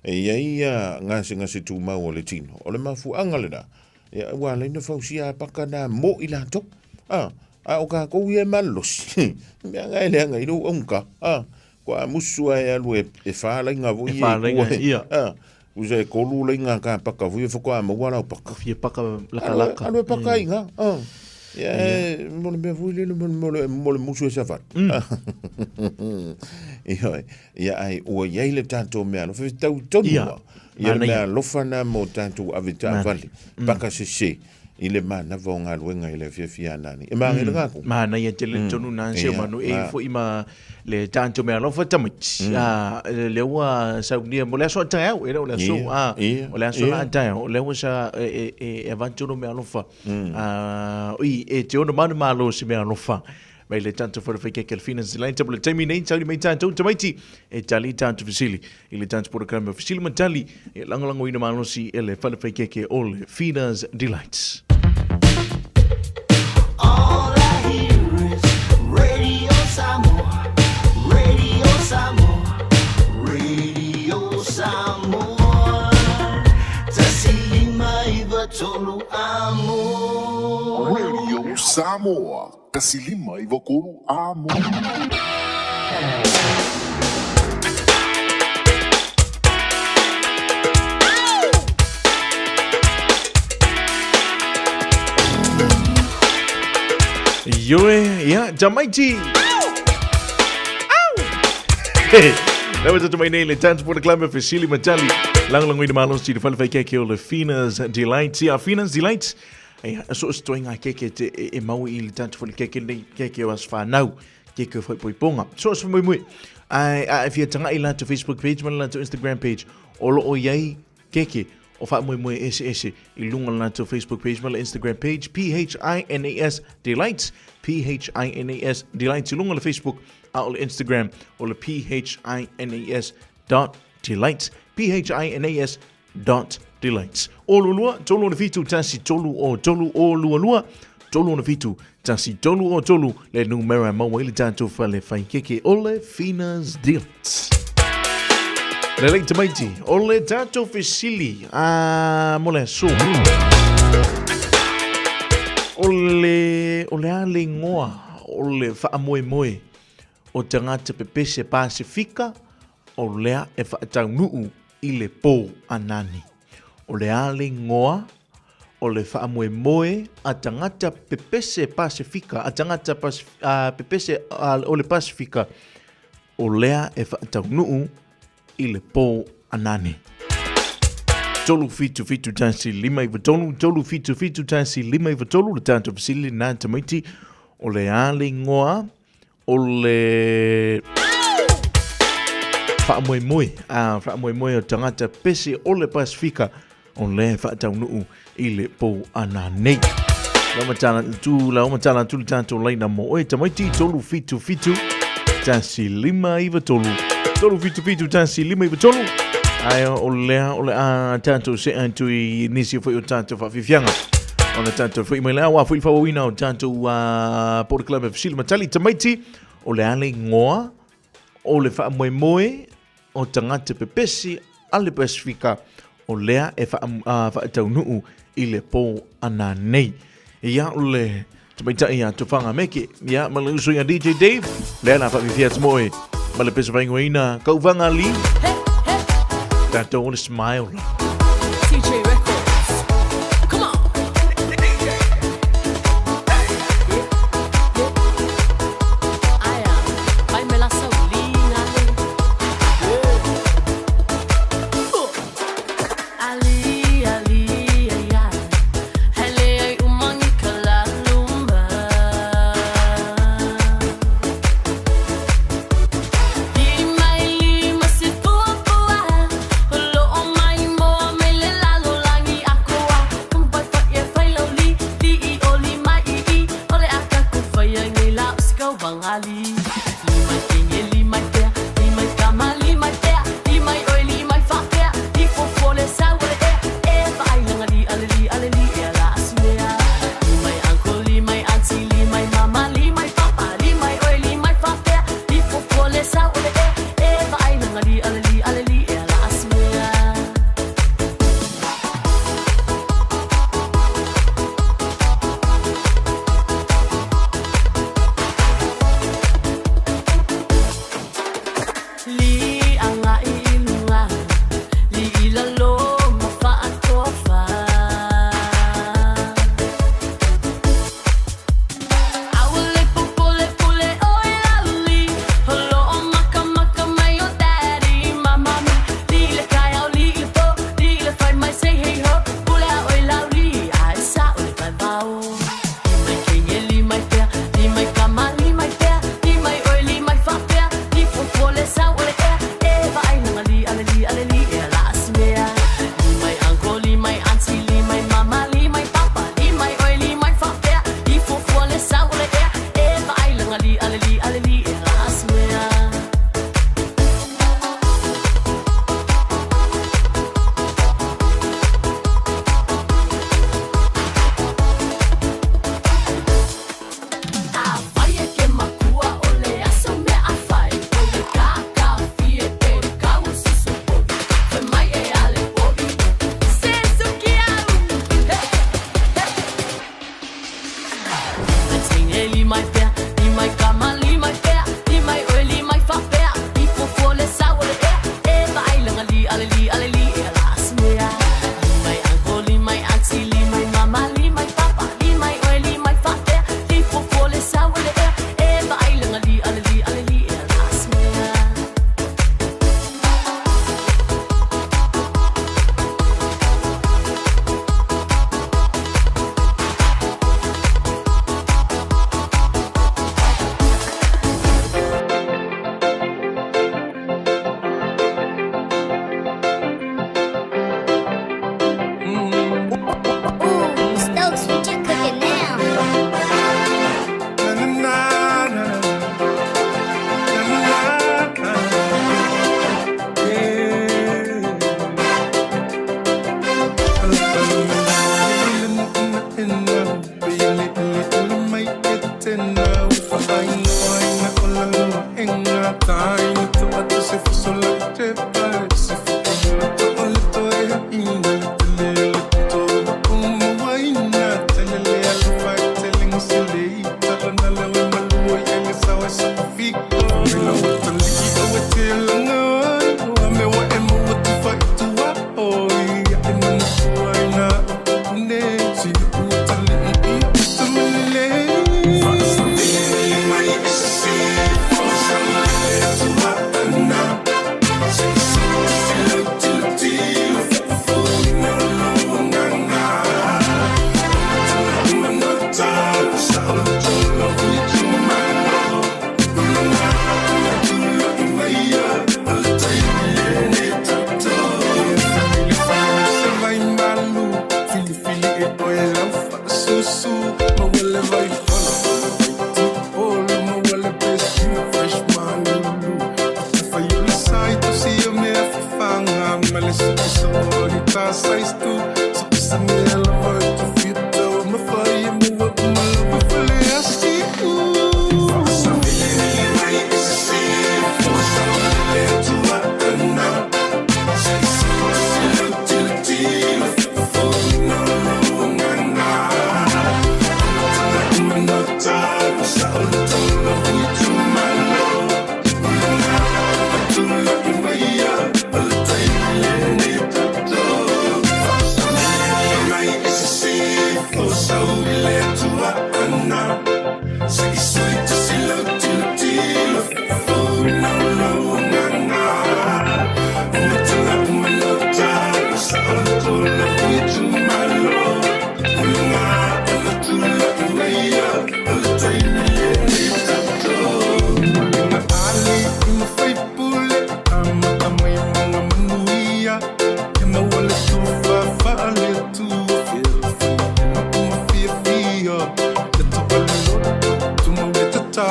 E i ai ia gasegase tumau o le tino. O le mafuanga lena. Ia ua ala ina fausia a paka nā mo i lantou. Ah, a o kākou ia e malolosi. Mea ngai le anga i lou aunga. Ah, kua musu ai alu e, e whālainga voi E whālainga, e kua. ia. Ah, usa e kolu lainga ka paka voi e whakoa maua lau paka. Fia paka lakalaka. Alu e paka inga. Ah. Ia, e, mo le mea foi lele mo le- mo le- mo le musu e sawhatu. Ia, ia ai, ua iai le tātou mea alofa, e tau tonu Ia. a. Ia le Manaia. mea alofa nā mo tātou ave taavale, paka sese, i le mānawa o galuega i le afiafi anani. E magele gaku. Manaia tele tonu nā se Ia, manu e ma- foi ma le tātou mea alofa tamaiti. Ah, le ua saunia mo le aso a taeao, e le o le aso, Ia, ah, ia, o le aso la ia. a taeao, le ua sa e e e avatu no mea alofa. Ah, ui, e te ono manu malo se mea alofa. Mai le tātou whare keke le Finance Line, tapu le taimi nei, tauri mai tātou tamaiti, e tali tātou fisili, i le tātou porokrame o Fisili Matali, e langolango ina malosi e le whare keke o le Finance Delights. All I hear is Radio Samoa, Radio Samoa, Radio Samoa. Tasilima iwa tolu amo. Radio Samoa, tasilima i vakolu amo. Ioe, ia, tamaiti! Lewa tatu mai nei le Transport Club Fesili Matali. Langolango ina malosi le whale keke o le Fina's Delights. Ia, Fina's Delights. Ia, so o se toenga keke te e, e mau i le Transport keke nei keke o as whanau. Keke o whaipoiponga. So o se mui mui. Ai, a e fia tanga i lātou Facebook page ma le lātou Instagram page. O lo o iai keke o wha mui ese ese i lunga le lātou Facebook page ma le Instagram page P-H-I-N-A-S Delights P-H-I-N-A-S Delights i lunga le Facebook a o le Instagram o le P-H-I-N-A-S dot delights P-H-I-N-A-S dot delights. O lua, tolu o le fitu, tasi tolu o tolu o lua lua, tolu o le fitu, tasi tolu o tolu, le numera maua i le tātou whale whaikeke o le Fina's Delights. Lelei tamaiti, o le tatou fesili a mo le aso. O le, o le a le ingoa o le faamoemoe o tagata pepese Pasefika o lea e faataunuu i le pō anani. O le a le ingoa o le faamoemoe a tagata pepese Pasefika, a tagata pepese o le Pasefika o lea e faataunuu i le pō anane. 377 593, 377 593 le tatou fesili lena tamaiti o le a le ingoa o le faamoemoe a faamoemoe o tagata pese o le Pasifika o lea e faataunuu i le pō ananei. Lau matala tu, lau matala tu le tatou laina mo oe tamaiti 377 1593 377 1593 Ai o lea o le a tatou se atu i nisi foi o tatou faafiafiaga ona tatou foi mai le aua foi fauauina o tatou Port Club FC le matali tamaiti o le a le ingoa o le faamoemoe o tagata pepesi a le Pasifika o lea e faataunuu i le pō ananei. Ia o le tamaitai ia Tofaga Meke, ia ma le uso ia DJ Dave, lea la faafifia atu mo e ma le pesa faingoina Kauvaga Lee. Tatou o le smile. TJ Records. Come on.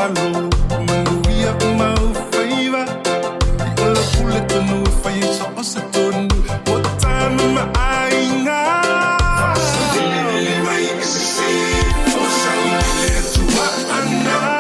itumalo Manuia o mau faiva I o la pule tonu e whai so o se tonu O tama ma aiga Whakasavilivili mai i se si O sa le atua ana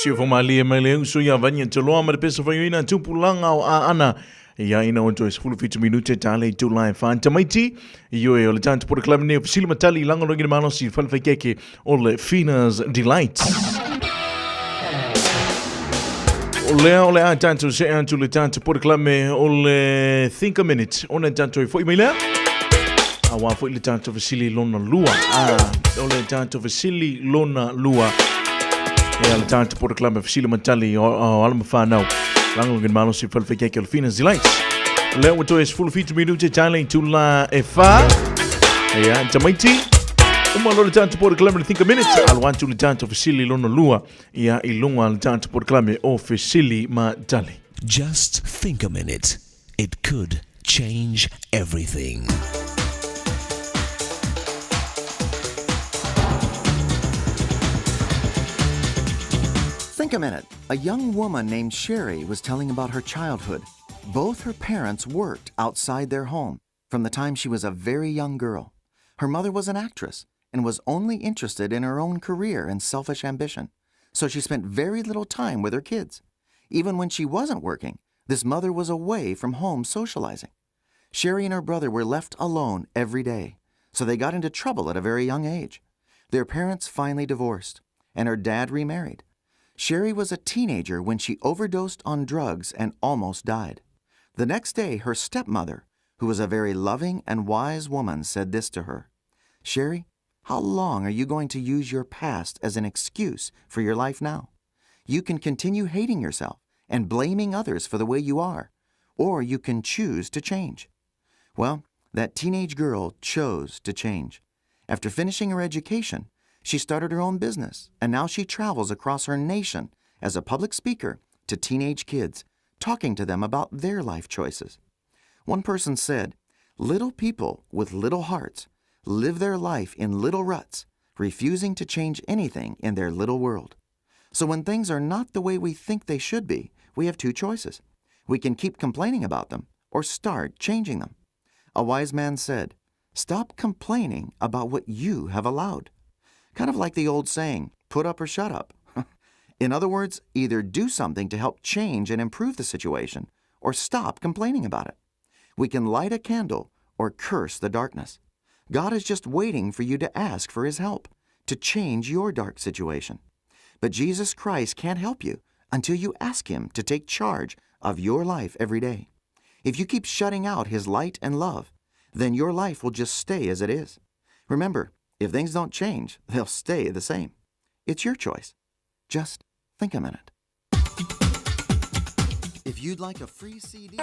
Siofo malie mai le uso ia vania te loa ma le pesa whaioina tupulanga o a ana ia ina o toe 17 minute tale i tūlai whaan tamaiti i oe o le tāntu pora klame nei o Fisili Matali i langa longi malosi whalewhaikeke o le Fina's Delight. O lea o le a tātou se atu le tātou porokalame o le Think a Minute. Ona tātou i foi mai lea. A wā foi le tātou fesili lona lua. A, o le tātou fesili lona lua. E a le tātou porokalame fesili matali o, o alama whanau. Langolongin malo si whalewhai o le Fina's Delight. Lea ua toe 17 minute tālei tūla e whā. Ia, tamaiti. Uma lo le tātou porokalame le Think a Minute. Alo atu le tātou fesili lona lua. Ia i lunga le tātou porokalame o Fesili ma Tali. Just think a minute. It could change everything. Think a minute. A young woman named Sherry was telling about her childhood. Both her parents worked outside their home from the time she was a very young girl. Her mother was an actress and was only interested in her own career and selfish ambition, so she spent very little time with her kids. Even when she wasn't working, this mother was away from home socializing. Sherry and her brother were left alone every day, so they got into trouble at a very young age. Their parents finally divorced, and her dad remarried. Sherry was a teenager when she overdosed on drugs and almost died. The next day, her stepmother, who was a very loving and wise woman, said this to her Sherry, how long are you going to use your past as an excuse for your life now? You can continue hating yourself and blaming others for the way you are, or you can choose to change. Well, that teenage girl chose to change. After finishing her education, she started her own business, and now she travels across her nation as a public speaker to teenage kids, talking to them about their life choices. One person said, Little people with little hearts live their life in little ruts, refusing to change anything in their little world. So when things are not the way we think they should be, we have two choices. We can keep complaining about them or start changing them. A wise man said, Stop complaining about what you have allowed. Kind of like the old saying, put up or shut up. In other words, either do something to help change and improve the situation or stop complaining about it. We can light a candle or curse the darkness. God is just waiting for you to ask for His help to change your dark situation. But Jesus Christ can't help you until you ask Him to take charge of your life every day. If you keep shutting out His light and love, then your life will just stay as it is. Remember, if things don't change, they'll stay the same. It's your choice. Just think a minute. If you'd like a free CD.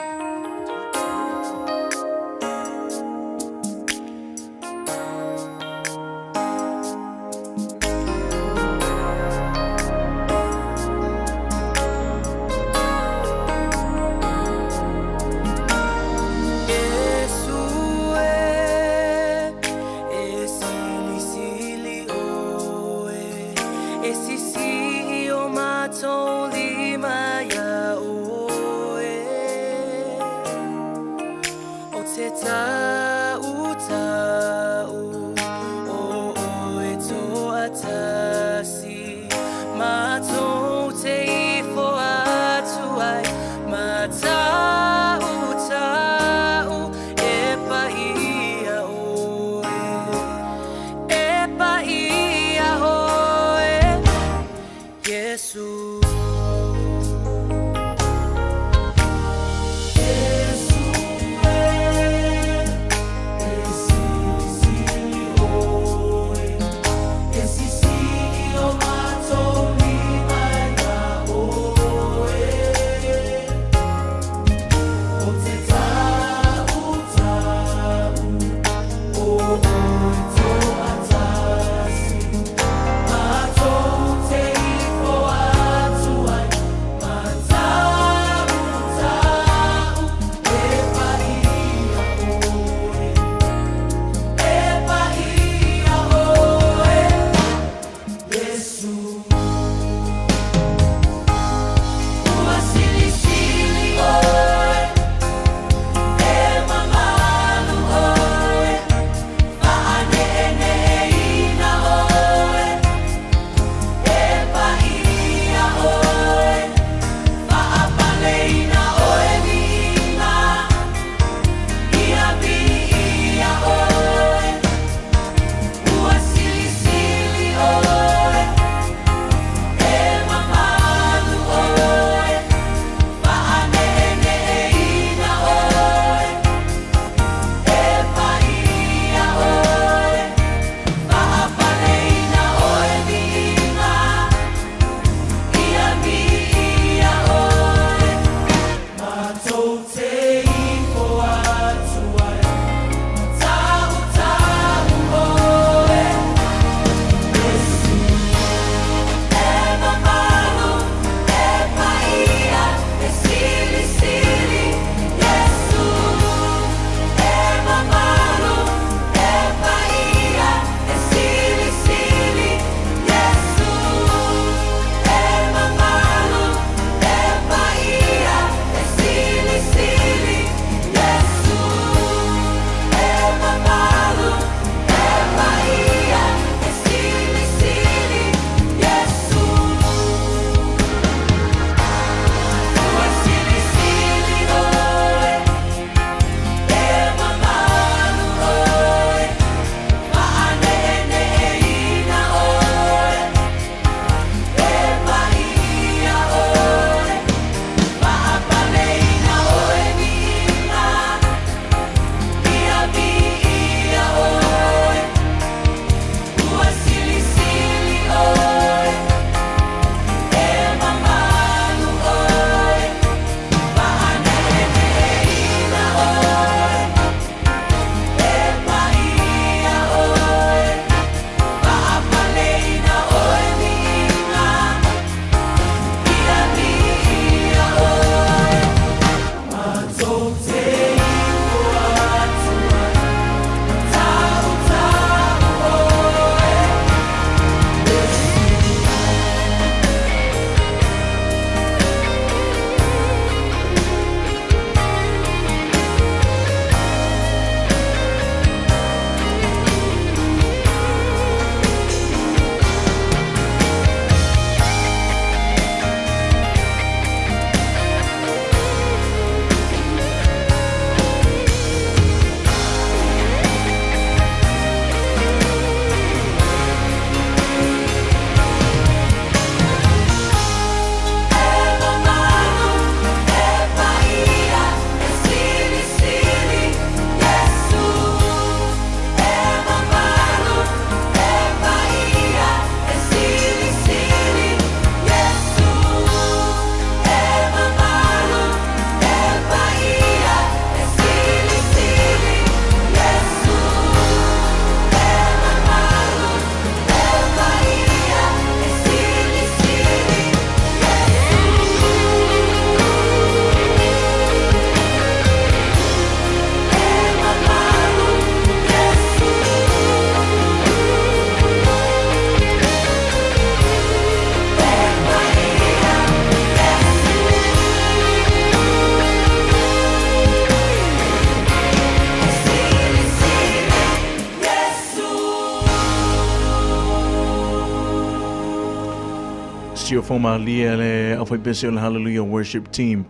Siofaumalie le aufaipese o le Hallelujah Worship Team.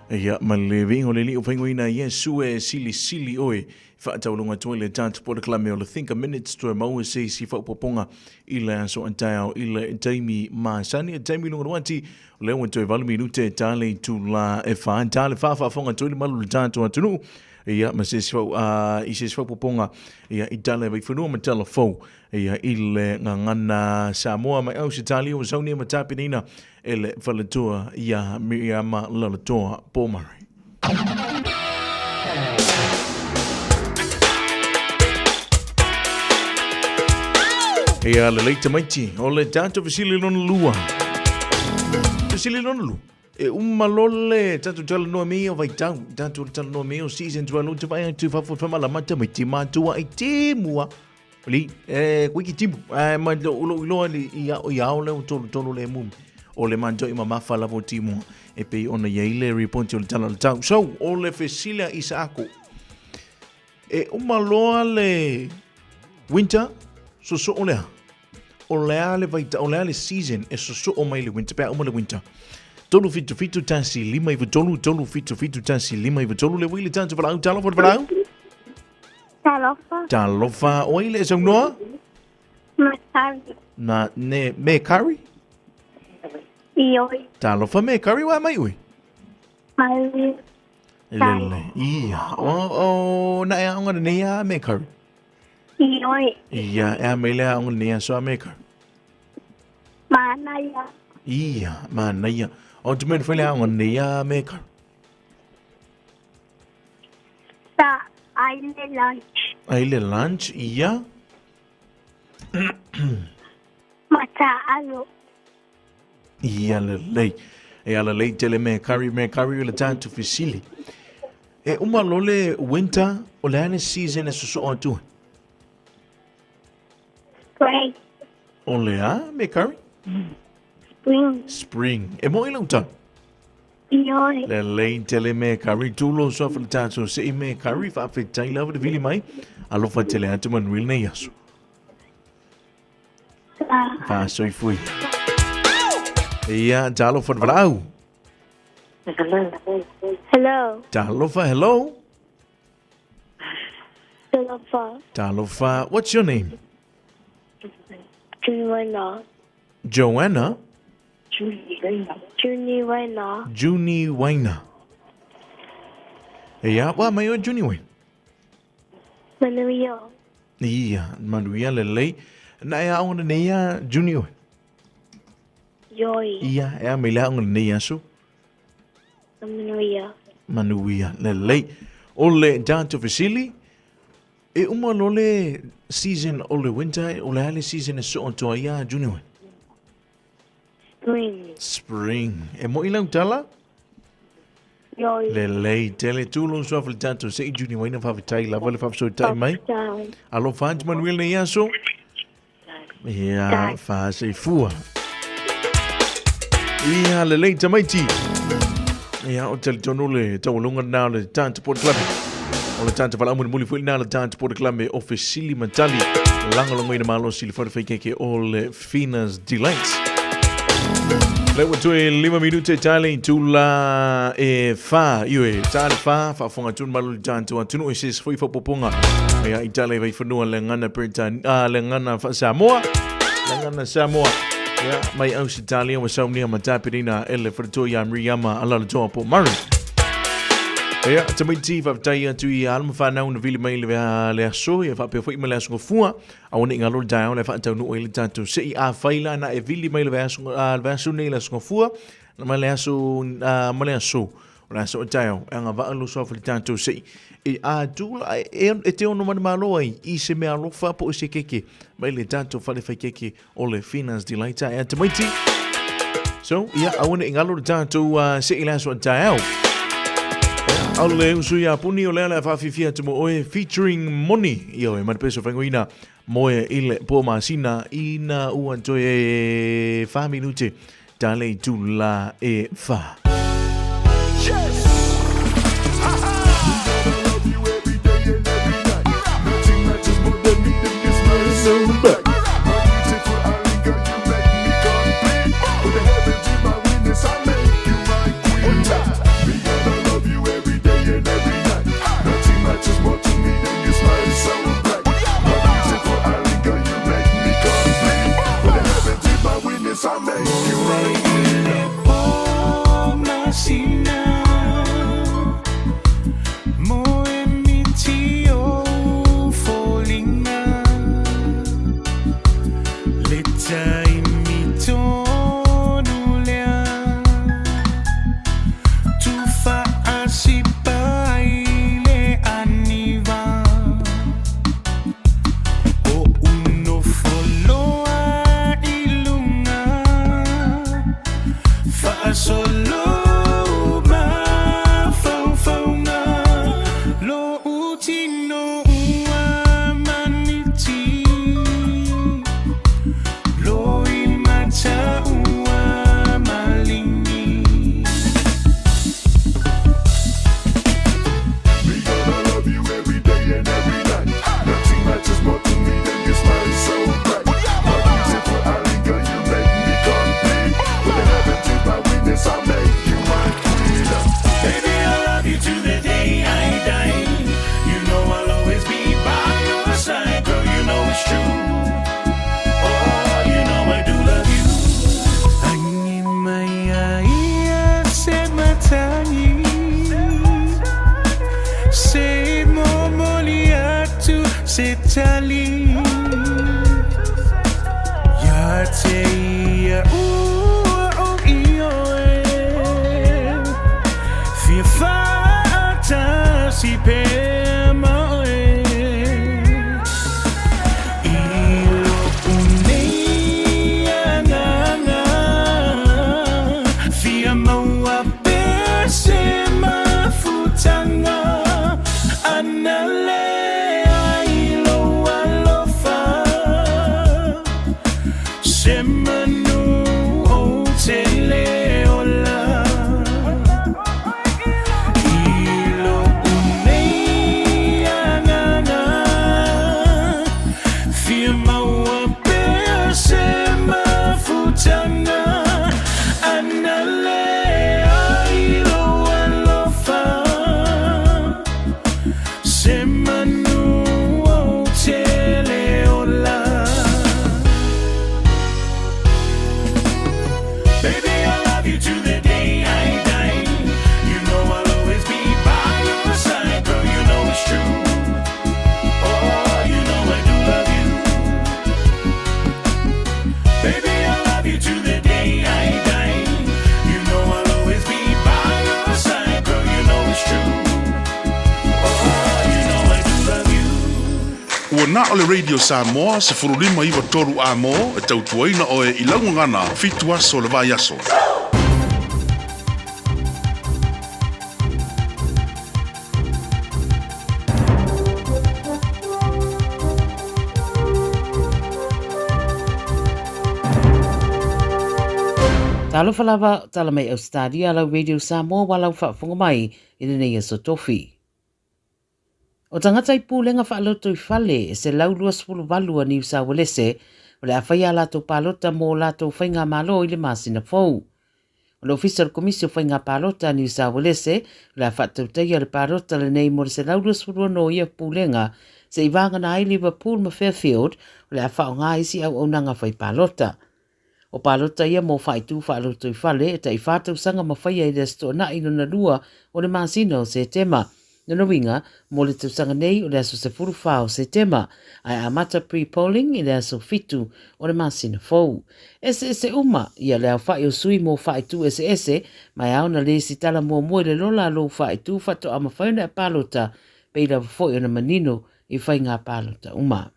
Ia, ma le viiga o le Alii o faiguina Iesu e silisili oe. Faataualoga atu ai le tatou polokalame o le Think a Minute toe maua se isi faaopoopoga i le aso a taeao i le taimi masani. E taimi luga ati, o lea ua toe 8 minute ta le itula e 4. Ta le faafofoga atu ai le malu o le tatou atunuu. Ia, ma se isi fau, i se isi faaopoopoga ia, i tala e vaifanua ma tala fou ia, i le gagana Samoa mai Ausetalia ua saunia ma tapenaina e le faletua ia Miriama Lalatoa Pomare. Ia lelei tamaiti, o le tatou fesili lona lua. Fesili lona lua. E uma loa le tatou talanoa mea ia o vaitau, tatou talanoa mea ia o seasons, ua loa te vaai atu i fafo i whamalama tamaiti matua i te mua. Li, e kuiki timu, e mai lo ulo iloa li i ao i ao le o tolu tolu le mumi. O le manto i mamafa lava o timua. E pei ona i ai le report o le tala o le tau. So, o le fesili a Isaako. E uma loa le winter, sosoo lea. O le a le vaita, o le a le season e sosoo mai le winter, pe a uma le winter. 377 1 5 9 3, 377 1 5 9 3, le ui le tātou valaau, talofa le valaau. Talofa. Talofa, o ai le e saunoa? Makari. Na, ne, me curry? Ioi. Talofa me curry wa mai ui? Mai. Lele. Ia. O, o, na e aonga nei a me curry? Ioi. Ia, e a mai le aonga nei a so a me curry? Manaia. Ia, manaia. O te mea whai le aonga nei a me curry? Sa ai le lunch. Ai le lunch, ia. Mata alo. Ia lelei. E ala lei tele me curry, me curry o le tātou fesili. E uma lo le winter, o le ane season e sosoo atu. Spring. O le a, me curry? Spring. Spring. E mo i lau tau? Ioe. Lelei tele me curry. Tulo soa fa le tātou se i me curry. Faafetai lava le vili mai. Alofa tele atu manuia lenei aso. Faasoifua. Ia, talofa le valaau. Hello. Hello. Talofa, hello. Talofa. Talofa. What's your name? Joanna. Joanna? Junie Waina. Junie Waina. Ia, wa mai o Junie Waina. Manuia. Ia, manuia lelei. Na e aonga nei ia Junie oe. Ioi. Ia, e a mai le aonga nei aso. Manuia. Manuia lelei. O le tatou fesili, e uma lo le season o le winter, o le a le season e soo atoa ia Junie oe. Spring. Spring. E moi lau tala? Ioi. Lelei tele tulo soa le tatou se i Junie Waina faafetai lava le faasoatai mai. Faafetai. Alofa atu manuia lenei aso. Ia, faasoifua. Ia, lelei tamaiti. Ia, o talitonu le taualuga lena o le tatou polokalame. O le tatou valaau mulimuli foi lena o le tatou polokalame o Fesili ma Tali. Lagolagoina malosi le falefaikeke o le Fina's Delights. Le ua toe 5 minute ta le itula e whā, ioe, ta le whā, whaafonga tūn malu le tātou atunuu e se se foi whapoponga. Ia i tale vai whanua le ngana Britain, le ngana Samoa, le ngana Samoa. Ia, mai Ausitalia wa saunia ma tāpirina e le wharatoa ia Miriama Alalatoa po Murray. Ia, tamaiti faafetai atu i alo ma whanau na vili mai le, le aso, ia faapea foi ma le aso gafua. Aua ne i galo le taeao le faataunuu ai le tatou sei afai la na e vili mai le vaiaso le vaiaso nei le aso gafua ma le aso ma le aso o le aso o taeao e agavaa lou suafa i le tatou sei e a tula e, e te ono manumalo ai i se mea alofa po o se keke mai le tatou fale fai keke o le Fina's Delight e a tamaiti. So, ia, aua ne i galo le tatou sei i le aso a taeao. Ia, au le usu ia puni o lea le whaafifia atu mo oe featuring Moni. Ia oe, mana peso whaingoina moe i le pō masina ina ua toe e 4 minute ta le itula e 4. Yes! Ha ha! You gotta love you every day and every night. Nothing matters more than me than this man so back. My beautiful Alinga, you make me complete. With the heaven make you my queen. O masina Mo e miti o foliga Le taimi tonu lea Tufaasipa ai le aniva O unofo loa i luga Faasolo mafaufauga Lou tino ua maniti Loi mata ua maligi. Me gonna love you every day and every night. Nothing matters more to me than your smile so bright. My beautiful Alika, you make me complete. With the heavens is my witness, I'll make you my queen. Baby, I love you to the day I die. You know I'll always be by your side, girl. You know it's true. Oh, you know I do love you. Lagi mai ai ia se matagi Se momoli atu se tali Ia te ia ua o ioe Fia faatasi pea ma oe I lo'u nei agaga Fia maua pea se mafutaga Ana leai lou alofa Se manu ou te lē ola I lo'u nei agaga Fia maua pea se mafutaga Ana leai lou alofa Se manu ou te lē ola Baby, I love you to the day I die. You know I'll always be by your side, girl. You know it's true. Oh, you know I do love you. Baby, I love you to the day I die. You know I'll always be by your side, girl. You know it's true. Oh, you know I do love you. Ua na o le Radio Samoa 1593 amo e tautuaina oe i laugagana 7 aso o le vaiaso. Talofa lava, tala mai Australia lau Radio Samoa wa lau faafofoga mai i lenei aso tofi. O tagata i pulega faalotoifale e 128 a Niu Sauelese o le a fai a latou palota mo latou faigamalo i le masina fou. O le Ofisa o le Komisi o Faiga Palota a Niu Sauelese o le a faatautaia le palota lenei mo le 126 o ia pulega se'i vagana ai Liverpool ma Fairfield o le a faaaoga isi auaunaga fai palota. O palota ia mo faaitu faalotoifale e tai whā tausaga ma whaia i le Aso Toonai lona lua o le masina o Setema. Lona uiga, mo le tausaga nei o le aso 14 o Setema, ae amata pre-polling i le aso 7 o le masina fou. Eseese uma ia le aofa'i o sui mo faaitu eseese, ma e ao na lesitala muamua i le lola a lou faaitu faatoa mafai ona e palota, pei lava foi ona manino i faiga palota uma.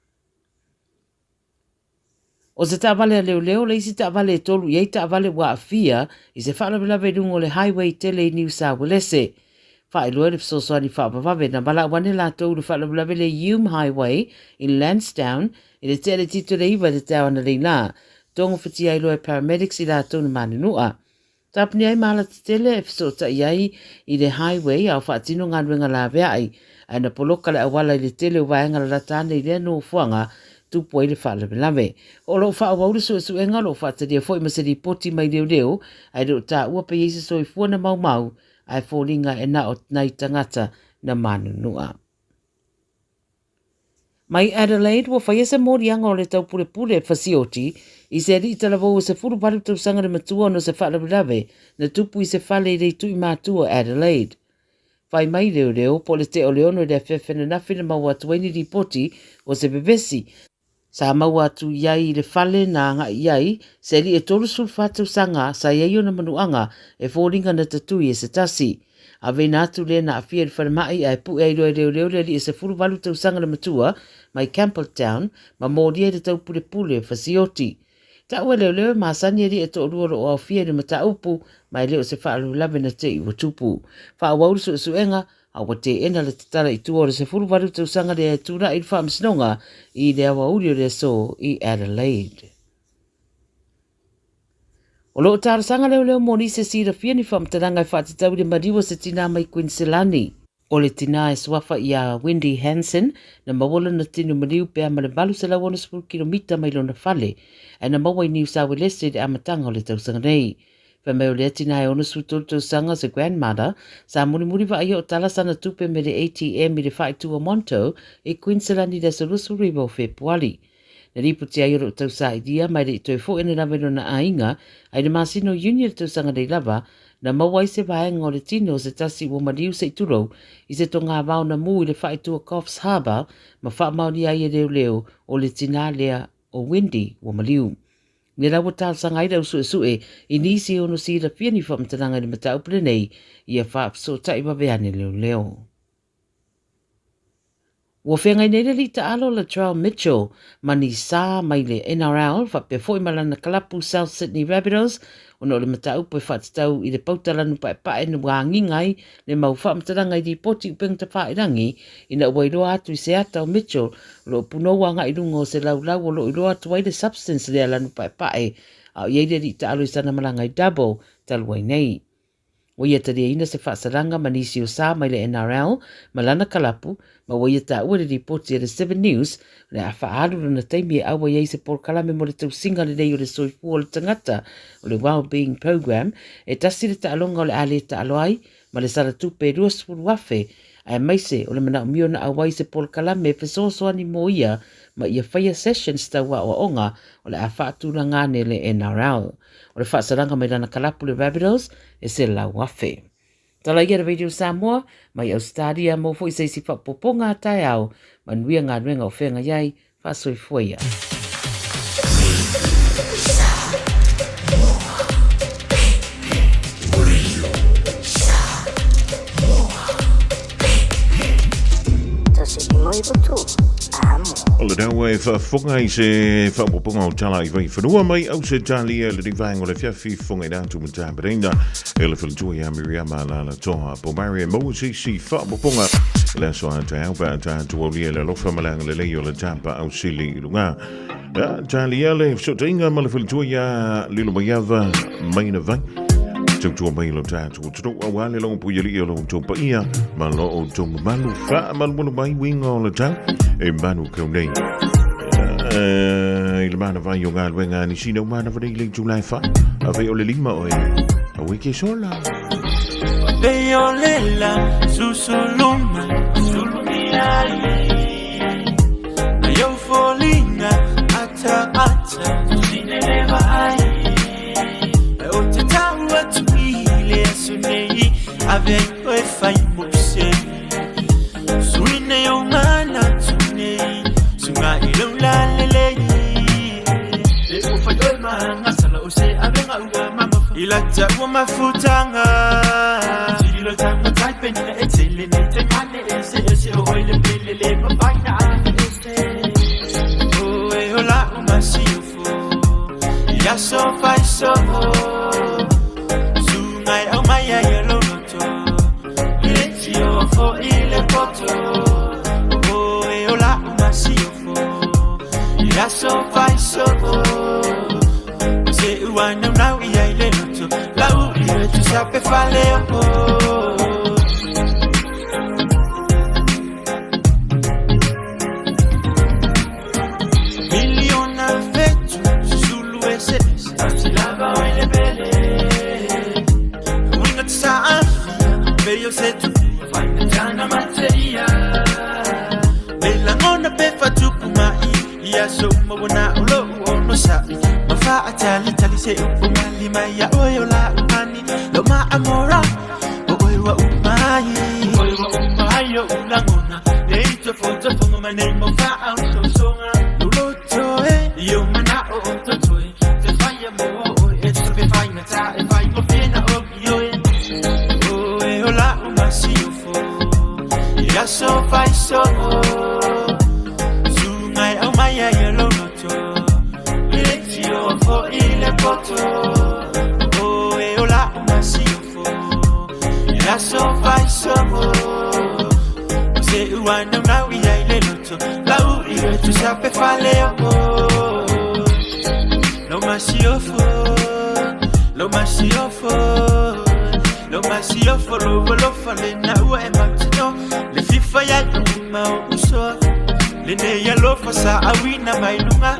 O se taavale a leoleo le isi taavale e tolu i ai taavale ua aafia i se faalavelave i luga o le highway tele i Niu Sauelese. Faailoa i le fesoasoani faavavave na valaau ane latou i le faalavelave le Hume Highway i Lansdowne i le tea le tito le iva i le taeao analeila. Togafitia ai loa e paramedics i latou na manunua. Tāpuni ai ma ala tetele e fesootai ai i le highway a o faatino galuega laveai, ae na poloka le auala i le tele o vaega lalata ane i lea nofoaga tupu ai le faalavelave. O lo o faaauau le suesuega o lo o faatalia foi ma se lipoti mai leoleo, ae le o taua pe i ai se soifua na maumau ae foliga e na o nai tagata na manunua. Mai Adelaide, ua faia se moliaga o le taupulepule fasioti i se alii talavou e 18 tausaga le matua ona o se faalavelave na tupu i se fale i le itu i Matua, Adelaide. Fai mai leoleo, po o le tea o le ono i le afiafi ananafi na maua atu ai ni lipoti o se vevesi Sa maua atu i ai i le fale na agai i ai se alii e 34 tausaga sa i ai ona manuaga e foliga na tatui e se tasi. Aveina atu lea na aafia i le falemai ae pue ai loa e leoleo le alii e 18 tausaga le matua mai Campbelltown ma molia i le taupulepule o Fasioti. Ta'u e leoleo e masani alii e toalua o lo o aofia i le mataupu ma e le o se faalavelave na te i ua tupu. Faaauau le suesuega a ua teena le tatala i tua o le 18 tausaga lea e tulai i le faamasinoga i le aoauli o le aso i Adelaide. O lo o talosaga leoleo mo nisi e silafia ni faamatalaga e faatatau i le maliu o se tinā mai Kuiniselani. O le tinā e suafa ia Wendy Hanson na maua lona tino maliu pe a ma le 860 kilomita mai lona fale, ae na maua i Niu Sauelese i le amataga o le tausaga nei. Fai mai o lea tinā e 63 tausaga o se grandmother, sa mulimuli vaaia o tala sana tupe me le ATM i le faaitu o Monto i Queensland i le aso 29 o Fepuari. Na lipoti ai o loo tausailia mai le i toe foi ane lava i lona aiga, a i le masina o Iuni o le tausaga nei lava, na maua ai se vaega o le tino o se tasi ua maliu se i tulou i se togavao na mū i le faaitu o Coffs Harbour ma faamaonia ai e leoleo o le tinā lea o Wendy ua maliu. Lea la ua talosaga ai le au suesue i nisi e ono silafia ni faamatalaga i le mataupu lenei, ia faafesootai vave ane leoleo. Ua feagai nei le alii taalo Latrell Mitchell ma ni sa mai le NRL faapea foi ma lana kalapu South Sydney Rabbitohs ona o le mataupu e faatatau i le pauta lanu paepae na ua agiga ai le mau faamatalaga i lipoti upega tafailangi ina ua iloa atu i se ata o Mitchell o lo o punou agai i luga o se laulau o lo o iloa atu ai le substance lea lanu paepae a o i ai le alii taalo i sana malaga i Dubbo talu ai nei. Ua ia taliaina se faasalaga ma nisi o sa mai le NRL ma lana kalapu ma ua ia taua i le lipoti a le Seven News o le a faaalu lona taimi e auai ai se polokalame mo le tausiga lelei o le soifua o le tagata o le Wellbeing Program e tasi le taaloga o le a le taalo ai ma le sala tupe e 20,000 aemaise o le manaomia ona auai se polokalame e fesoasoani mo ia ma ia faia sessions tau aoaoga o le a faatulaga ane le NRL. O le faasalaga mai lana kalapu le Rabbitohs e 100,000. Tala ia le Radio Samoa mai Ausetalia mo foi se isi faapopoga a taeao. Manuia galuega o feagai ai, faasoifua ia. O le rau e faafofoga i se faaopoopoga o tala i Vaifanua mai Ausetalia i lenei vaega o le afiafi fofoga i le atu Matapareina e le faletua ia Miriama Lalatoa Pomare e maua se isi faaopoopoga i le aso a taeao pe a tatou aulia i le alofa ma le agalelei o le Tapaau Sili i luga. Ia, talia le fesootaiga ma le faletua ia Lilomaiava Maina Vai. Tautua mai lo tatou atunuu aua le logopuialii o lo outou paia ma lo outou mamalu faamalumalu mai uiga o le tau e manu kau nei. I le mana vai o galuega a nisi na mana nei le itula e wha. A whai o le lima oe. A wei ke sola. Peyolela susuluma sulumia Ayo folinga ata ata sineleva ai O te tau atu i le aso nei Ave ai koe fai mo se Suina i o mana tu nei Sunga i lau la lelei E o fai oe mahanga sala o se avenga ua mama I la ta ua mafutanga Tililo tanga tai penina e tele nei te mane e se e se o oi le pele le mafaina a e se O e o la o masiofo Ia so fai so Sungai au mai ai e loloto Le tio fo i le poto O e o la o masiofo Ia so fai so Se ua nau nau i ai le loto Lau i le tu sa pe fale o Miliona fetu Susulu ese ese Lava o ile pele Winga te sa afia Peyo se tu Faina tana materia Pe langona pe fatu se upu mali mai a oe o la umani Lo ma amora o oe wa umai Oe wa umai o ulangona Nei te fo te fongo ma nei mo fa au so songa Lo lo toe i o mana o o te toe Te whai a mo o e te pe whai na ta e whai mo whina o ki oe Oe o la umasi o fo Ia so whai so o Sungai au mai ai e lo loto Le tio fo i le poto O e o la umasi o fo Ia so whai so o Se ua nau nau i ai le loto Lau i e tu sa pe whale o Lo masi o fo Lo masi o fo Lo masi o fo Lo lo fa le na ua e mautino Le fifa ia i uma o uso Le ne ia lo fa sa awina mai lunga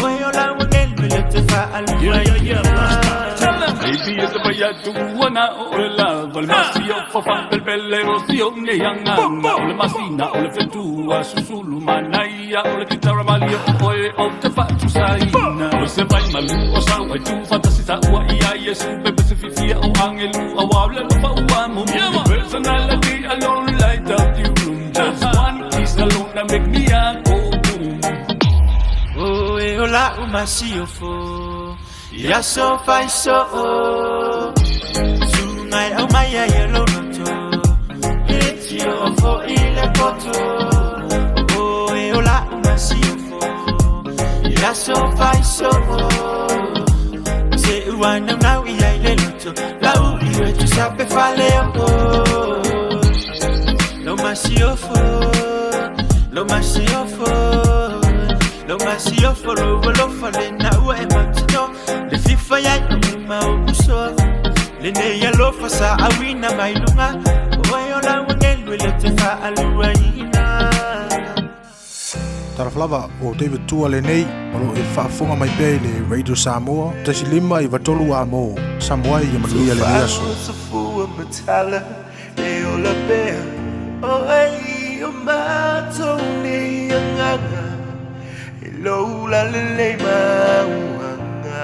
Oe o la wangelu le te fa alua Yeah, yeah. Tell 'em. Baby, it's the way I do na o le love, le masi o fa fa bel bel o si o ne yang o le masina o le fetua susulu manaia o le kitara mali o oe o te fa tu saina o se vai malu o sa wa tu fantasy sa ua ia yesu bebe se fifia o angelu a wa le fa ua mo mo personality alone light up the room just one kiss alone that make me a go boom. O e o la umasi o fo Ia so fai so o Sungai au mai ai e lo loto Le tio o fo i le poto O e o la umasi o fo Ia so fai so o Se ua nau nau i ai le loto Lau i e tu sa pe fale o Lo masi o fo Lo masi o fo Lo masi o fo lo lo fa le na ua e mautino Le fifa ia i uma o uso Le ne ia lo fa sa awina mai lunga Oe o la wangelu le te fa alua ina. Talofa lava o David Tua lenei o lo o e faafofoga mai pea i le Radio Samoa 1 5 93 amo Samoa ai ia manuia lenei aso. Safua matala e ola pea o ai o matou nei agaga e lou lalelei mauaga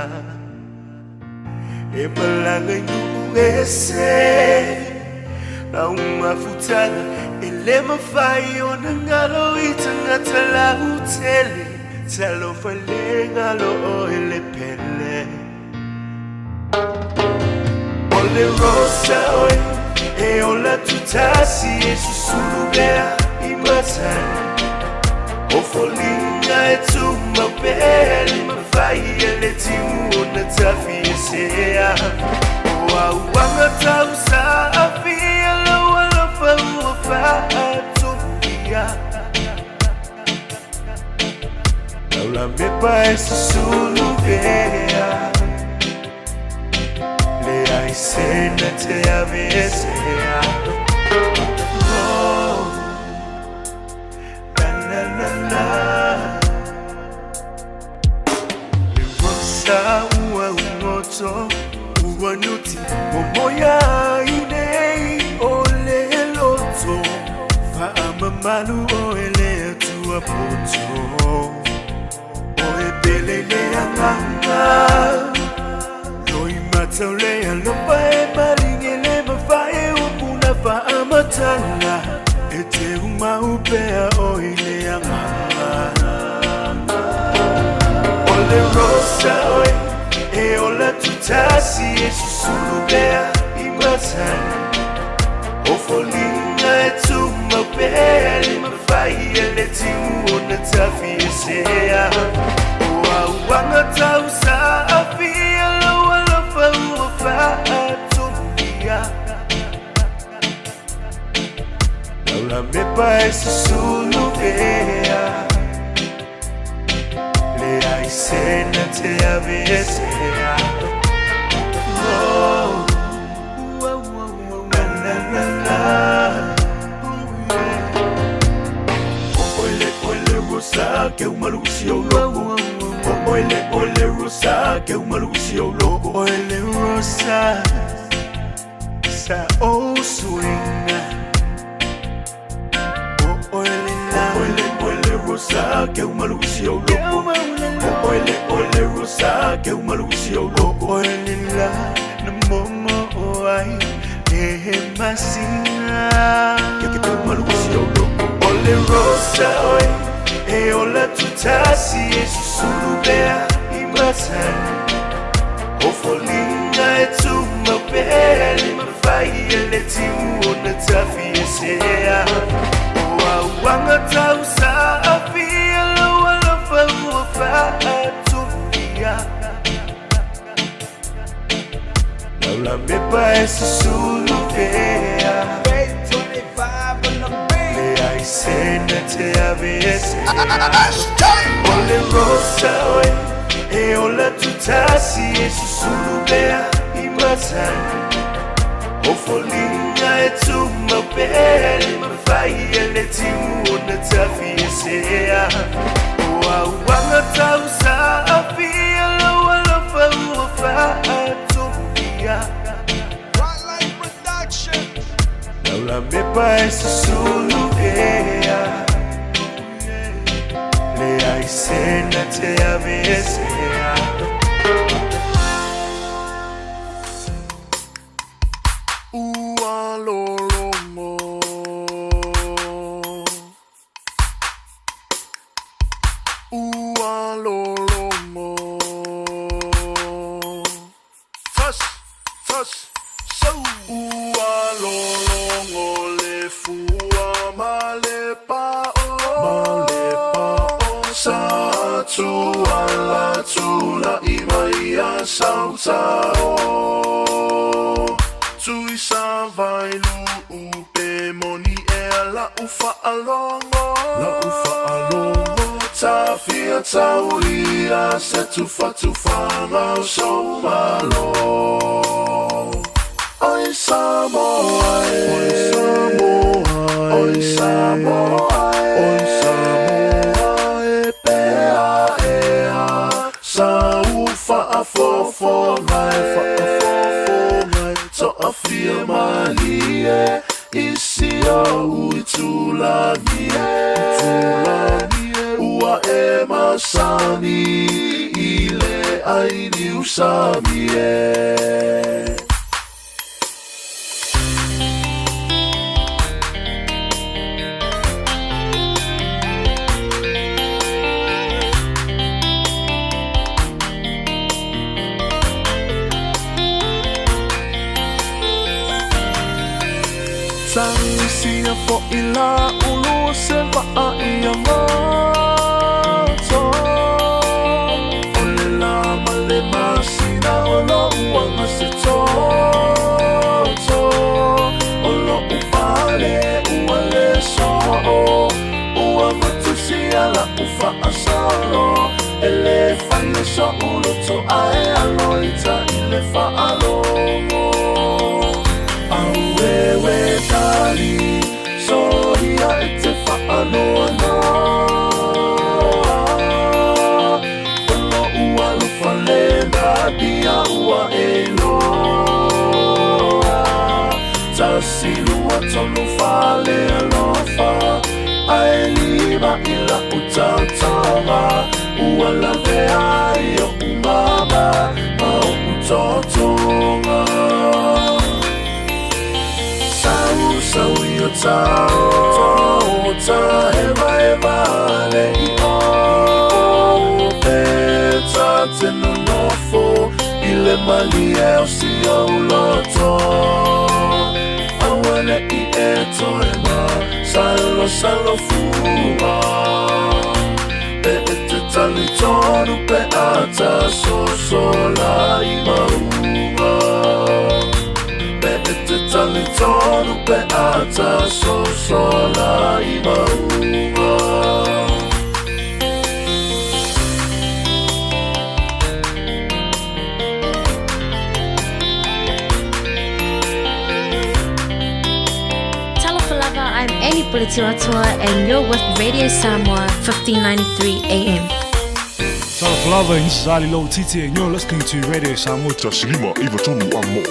e malaga i nuu ese lau mafutaga e le mafai ona galo i tagata lautele talofa le galo oe le pele o le rosa oe e ola tutasi e susulu pea i matani o foliga e tumau pea le mafai e le timu ona tafi e sea o auaga tau saafia lau alofa ua faatogia laulamepa e susulu pea leai sena te aveesea. Oh, la la la la le rosa ua ugoto ua nuti momoia ai nei o le loto faamamalu o e le atua poto o e pele le agaga loi matau le alofa e malige le mafae upuna faamatala e te umau pea o i le agaga o le rosa oe e ola tutasi e susulu pea i matani o foliga e tumau pea le mafai e le timu ona tafi e sea o auaga tau saafia lau alofa ua faatogia laulamepa e susulu pea leai sena te aveesea. Oh, na na na na. Ole ole rosa ke umalusi o loko. Ole ole rosa ke umalusi o loko. Ole rosa sa o swinga. Ole la. Ole ole. Rosa ke umalu isi au loko. O oele oele Rosa ke umalu isi au loko. Oele la na momo o ai e masina. Ke ke umalu isi au loko. Ole Rosa oi e ola tutasi e susulu bea i matani. O folinga e tuma pea le mawhai e le timu o na tafi e sea. O auanga tau sa awhia lo alofa ua whaatumia. Laula mepa e susulu pea. Le ai sena te ave e sea. Ole Rosa oi e ola tutasi e susulu bea i matani. O folinga e tuma pea le mawhai e le timu o na tafi e sea. O auanga tau sa awhia lo alofa ua whaatumia. Laula mepa e susulu pea. Le ai sena te ave e sea. Ua lologo. Ua lologo. Tas, tas, sau. Ua lologo le fua ma le pa'o. Ma le pa'o. Sa tua la tula i mai a sautao. Tui sa vai lu pe moni e la ufa alongo. La ufa alongo. Ta fia taulia se tufa tufanga o so malo. Oi Samoa e. Oi Samoa e. Oi Samoa e. Oi Samoa e pea ea. Sa ufa afofoga e fa afofoga e. To'afia malie isi o uitulagi e. Uitulagi e. Ua e masani i le ai niusami e. Tangisia fo i la ulu se waa i angato. O le la ma le masina o lo uanga se toto. O lo upale ua le so'o. Ua matusia la ufa asolo. E le fai o so uloto ae alo ita i le fa'alogo. Auewe tali, soia e te whaanoanoa. O lo ua lofa le nadia ua e loa. Tasi lua tolu fale alofa. Ae lima i la utautoga. Ua lave ai o umama ma o utotoga. Sau sau i o tau, ta eva eva le i o. Te ta te nonofo, i le malie o si au loto. Auele i e toe ma, salo salo fua. Pe e te tali tonu pe ata soso la i maunga. Pe e te tali tonu pe ata soso la i maunga. Talofa lava, I'm Annie Pulitiwatua and you're with Radio Samoa 1593 AM. Talofa lava, this is Ali Low Titi and you're listening to Radio Samoa. Tasilima iwa tonu a mo.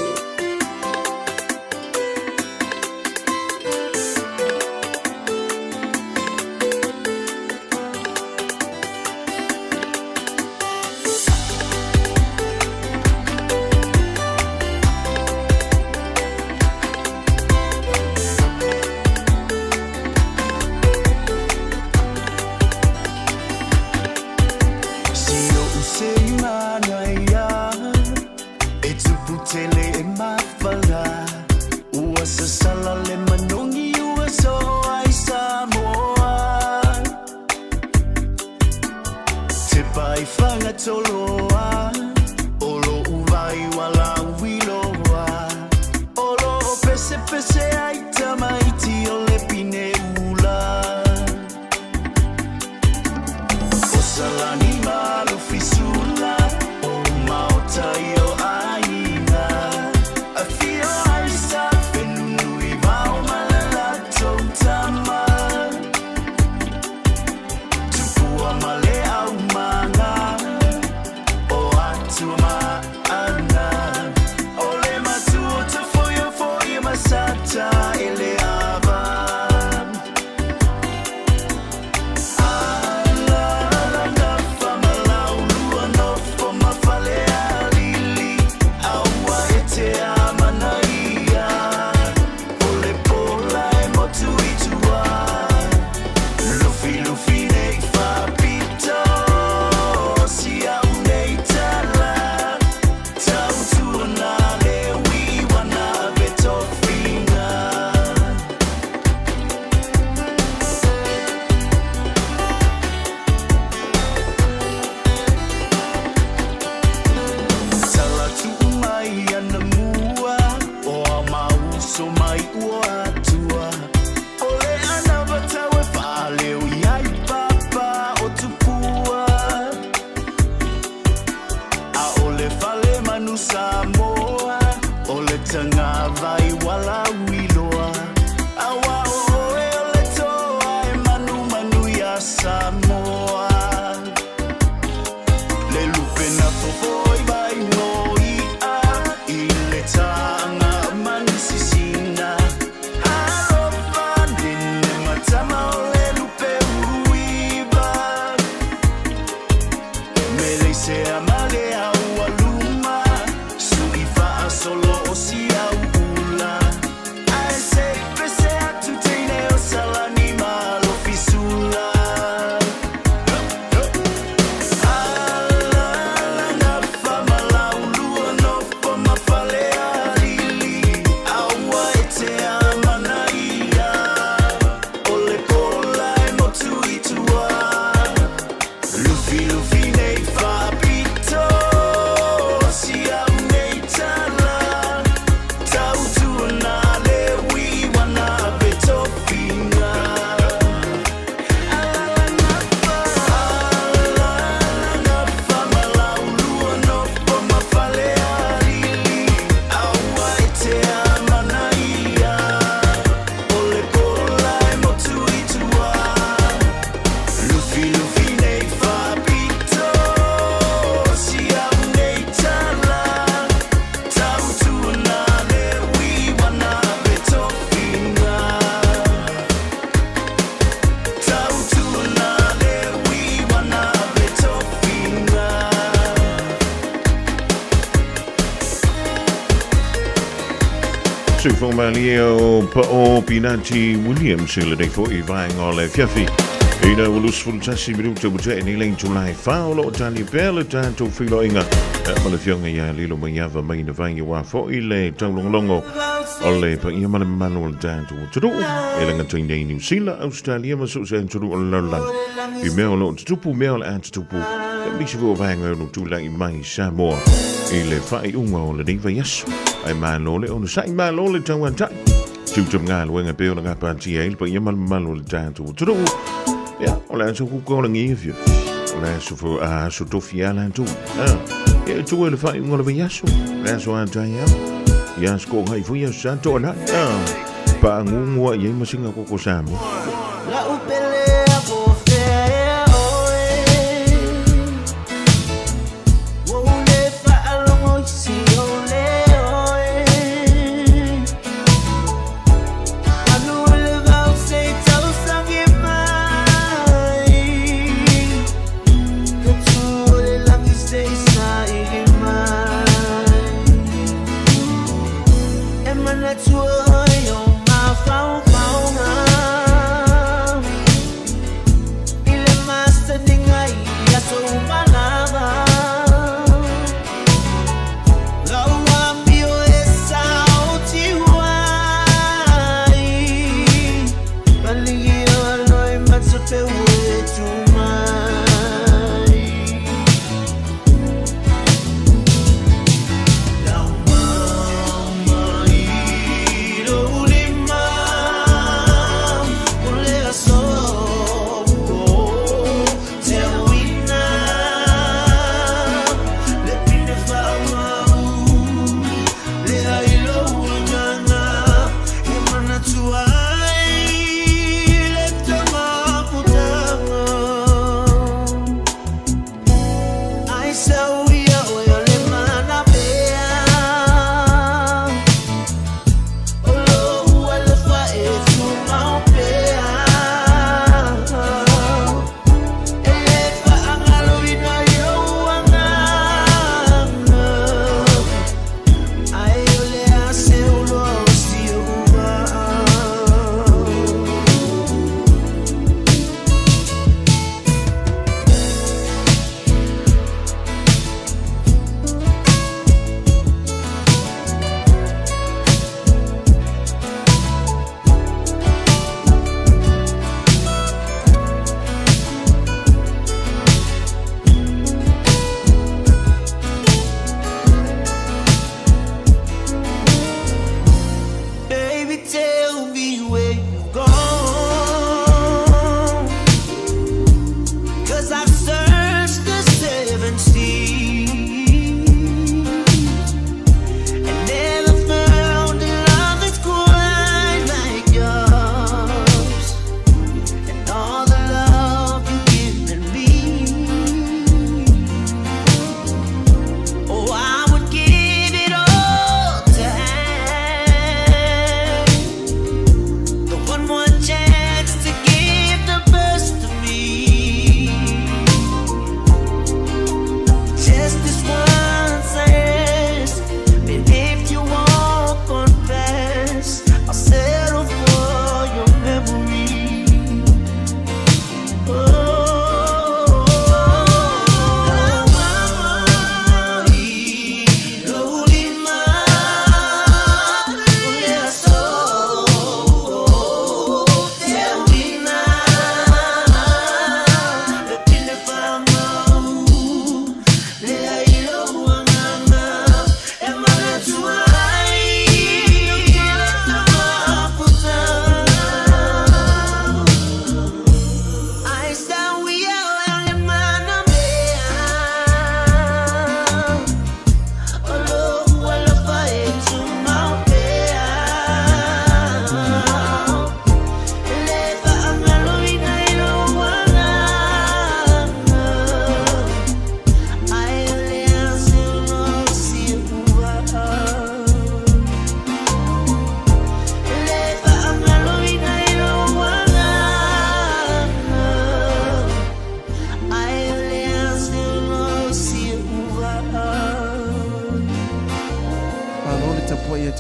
taga vai wala uiloa Aua o oe o le toa e manumanu iā Samoa Le lupe na fofo i vai no i'a I le taga manusisina Alofa nene matama o le lupe uluiva Meleisea ma le aualuma Su'i fa'asolo o si au ula Ae se i pese atu teine o Salani ma Alofisula Alalaga famalaulua nofo ma Falealili Aua e te amanaia O le pola e motu i tua Lufi lufi nei faapito Si au nei tala Tautuana le uiwana ve tofiga Alalaga famalaulua nofo ma Falealili Aua e te amanaia O le pola e motu i tua Lufi lufi nei faapito Si au nei tala Tautuana le uiwana ve tofiga Tautuana le uiwana ve tofiga Soifua malie o Pa'o Pinati Williams i lenei fo'i vaega o le afiafi. Ina ua 21 minuta ua te'e nei le itulā e 4 o lo'o tali pea le tatou feiloaiga ma le afioga ia Lilo Maiava mai na vai auā fo'i le taulogologo o le paia ma le mamalu o le tatou atunuu e lagataina i Niu Sila, Australia ma so o se atunuu o le lalolagi i mea o loo tutupu mea o le a tutupu aemaise foi o vaega e ono tula'i mai i Samoa i le faaiuga o lenei vaiaso. Ae malo le onosa'i, malo le tauata'i tiute ma galuega e pei ona gapatia ai le paia ma le mamalu o le tatou atunuu. Ia, o le aso kuka o lagi afiafi, o le aso fo a aso tofi a latou. Ia, e tua i le faaiuga o le vaiaso, le aso a taeao, ia aso ko'oga'i foi aso sa to'ala'i. Paagugu a'i ai ma siga koko Samoa. La'u pele a po fea ea oe Ua ou lē faalogo i si ou leo e Manu o le vao se i tausagi mai Ka tū o le lagi se i saili mai E manatua oe o mafaufauga I le masaniga i aso uma lava Lau amio e saotiuai Paligi o aloi matapeu e tumai Lau mama i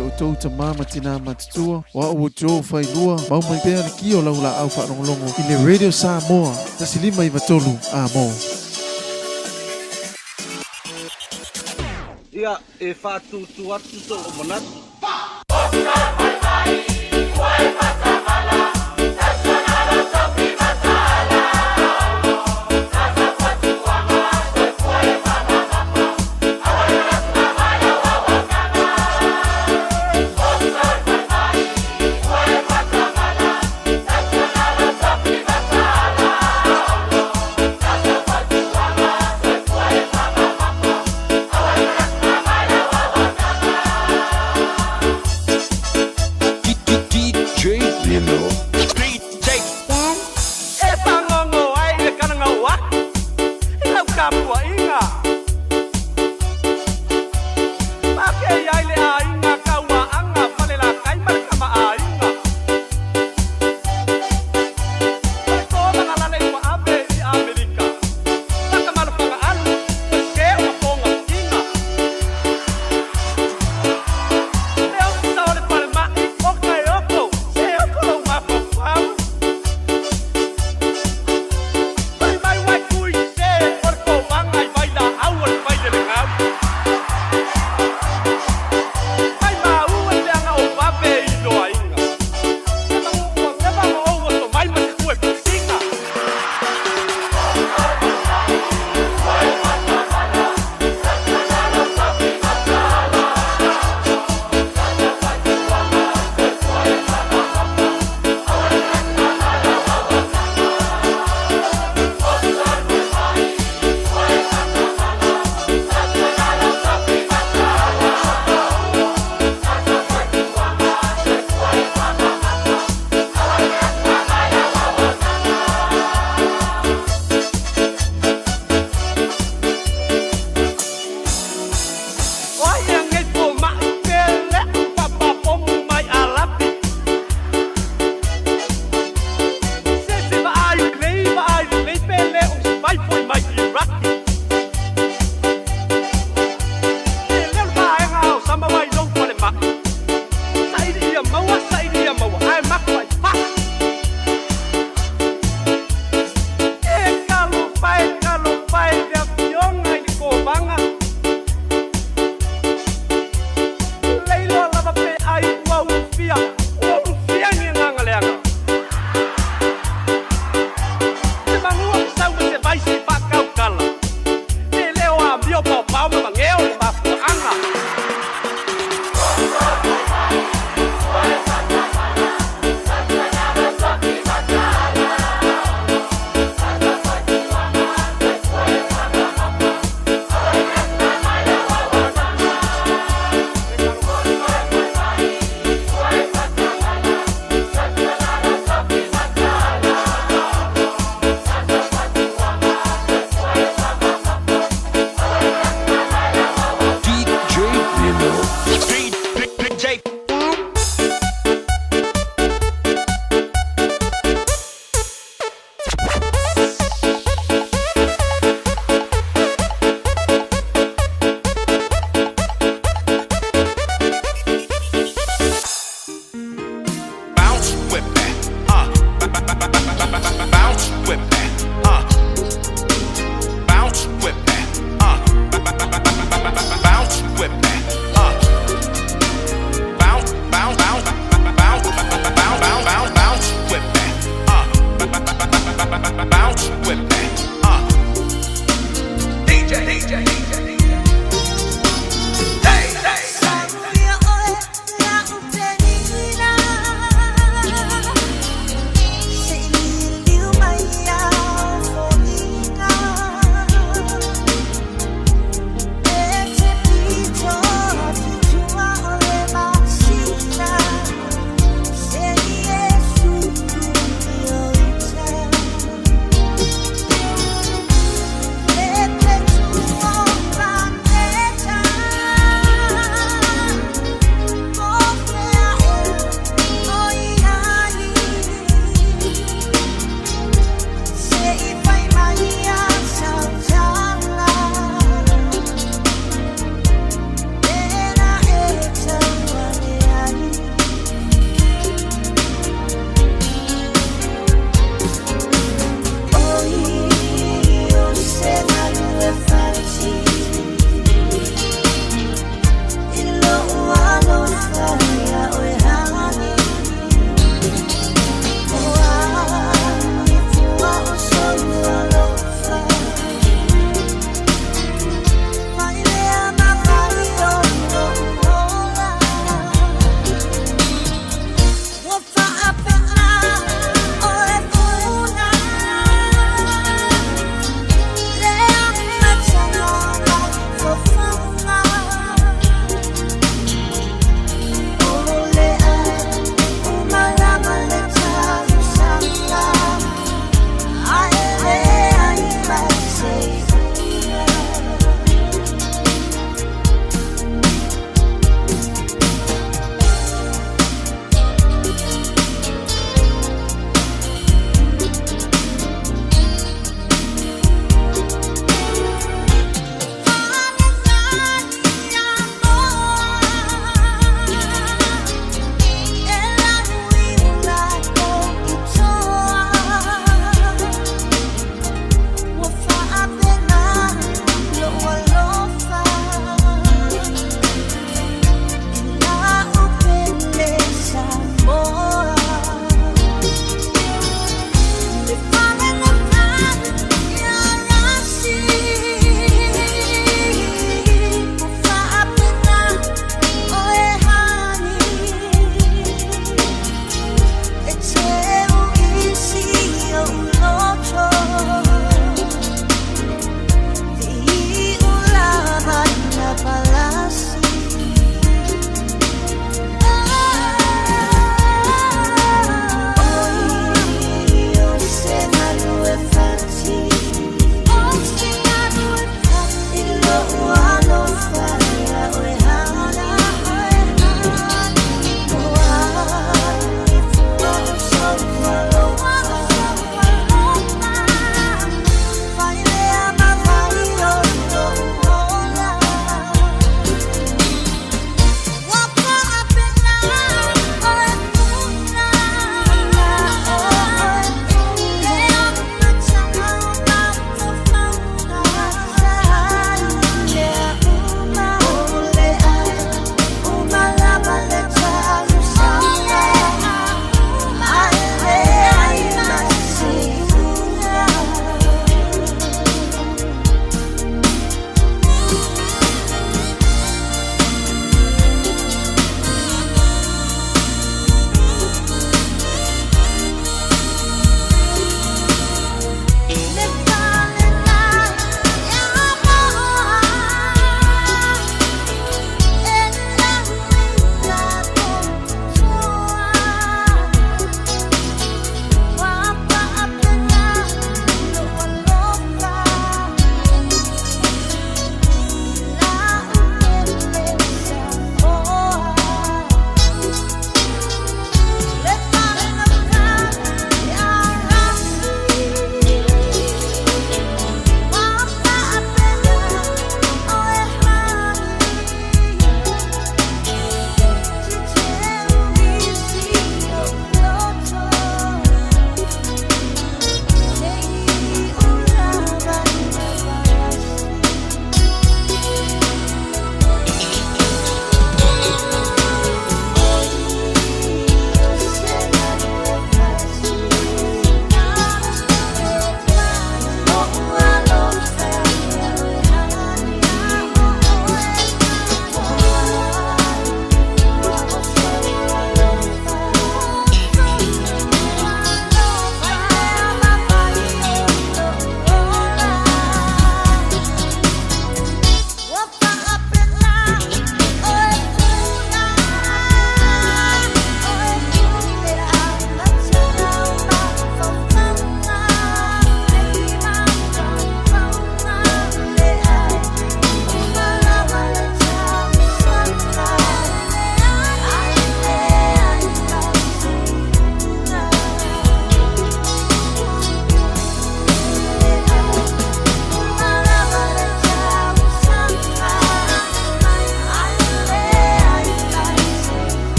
te outou tamā ma tinā matutua, o a'u o Joe Failua, mau mai pea le ki o lau laau faalogologo i le Radio Samoa, 1593 Amo. Ia, e faatūtū atu sou manatu. E pagogo ai le kalagau atu i lau tapuaiga. Paakei ai le aiga Kauaaga Falelatai ma le Kamaaiga. O le tolaga lalei ua ave i Amerika. Lata alu, ua sē o mapoga iga. Le ofisa o le falema'i o Kaeoko, se oko lou mafaufau. Fai mai uai tui sē o le kovaga i vailaau o le failelegau. Mai maua le aga o vave i loaiga. Se magu ua ou oto mai ma se tue pusiga. O ai e agei foma'i pe le'u papapomu mai alapi. Se vaai lelei vaai lelei pe lē o se vai fo'i mai Iraki. E leo le vaega o sama ai lou falema'i. Saili ia maua saili ia maua ae maku ai fa'a. E talofa e talofa e le afioga i le kovaga. Leiloa lava pe ai ua ulufia, ua ulufia ni agaga leaga. Se magua fesau ma se vaisi faakaukala. E lē o amio paopao ma mageo le mafuaaga. DJ Bounce with that, bounce with that, bounce with that, bounce with that,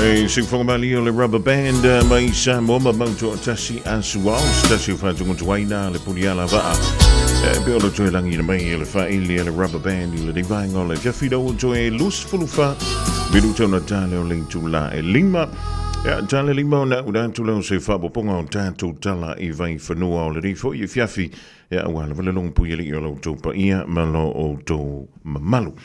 E siufoga malie o le rubber band mai Samoa ma mau toatasi asuao se tasi o faatugatuaina le puliala vaa. E pe o le toe lagi na mai e le faaili e le rubber band i lenei vaega o le afiafi lau toe 24 minuta ona tale o le itulā e 5. Ia, tale 5 ona auina atu lea o se faaopoopoga o tatou tala i Vaifanua o lenei foi afiafi, ia aua lava le logo puialii o lo outou paia ma lo outou mamalu.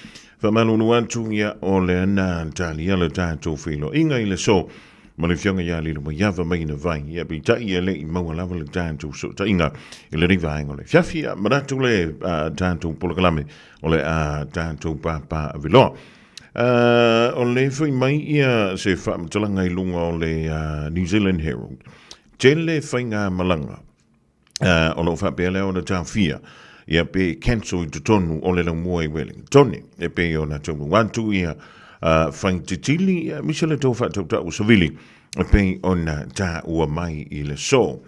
Faamalulu atu, ia, o lea na talia le tatou feiloaiga i le aso ma le Afioga ia Lilomaiava mai na vai, ia, peitai e le i maua lava le tatou fesootaiga i lenei vaega o le afiafi. Ia, manatu le tatou polokalame o le a tatou papaaveloa. O le foi mai ia se faamatalaga i luga o le New Zealand Herald. Tele faigamalaga o lo o faapea lea ona taofia ia pe cancel i totonu o le laumua i Wellington e pei ona taunuu atu ia faititili ia misa le tau faatautau savili e pei ona taua mai i le aso.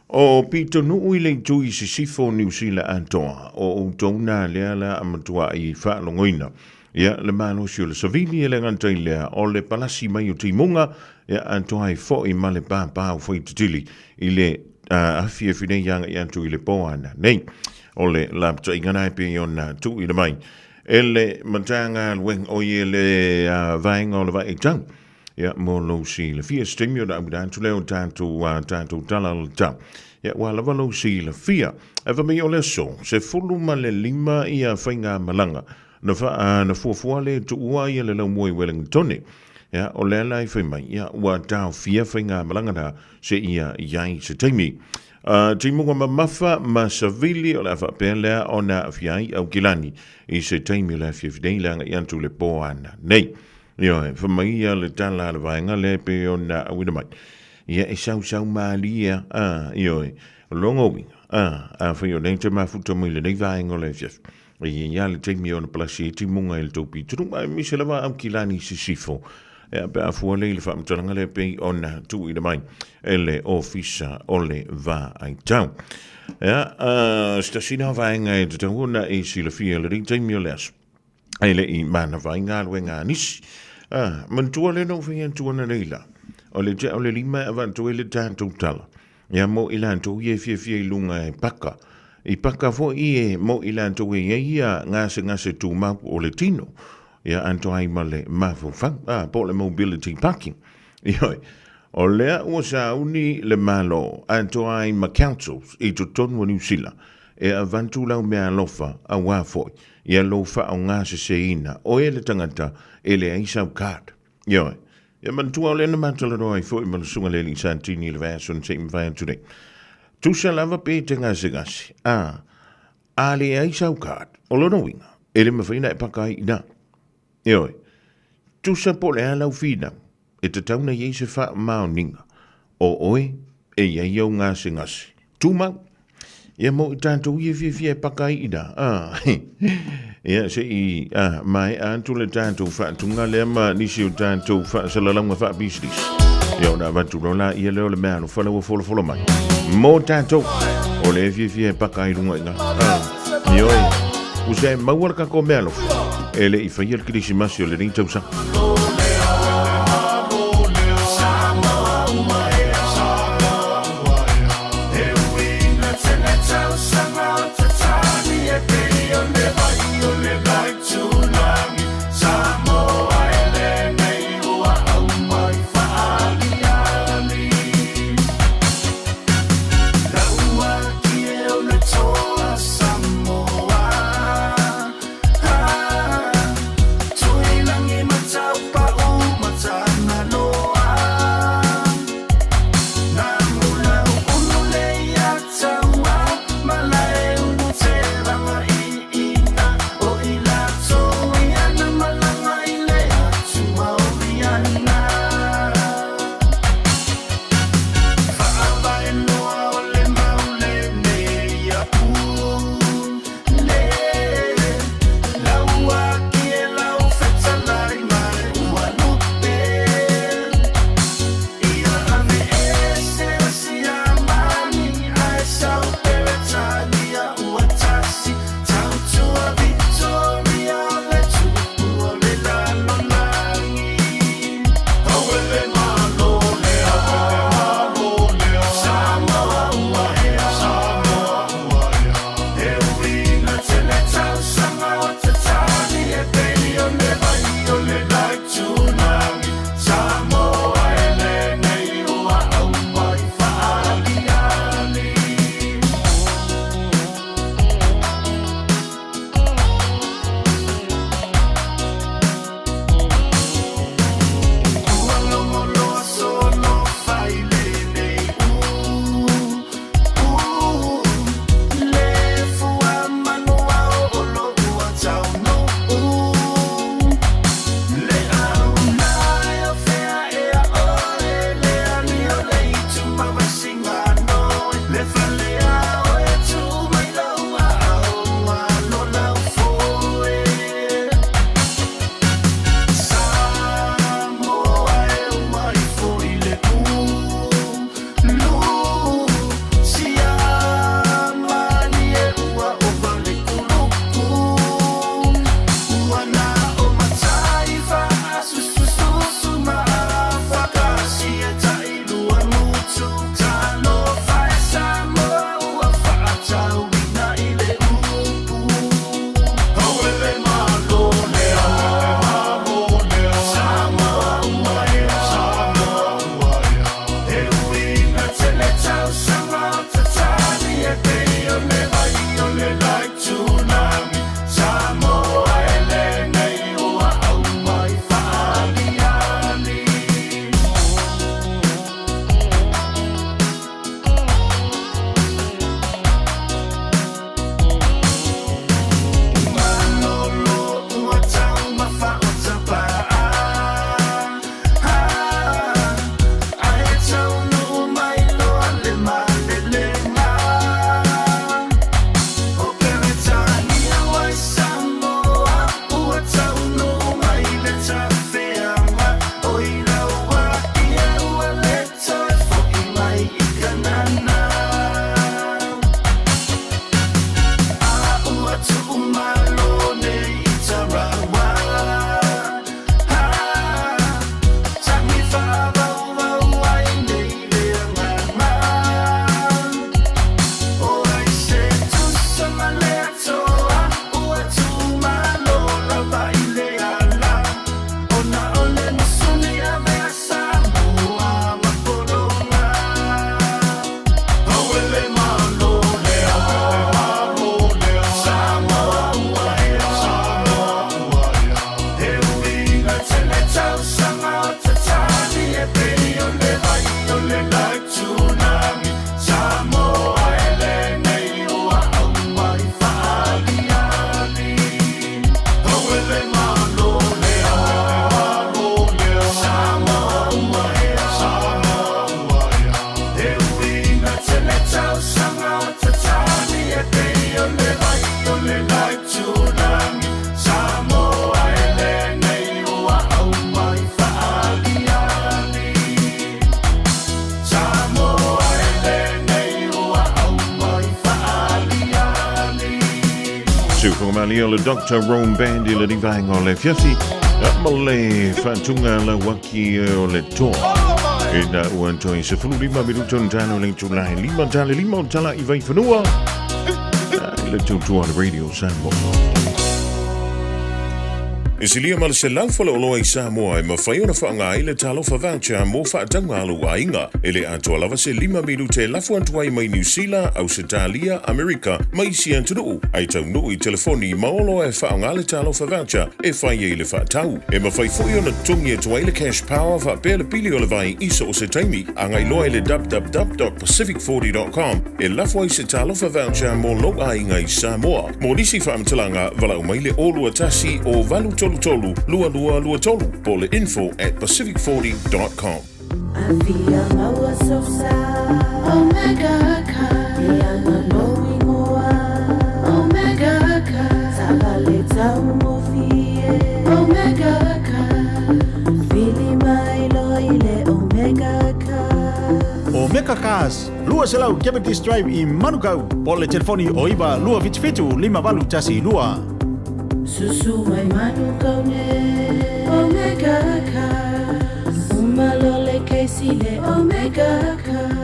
O pitonuu i le itu i sisifo o Niu Sila atoa, o outou nā lea la a matuai faalogoina ia le malosi o le savili e le gata i lea o le palasi mai o timuga ia atoa ai foi ma le pāpā o faititili i le afiafi nei agai atu i le po ana nei. O le lapataiga na e pei ona tuuina mai e le Matagaluega o i le vaega o le Vaai Tau. Ia, mo lou silafia, se taimi ona auina atu lea o tatou, tatou tala o le tau. Ia, ua lava lou silafia. Ae fai mai o le aso, 15 ia faigamalaga na, fa, na fuafua le tuua ia le laumua i Wellingtone. Ia, o lea la i fai mai, ia, ua taofia faigamalaga na seia i ai se taimi. Timuga mamafa ma savili o le a faapea lea ona aafia ai Aukilani i se taimi o le afiafi nei le agai atu le po ana nei. Ioe, fai mai ia le tala a le vaega lea e pei ona auina mai. Ia, e sausau malie a, a, ioe, o lona uiga, a, afai o lea e te mafuta mai lenei vaega o le afiafi, e i ai lava le taimi e ono palasi ai timuga i le tou pitonuu, aemaise lava Aukilani i sisifo, ia, pe a fua lea i le faamatalaga lea e pei ona tuuina mai e le Ofisa o le Vaai Tau. Ia, se tasi lena vaega e tatau ona e silafia i lenei taimi o le aso. E le i manava ai galuega a nisi. Ah, manatua lea na ou fai atu ananei la, o le tea o le 5 e avatu ai le tatou tala, ia mo i latou ia e fiafia i luga e paka. I paka foi e mo i latou e i ai ia gasegase tumau o le tino, ia atoa ai ma le mafaufau, ah, po o le mobility parking. Ioe, o lea ua sauni le Malo atoa ai ma councils i totonu o Niu Sila e avatu lau meaalofa aua foi Ia lou faaaogaseseina, oe le tagata e leai sau card. Ioe. Ia manatua o lea na matalanoa ai foi ma le Susuga le Alii Santini i le vaiaso na se i mavae atu nei. Tusa lava pe te gasegase, a, a leai sau card, o lona uiga, e le mafai ona e paka ai i ina. Ioe. Tusa po o le a lau finau, e tatau ona i ai se faamaoniga o oe e i ai ou gasegase. Tumau. Ia mo i tatou ia fiafia e paka ai ina. Ah, ia se i ah, maea atu le tatou faatuga lea ma nisi o tatou faasalalauga faapisinisi. Ia ona avatu loa la ia lea o le mea alofa lea ua folafolo mai. Mo tatou, o lea e fiafia e paka ai luga i ina. Ah, ioe, ua se maua le tatou mea alofa e le i faia le kerisimasi o lenei tausaga. Ausetalia le Dr. Rome Band i lenei vaega o le afiafi ma le faatuga lauaki o le toa. Ina ua toe 15 minuta ona talo le itula e lima tale lima o tala i Vaifanua i le tautua le Radio Samoa. E silia ma le 100 faleoloa i Samoa e mafai ona faaaoga ai le Talofa Voucher mo faatauga a lou aiga. E le atoa lava se 5 minute e lafo atu ai mai Niu Sila, Ausetalia, Amerika ma isi atunuu, ae taunuu i telefoni ma oloa e faaaoga le Talofa Voucher e fai ai le faatau. E mafai foi ona totogi atu ai le Cash Power faapea le pili o le vai i so o se taimi. Agai loa i le www.pacific40.com e lafo ai se Talofa Voucher mo lou aiga i Samoa. Mo nisi faamatalaga, valaau mai le 021 o 833 2223 po o le info at pacific40.com. Afia maua sosa Omega Car E ana lou ingoa Omega Car Taavale taugofie Omega Car Vili mai loa i le Omega Car Omega Cars, 200 Cavendish Drive i Manukau, po o le telefoni o 9 277 5812. Susu mai Manukau nei Omega Cars Uma loa le kesi le Omega Cars.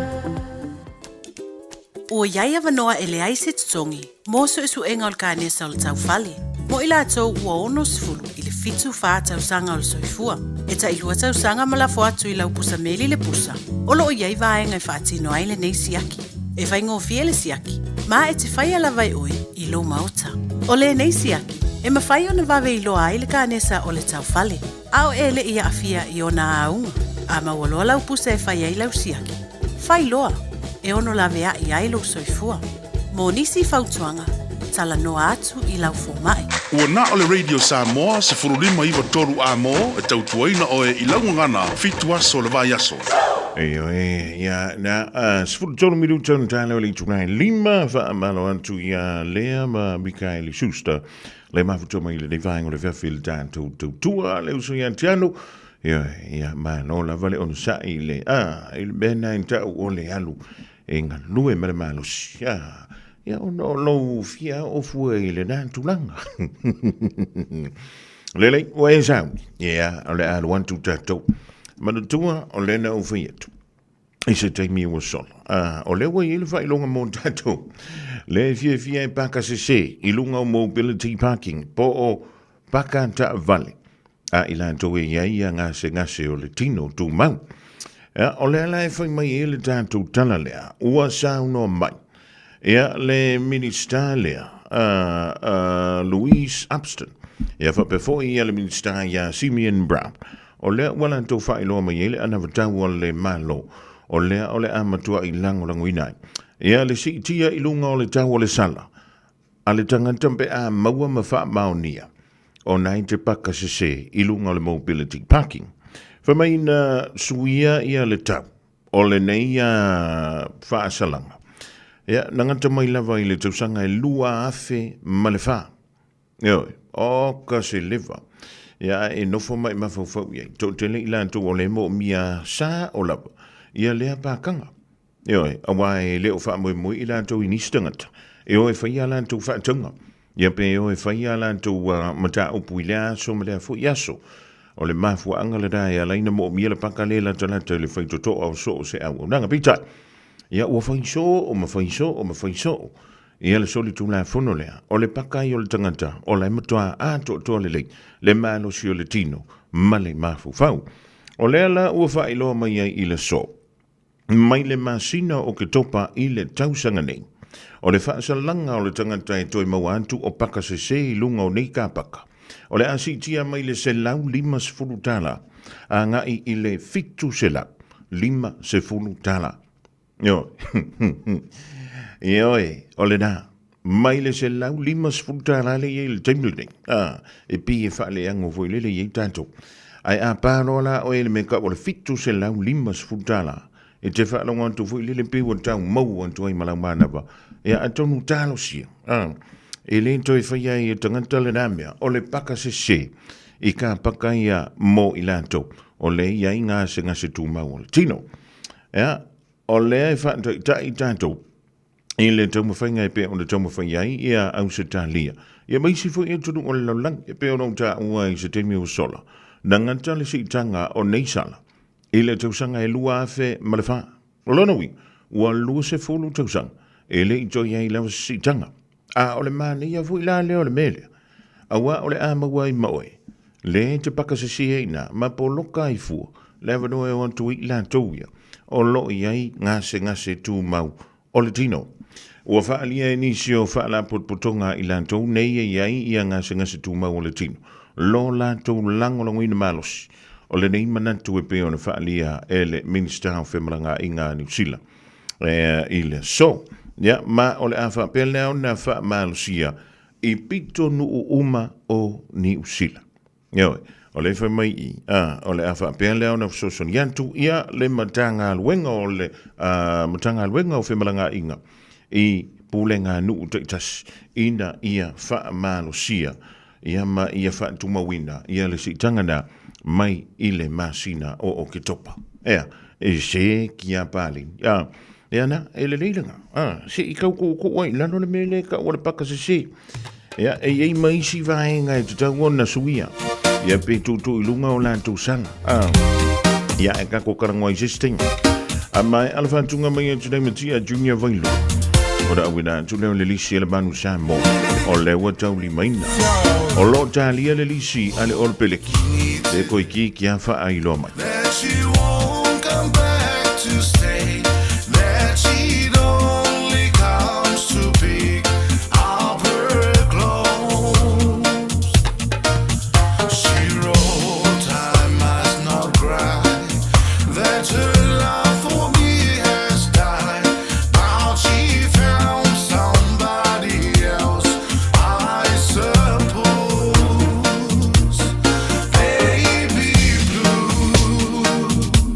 Ua i ai avanoa e leai se totogi mo suesuega o le kanesa o le taufale, mo i latou ua 60 i le 74 tausaga o le soifua, e tailua tausaga ma lafo atu i lau pusa meli le pusa, o lo o i ai vaega e faatino ai lenei siaki. E faigofie le siaki, ma e te faia lava e oe i lou maota. O lenei siaki, e mafai ona vave iloa ai le kanesa o le taufale, a o e le i aafia i ona auga. A maua loa lau pusa e fai ai lau siaki, fai loa, e ono laveai ai lou soifua. Mo nisi fautuaga, talanoa atu i lau fomai. Ua na o le Radio Samoa 15 9 3 amo e tautuaina oe i lau gagana 7 aso o le vaiaso. Ioe, ia, na, 13 minuta ona tala o le itula e lima, faamalo atu ia Lea ma Mikaeli Schuster. Le mafuta mai lenei vaega o le afiafi i le tatou tautua, le uso ia te anu. Ioe, ia, malo lava le onosai i le, i le mea na i tau o le alu e galue ma le malosi. Ia, ona o lou fia oo fua i lena tulaga. Lelei, ua e sauni. Ia, o le a alu atu tatou. Manatua, o lea na ou fai atu. I se taimi ua sola. O lea ua i ai le faailoga mo tatou. Le fiafia e paka sese i luga o mobility parking po o paka taavale a i latou e i ai ia gasegase o le tino tumau. Ia, o lea la e fai mai ai le tatou tala lea, ua saunoa mai ia le Minisita lea, Louise Upston, ia faapea foi ia le Minisita ia Simeon Brown, o lea ua latou faailoa mai ai le anavatau a le Malo, o lea o le a matuai lagolagoina ai ia le siitia i luga o le tau o le sala a le tagata pe a maua ma faamaonia ona e te paka sese i luga o le mobility parking. Fai mai na suia ia le tau o lenei faasalaga. Ia, na gata mai lava i le tausaga e 2004. Ioe, oka se leva. Ia, e nofo mai mafaufau i ai. Toatele i latou o le moomia sa o lava ia lea pakaga. Ioe, auā e le o faamoemoe i latou i nisi tagata e o e fai a latou faatauga, ia pe e o e fai a latou mataupu i lea aso ma lea foi aso. O le mafuaaga lena e ala ai ona moomia le paka le latalata i le faitotoa o so o se auaunaga. Peitai, ia ua fai soo ma fai soo ma fai soo ia le solitulafono lea, o le paka ai o le tagata o la e matua atoatoa lelei le malosi o le tino ma le mafaufau. O lea la ua faailoa mai ai i le aso. Mai le masina o Oketopa i le tausaga nei, o le faasalaga o le tagata e toe maua atu o paka sese i luga o nei kapaka, o le a siitia mai le $150 agai i le $750. Ioe. Ioe, o lena. Mai le $150 lea e i ai i le taimi lenei, a, e pei e faaleago foi lele i ai tatou. Ae a pa loa la oe i le mea kau o le $750, e te faalogo atu foi lele pei ua tau maua atu ai ma lau manava. Ia, atonu talosia, a, e le toe faia ai e tagata lena mea, o le paka sese i ka paka ia mo i latou, o lea e i ai gasegase tumau o le tino. Ia, o lea e faataitai tatou i le taumafaiga e pei ona taumafai ai ia Ausetalia. Ia ma isi foi atunuu o le lalolagi, e pei ona ou taua i se taimi ua sola, na gata le siitaga o nei sala i le tausaga e 2004. O lona uiga, ua 20 tausaga e le i toe i ai lava se siitaga. A o le manaia foi la lea o le mea lea, aua o le a maua ai ma oe, lea e te paka sese ai i ina ma poloka ai fua le avanoa e o atu ai i latou ia o lo o i ai gasegase tumau o le tino. Ua faaalia e nisi o faalapotopotoga i latou nei e i ai ia gasegase tumau o le tino lo latou lagolagoina malosi o lenei manatu e pei ona faaalia e le Minisita o Femalagaaiga a Niu Sila i le aso. Ia, ma o le a faapea lea ona faamalosia i pitonuu uma o Niu Sila. Ioe, o lea e fai mai i, a, o le a faapea lea ona fesoasoani atu ia le Matagaluega o le a, Matagaluega o Femalagaaiga i pulega nuu taitasi ina ia faamalosia ia ma ia faatumauina ia le siitaga na mai i le masina o Oketopa. Ea, e se ki a pālini. A, e ana, e lelei lena. A, se i kau kuu ai lalo le mea lea e taua o le paka sese. Ia, e i ai ma isi vaega e tatau ona suia. Ia, pe tuutuu i luga o latou sala. A, ia, e kako talanoa i se isi taimi. A ma e alofa atuga mai atu nei matia Junior Vailu. O le auina atu lea o le lisi a le Manu Samoa. O lea ua taulimaina. O lo o talia le lisi a le Olopeleki. Le koiki kia faailoa mai. That she won't come back to stay. That she only comes to pick up her clothes. She wrote, I must not cry. That her love for me has died. But she found somebody else, I suppose. Baby blue.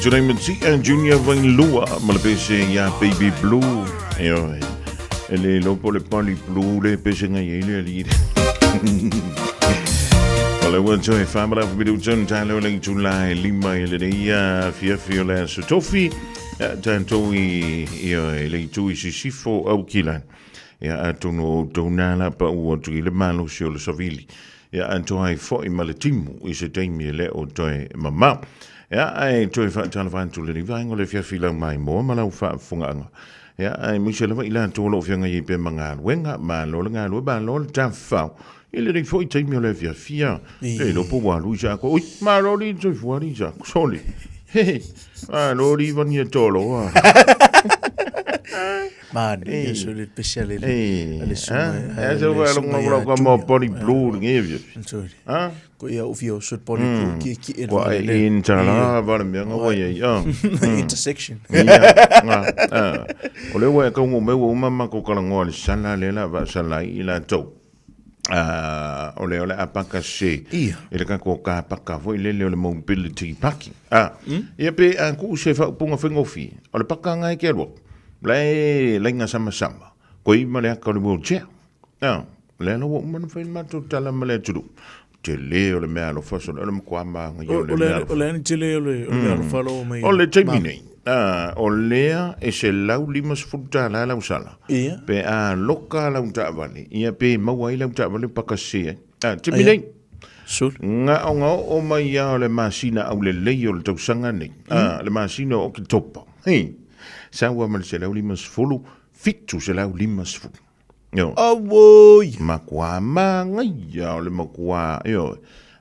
Tunai Matia Junior Vailua ma le pese ia Baby Blue. Ioe. E le iloa po o le Polly Blue le pese ngai ai le alii. O le ua toe whamara whitu tonu tālo le itula e lima i lenei afiafi o le aso tofi. Tātou i, ioe, le itu i sisifo au kila. Ia atonu o outou nā la pa ua atu i le malosi o le savili. Ia atoa ai foi ma le timu i se taimi e le o toe mamao. Ia ae toe faatalofa atu lenei vaega o le afiafi lau maimoa ma lau faafofogaaga. Ia ae maise lava i latou o lo o feagai ai pea ma galuega, malo le galue, malo le tafafao i lenei foi taimi o le afiafi. Ia, le iloa po ua alu i sa ui, malo le soifua alii sa sole. He, malo le vania toloa. Manaia so le pese a le a le suma. Eh, se ua longa ua ka mo poli blue ngi vi. Ha? Ko ia u fio so poli blue ki ki e Wa e in tala va le mea nga ia ia. Intersection. Ia. Nga. O le ua e ka ngo me ua uma ma ko kala ngoa le sala le la va sala i la tau. O le o le a paka se. Ia. E le kako ka paka foi le le o le mobility parking. Ah. Ia pe a ku se fa upunga whengofi. O le paka ngai ke alua. La e lainga sama sama. Ko i ma le aka o le wheelchair. Ah. Le ala ua uma na whai matou tala ma le aturu. Te le o le mea alofa so o le makuā māngaia o le mea alofa. O le ani tele o le mea alofa lo mai. O le taimi nei. Ah, o lea e $150 lau sala. Ia. Pe a loka lau taavale, ia pe maua ai lau taavale paka se ai. Ah, taimi nei. Sul. Nga o nga o mai ia o le masina au le lei o le tausaga nei. Ah, le masina o Oketopa. Hei. Saua ma le 150, 750. Ioe. Auoi! Makuā māngaia o le makuā, ioe.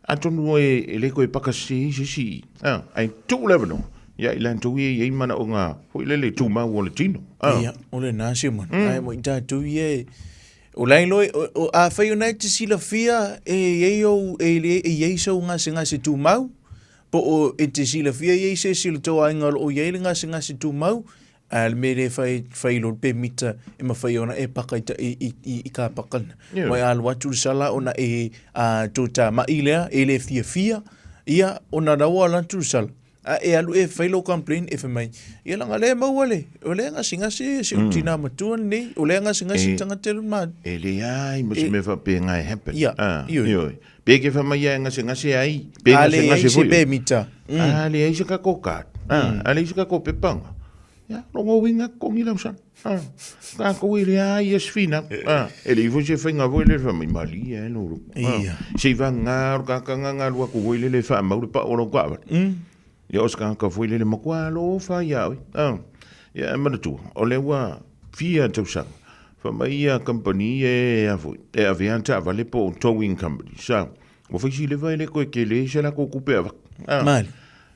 Atonu e, e le koe pakasi i se isi, a, ai tuu le avanoa, ia i latou ia i ai manaoga foi lele tumau o le tino, a. Ia, o lena se mana. Ai mo i tatou ia e, o la iloa, o, o, afai ona e te silafia e i ai ou, e, e i ai sou gasegase tumau, po o e te silafia i ai se isi o le tou aiga o lo o i ai le gasegase tumau, A le mea lea e fai, fai lo le pemita e mawhai ona e paka i, ta, i, i, i, i ka pakana. Yeah. Wai alu atu le sala ona e a, tō tā mai lea, e le fia fia, ia ona rawa ala atu le sala. A e alu e fai lo complain e fai mai, ia langa le maua le, o le ngasi ngasi se mm. tina matua nei, o le ngasi ngasi E- tangata le ma. E le ai, mo se E- mea whapenga e happen. Ia, Ah, ioi. ioi. Pe ke wha mai e ngase ngase ai, pe A ngase le ai ngase se foi. pemita. Mm. A le ai se kako card. A le ai se kako pepanga. Ia, rongo winga kongi lau sana. A, ka ko i le ai e sfina. A, e le ifo se whainga voi le wha mai mali e no. Ia. Se i wha ngā ro ka ka ngā ngā lua ko voi le le wha mau le pa o lau ka awale. Ia o se ka ka voi le le makua lo wha ia oi. A, ia e manatua, o le ua fia tausaga. Wha mai ia company e a voi. E a vea ta vale po o towing company. Sa, ua whaisi le vai le koe ke le se la ko kupe a wak. A, Mali.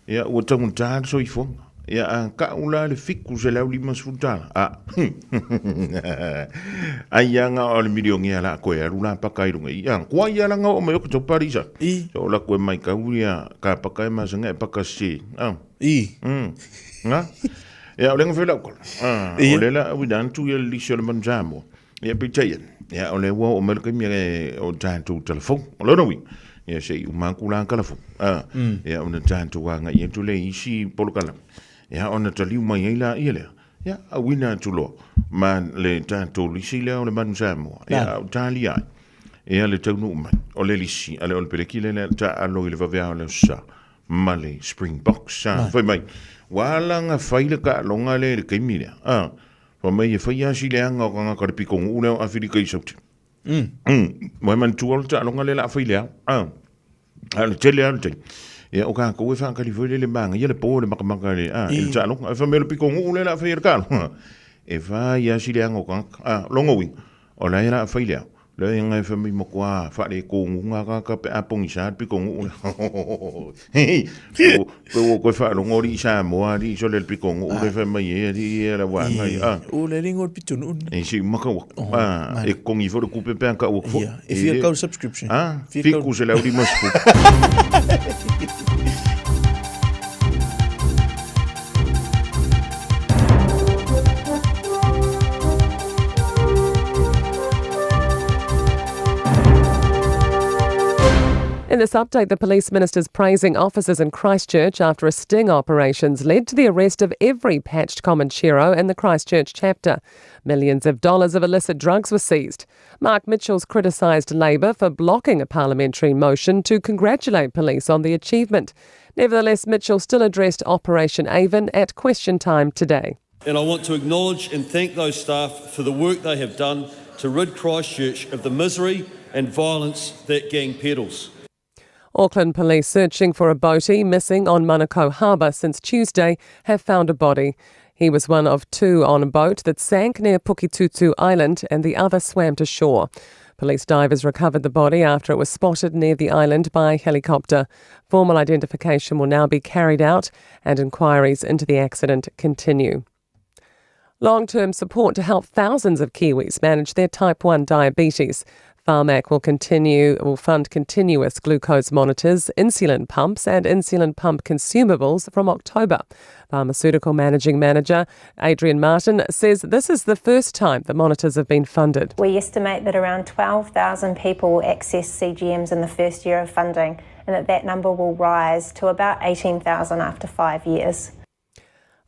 Ia, ua taugata le soifuaga. Ia, a ka'u la le $750. A, ai a nga o le milione a la koe alu la paka i lunga i. Ia, kua ia la nga o mai o ke tau parisa. I. So, la koe mai kau ia, ka paka e masanga e paka se. A. I. Nga. Ia, o le nga whela ukola. A, Ia. o le la ui dan tu ia le lisi o le manu Samoa. Ia, peitai ane. Ia, o le ua o mai le kaimi e o tātou telefon. O lona uiga, ia se i uma aku la kalafo. A, ia, ona tātou agai atu lea i isi polokalame. Ia, ona taliu mai ai la ia lea. Ia, auina atu loa ma le tātou lisi lea o le Manu Samoa. Ia, o talia ai. Ia, le taunuu mai. O le lisi, a le o le peleki lea lea taalo i le vaveao o le aso Sa ma le Springboks. A, fai mai, ua ala ona fai le taaloga lea i le taimi lea. A, Fai mai e fai lava si leaga o tagata le pitonuu lea o Aferika i Saute. Ua e manatua le taaloga lea o le a fai i le ao. A, a o le tele lava o le taimi. Ia o tatou e faatali foi lea i le manaia le po i le makamaka i le, a, i le taaloga. Ae fai mai o le pitonuu lea o le a fai ai le taaloga. E fai lava si leaga o tagata. A, lona uiga, o la e o le a fai le ao. Lea e fai mai matua faaletonu gagata pe a pogisa le pitonuu lea. Pe ua toe faalogo alii Samoa alii sole le pitonuu lea fai mai ai alii ia la vaega ia. A. O le alii o le pitonuu lena. E si maka ua. A, e totogi foi le tupe pe a tau atu foi. Ia, e fia kau subscription. A, 750. In this update, the police minister's praising officers in Christchurch after a sting operations led to the arrest of every patched Comanchero in the Christchurch chapter. Millions of dollars of illicit drugs were seized. Mark Mitchell's criticised Labour for blocking a parliamentary motion to congratulate police on the achievement. Nevertheless, Mitchell still addressed Operation Avon at question time today. And I want to acknowledge and thank those staff for the work they have done to rid Christchurch of the misery and violence that gang peddles. Auckland police searching for a boatie missing on Manukau Harbour since Tuesday have found a body. He was one of two on a boat that sank near Puketutu Island and the other swam to shore. Police divers recovered the body after it was spotted near the island by helicopter. Formal identification will now be carried out and inquiries into the accident continue. Long-term support to help thousands of Kiwis manage their type 1 diabetes. Pharmac will fund continuous glucose monitors, insulin pumps and insulin pump consumables from October. Pharmaceutical Managing Manager Adrian Martin says this is the first time the monitors have been funded. We estimate that around 12,000 people will access CGMs in the first year of funding and that number will rise to about 18,000 after 5 years.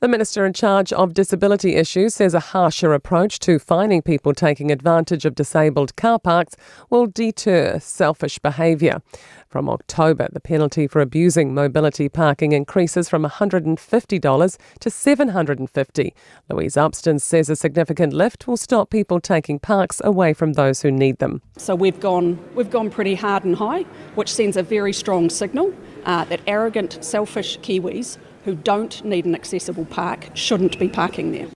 The Minister in charge of disability issues says a harsher approach to fining people taking advantage of disabled car parks will deter selfish behaviour. From October, the penalty for abusing mobility parking increases from $150 to $750. Louise Upston says a significant lift will stop people taking parks away from those who need them. So we've gone pretty hard and high, which sends a very strong signal that arrogant, selfish Kiwis who don't need an accessible park shouldn't be parking there.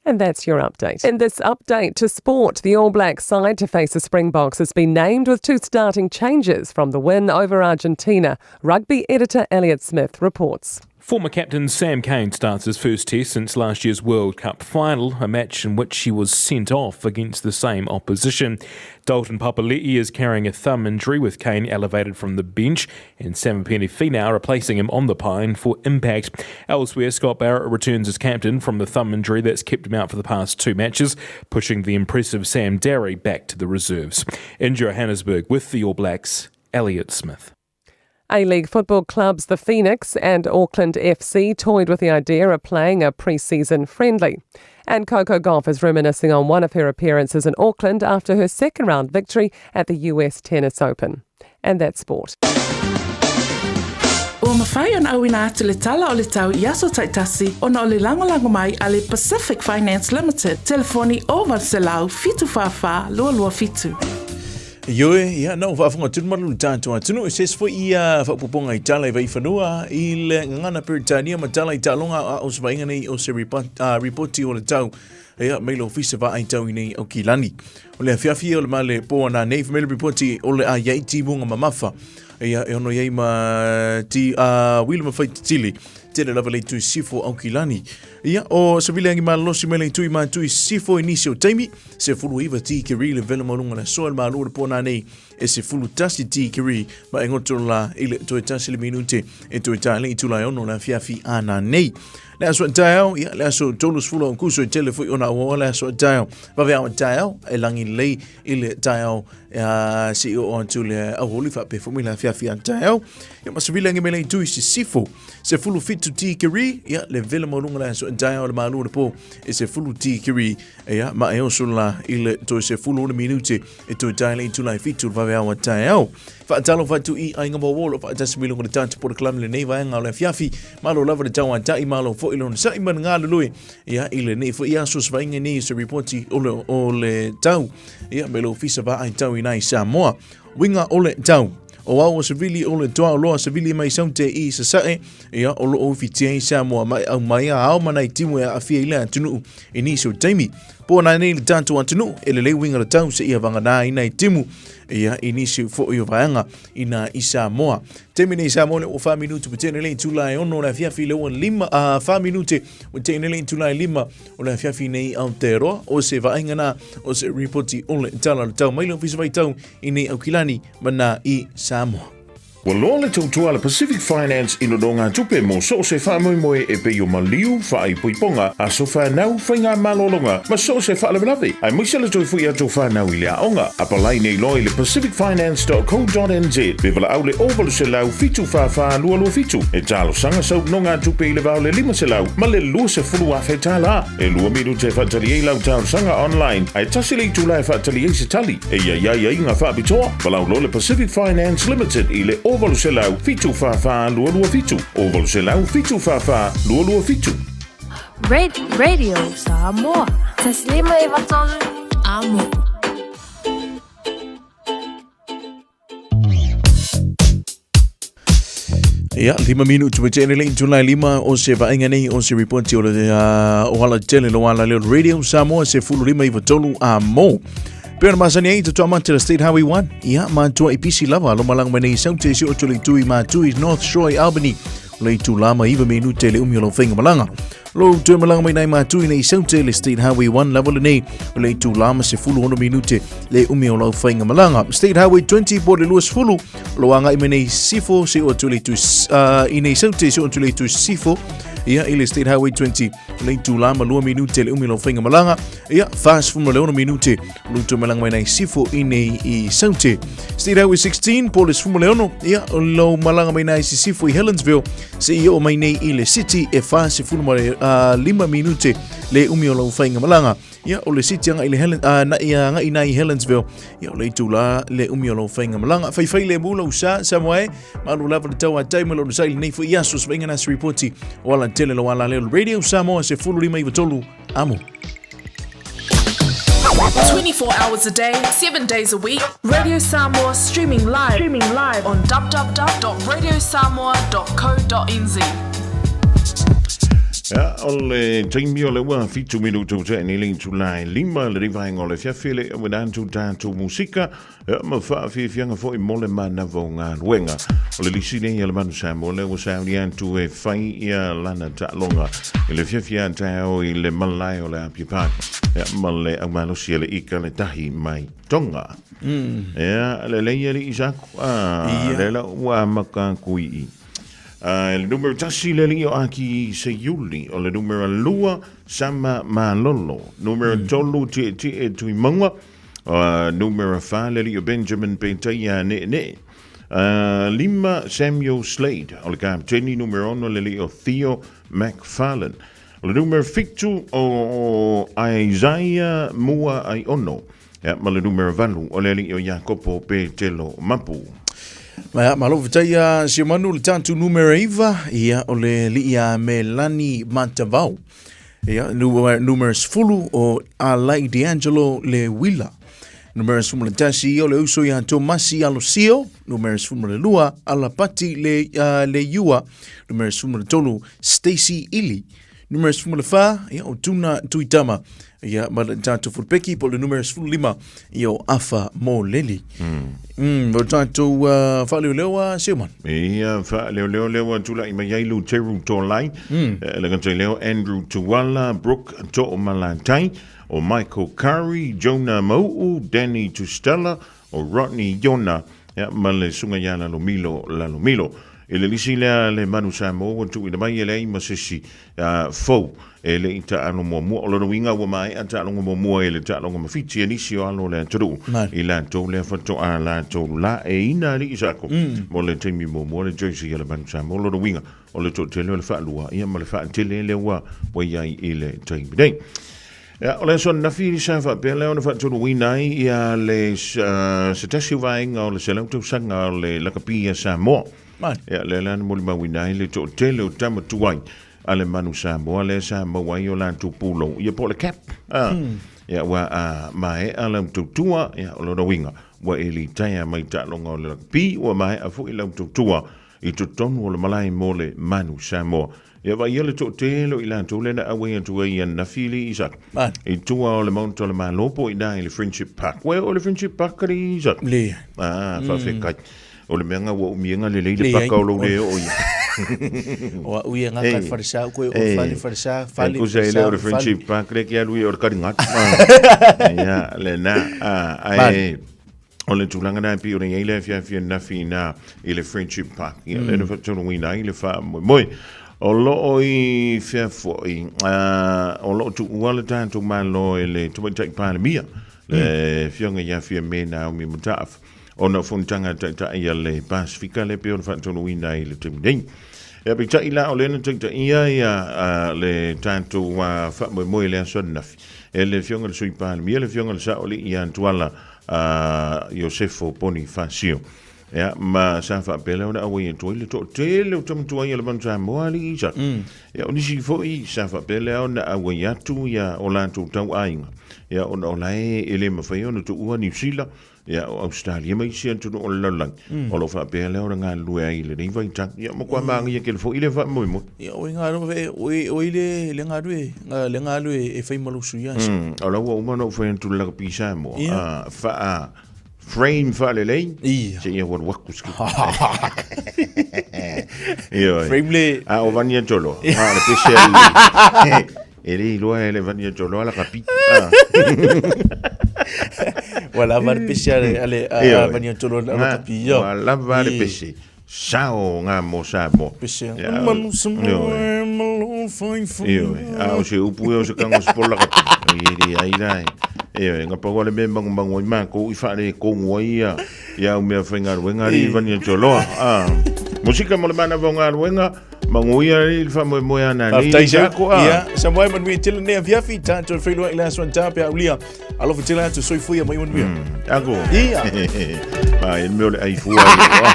And that's your update. In this update to sport, the All Black side to face the Springboks has been named with two starting changes from the win over Argentina. Rugby editor Elliot Smith reports. Former captain Sam Cane starts his first test since last year's World Cup final, a match in which he was sent off against the same opposition. Dalton Papali'i is carrying a thumb injury, with Cane elevated from the bench and Samipeni Finau replacing him on the pine for impact. Elsewhere, Scott Barrett returns as captain from the thumb injury that's kept him out for the past two matches, pushing the impressive Sam Darry back to the reserves. In Johannesburg with the All Blacks, Elliot Smith. A-League football clubs the Phoenix and Auckland FC toyed with the idea of playing a pre-season friendly. And Coco Gauff is reminiscing on one of her appearances in Auckland after her second-round victory at the US Tennis Open. And that's sport. Ua mawhai ona auina atu le tala o le tau i aso taitasi ona o le lagolago mai a le Pacific Finance Limited, telefoni 0800 744 227. Ioe, ia, na o faafofoga atu le malu le tatou atunuu, e se isi foi ia faaopoopoga i tala i vaifanua i le gagana Peretania ma tala i taaloga a o se vaaiga nei o se ripoti o le tau ia mai le ofisa vaai tau i nei Aukilani. O le afiafi ia o le male po ana nei whamele ripoti o le a iai timunga mamafa ia e ono iai ma ti a wila ma whaititili tele lava le tui sifo Aukilani. Ia o se vile angi malolosi mai le tui ma tui sifo i nisi o taimi se fulu iwa ti kiri le vela maulunga le soa le malu le pona nei e se fulu tasi ti kiri ma e ngoto la i le toe tasi le minute e toe tae i tula e ono le afiafi ana nei. Le aso taeao, ia, le aso 30 o kuso i tele fui ona ua le aso taeao. Vave ao taeao, e langi lei i le taeao se i o atu le auholi whape fo le afiafi a taeao. Ia ma se vile angi mele i tui si sifo. Se fulu fitu ti kiri, ia, le vela maulunga le aso taeao le malu le po e se fulu ti kiri. Ia, ma e oso la i le toe se fulu o minute e toe tae le i tula e fitu le vave ao taeao. Whaatalo whatu i ainga mo wolo, whaatasi milongo le tātu pora kalame le nei vaenga o le afiafi, malo lava le tau ata'i, malo fo i lona sa'i mana ngā lului, ia i le nei fo i aso svainga nei se reporti o le, o le tau, ia me le ofisa va ai tau i nai Samoa. Winga o le tau. O au o Sevili o le toa o loa Sevili mai saute i sasae, ia o lo o fitia i Samoa mai au mai a ao mana i timu e afia i le atunuu i nisi o taimi. Po nai nei le tātou atunuu, e lelei winga le tau se ia vanga nā i nai timu, ia i nisi fo i o vaanga i nā i Samoa. Taimi nei Samoa le o 4 minutu pa tene lei tula e ono le afiafi le ua lima, a 4 minute o tene lei tula e lima o le afiafi nei Aotearoa o se vaaiga nā o se ripoti o le tala o le tau mai le ofisa vai tau i nei Aukilani ma nā i Samoa. Ua loa le tautua a le Pacific Finance i nonogatupe mo so o se faamoemoe e pei o maliu, faaipoipoga, aso fanau, faigamalologa ma so o se faalavelave, aemaise le toe foi atu o fanau i le aoga. Apalai nei loa i le pacificfinance.co.nz pe valaau le 0800 744 227 e talosaga sau nonogatupe i le va o le 500 ma le 20,000 tala. E lua minute e faatali ai lau talosaga online, ae tasi le itula e faatali ai se tali. E i ai aiaiga faapitoa, valaau loa le Pacific Finance Limited i le 0800 744 227, 0800 744 227. Radio Samoa. Taslima i Vatolu. Amo. Ia, lima minutu me tene le itula e lima o se vaaiga nei o se ripoti o le o ala tele lo ala leo Radio Samoa se fulu lima iwa tolu a mo. Pe ona masani ai tutua mate la State Highway 1. Ia, mātua i pisi lava lo malanga mai nei sau te si o tuli tui mātui North Shore Albany. O le itula ma iwa minute le umi o lau whainga malanga. Lo toe malanga mai nai mātui nei sau te le State Highway 1 lava lenei o le itula ma se fulu ono minute le umi o lau whainga malanga. State Highway 20 po le luas fulu lo anga i nei sifo se o tuli tu i nei sau te se o tuli tu sifo ia i le State Highway 20 le itula ma lua minute le umi o lau whainga malanga. Ia fast fumo le ono minute lo toe malanga mai nei sifo i nei i saute. State Highway 16 po le sfumo le ono ia lo malanga mai nei sisifo i Helensville se i o mai nei i le city e fa se fulu ma le lima minute le umi o lau whainga malanga. Ia o le city anga i le Helen, na ia anga i nei Helensville ia o le itula le umi o lau whainga malanga. Whai whai le mula usa sa moe malu lava le tau a tai ma lo sai le nei fo iaso sa inga nasi reporti o ala tele lo ala leo Radio Samoa se fulu lima i tolu amo. 24 hours a day, 7 days a week. Radio Samoa streaming live, streaming live on www.radiosamoa.co.nz. Ia, o le taimi o le ua fitu minutu te ni le itula e lima le rivaenga o le fiafi le auina atu tatou musika ia, ma faafiafiaga foi mo le manava o galuega. O le lisi nei a le Manu Samoa lea ua sauni atu e fai ia lana taaloga i le fiafi a taeao i le malae o le Apia Park ia, ma le aumalosi a le ika le tahi mai Tonga. Ia, lelei alii Saku, ah, lea la ua amata atu i i. Ah, le numero tasi le alii o Aki Seiuli, o le numero lua Sama Malolo, numero tolu Tietie Tuimaunga, numero fa le alii o Benjamin Petaia Ne'ene'e, lima Samuel Slade, o le kapiteni numero ono le alii o Theo McFarlane, o le numero fitu o Isaiah Mua Aiono, Ia, ma le numera valu o le alii o Iakopo Petelo Mapu. Ma ia, malo faafetai a si o manu le tatou numera iva, ia o le alii a Melani Matavao. Ia, numera sefulu o Alai D'Angelo le Wila. Numera sefulu ma le tasi ia o le uso ia Tomasi Alosio. Numera sefulu ma le lua, Alapati le, le Iua. Numera sefulu ma le tolu, Stacy Ili. Numera sefulu ma le fa, ia o Tuna Tuitama. Ia, ma le tatou fulupeki po o le numera 15, ia o Afa Moleli. O tatou faaleoleo a Seuman. Ia, faaleoleo lea ua tulai mai ai Luteru Tolai, le gata i lea o Andrew Tuala, Brooke Toomalatai, o Michael Curry, Jonah Mau'u, Danny Tustella, o Rodney Iona, ia, ma le susuga ia Lalomilo Lalomilo. I le lisi lea a le Manu Samoa ua tuuina mai e leai ma se isi fou e le i taalo muamua. O lona uiga ua maea taaloga muamua i le taaloga ma Fiti e nisi o alo o le atunuu i latou lea faatoa latou laeiina alii sako mo le taimi muamua le jersey a le Manu Samoa. O lona uiga o le toatele o le faalua ia ma le faatele lea ua i ai i le taimi nei. Ia, o le aso ananafi sa faapea lea ona faatonuina ai ia le se tasi o vaega o le 100 tausaga o le lakapi a Samoa. Ia, lea la na molimauina ai le toatele o tama tuai a le Manu Samoa lea sa maua ai o latou pulou, ia po o le cap. Ia, ua maea lau tautua, ia, o lona uiga, ua e litaea mai taaloga o le lakapi, ua maea foi lau tautua i totonu o le malae mo le Manu Samoa. Ia vaaia le toatele o i latou lea na auai atu ai i ananafi i Isaka. I tua o le Maota o le Malo po o i ina i le Friendship Park. Ua e oo i le Friendship Park alii Isaka? Leai. Ah, faafetai. O le mea nga ua umiega lelei le paka o lou le oo ia. O au ia ngaka i Wharesa, koe o Whare, Wharesa, Whare, Kusa ele o le Friendship Park le ke alu ia o le karinga atu. Ia, lena. Ai, O le tulaga lena e pei ona i ai le afiafi ananafi i ina i le Friendship Park. Ia, lea na faataunuuina ai le faamoemoe. O lo o i fea foi, o lo o tuua le tatou Malo e le Tamaitai Palemia, le Afioga ia Fiame Naomi Mataafa, ona o fonotaga a Taitai a le Pasefika lea e pei ona faataunuuina ai i le taimi nei. Ia, peitai la, o lea na taitaia ia le tatou faamoemoe i le aso ananafi e le Afioga i le Sui Palemia, le Afioga i le Saoalii ia Tuala a Iosefo Ponifasio. Ia, ma sa faapea lea ona auai atu ai le toatele o tama tuai a le Manu Samoa, alii Isaka. Ia, o nisi foi sa faapea lea ona auai atu ia o latou tauaiga, ia, ona o la e e le mafai ona tuua Niu Sila, ia, o Ausetalia ma isi atunuu o le lalolagi, o lo o faapea lea ona galulue ai i lenei vaitau. Ia, matua magia tele foi lea faamoemoe. Ia, o i galue, o i le, le galue, le galue e fai ma lou sui asa. O la ua uma ona ou fai atu i le lakapi Samoa, faa frame faalelei, seia ua alu atu siki. Ioe. Frame le... A o vani e toloa, a o le pese a le... E le iloa e le vani e toloa lakapi. Ua lava le pese a le, a le, a vani e toloa lakapi, ia. Ua lava le pese. Sao ngā mō Samoa. Pese. Ia, Manu Samoa, ioe. malo whai whai. Ioe. A o se upu ia o se kango se pola ka. I ri ai lai. Ioe, ngā paua le mea mangumangu ai mākou i whaare kongu ai ia. Ia au mea whaingaruenga ri vani toloa. Ah. Musika mo le mana vau ngā manguia i le whamoemoe ana nei. Faafetai seu. Ako, ah. Ia, Samoa e manuia tele nei afiafi, tātou whailua i le aso anta pe aulia. Alofa tele atu, soifua mai manuia. Ako. Ia. Ma, e mea o le ai fua i oa.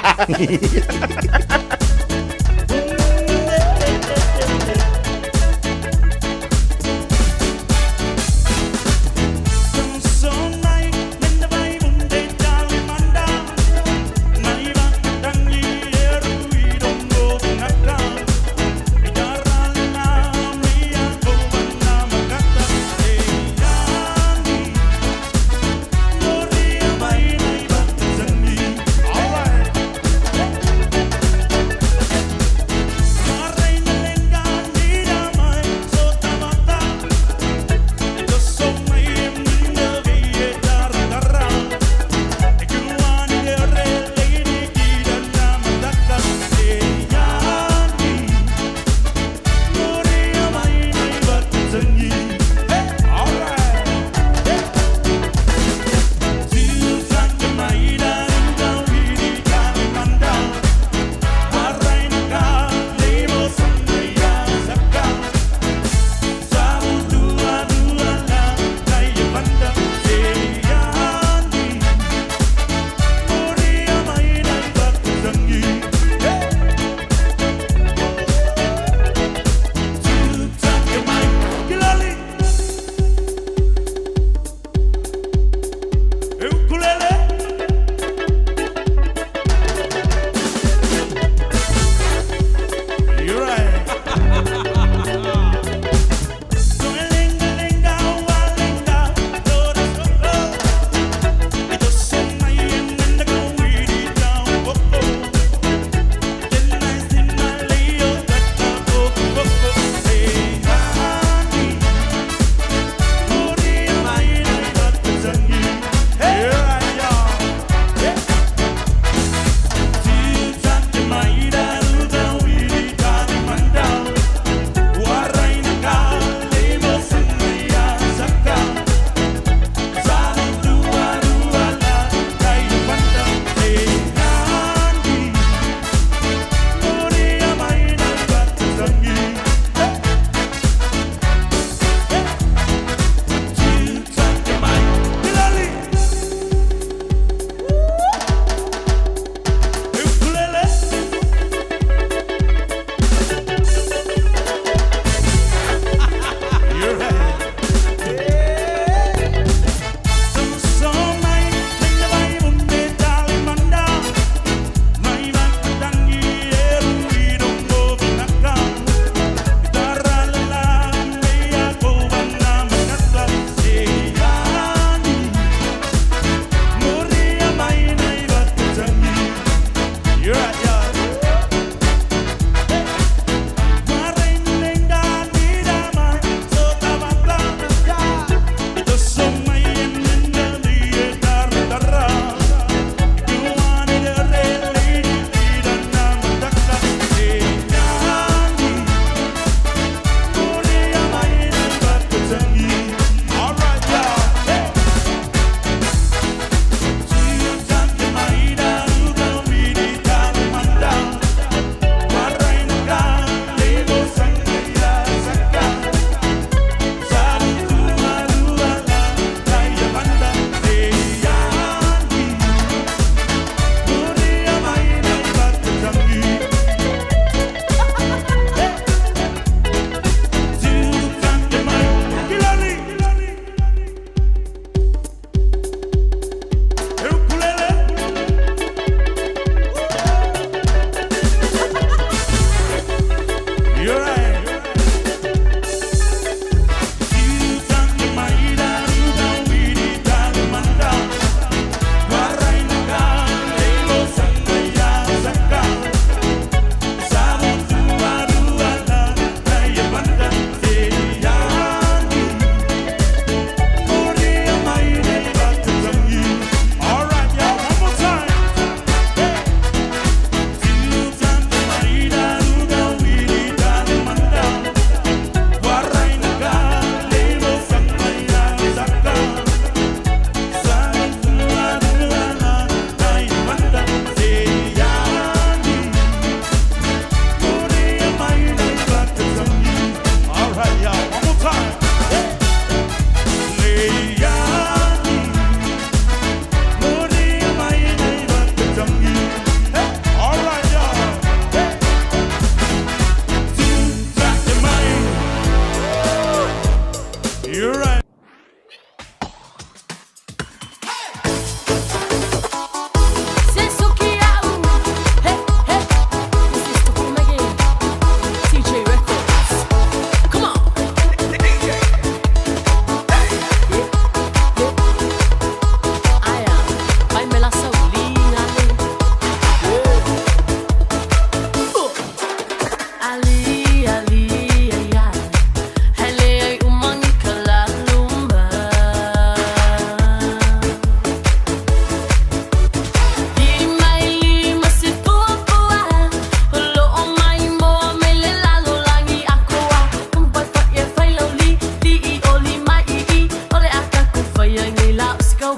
All right.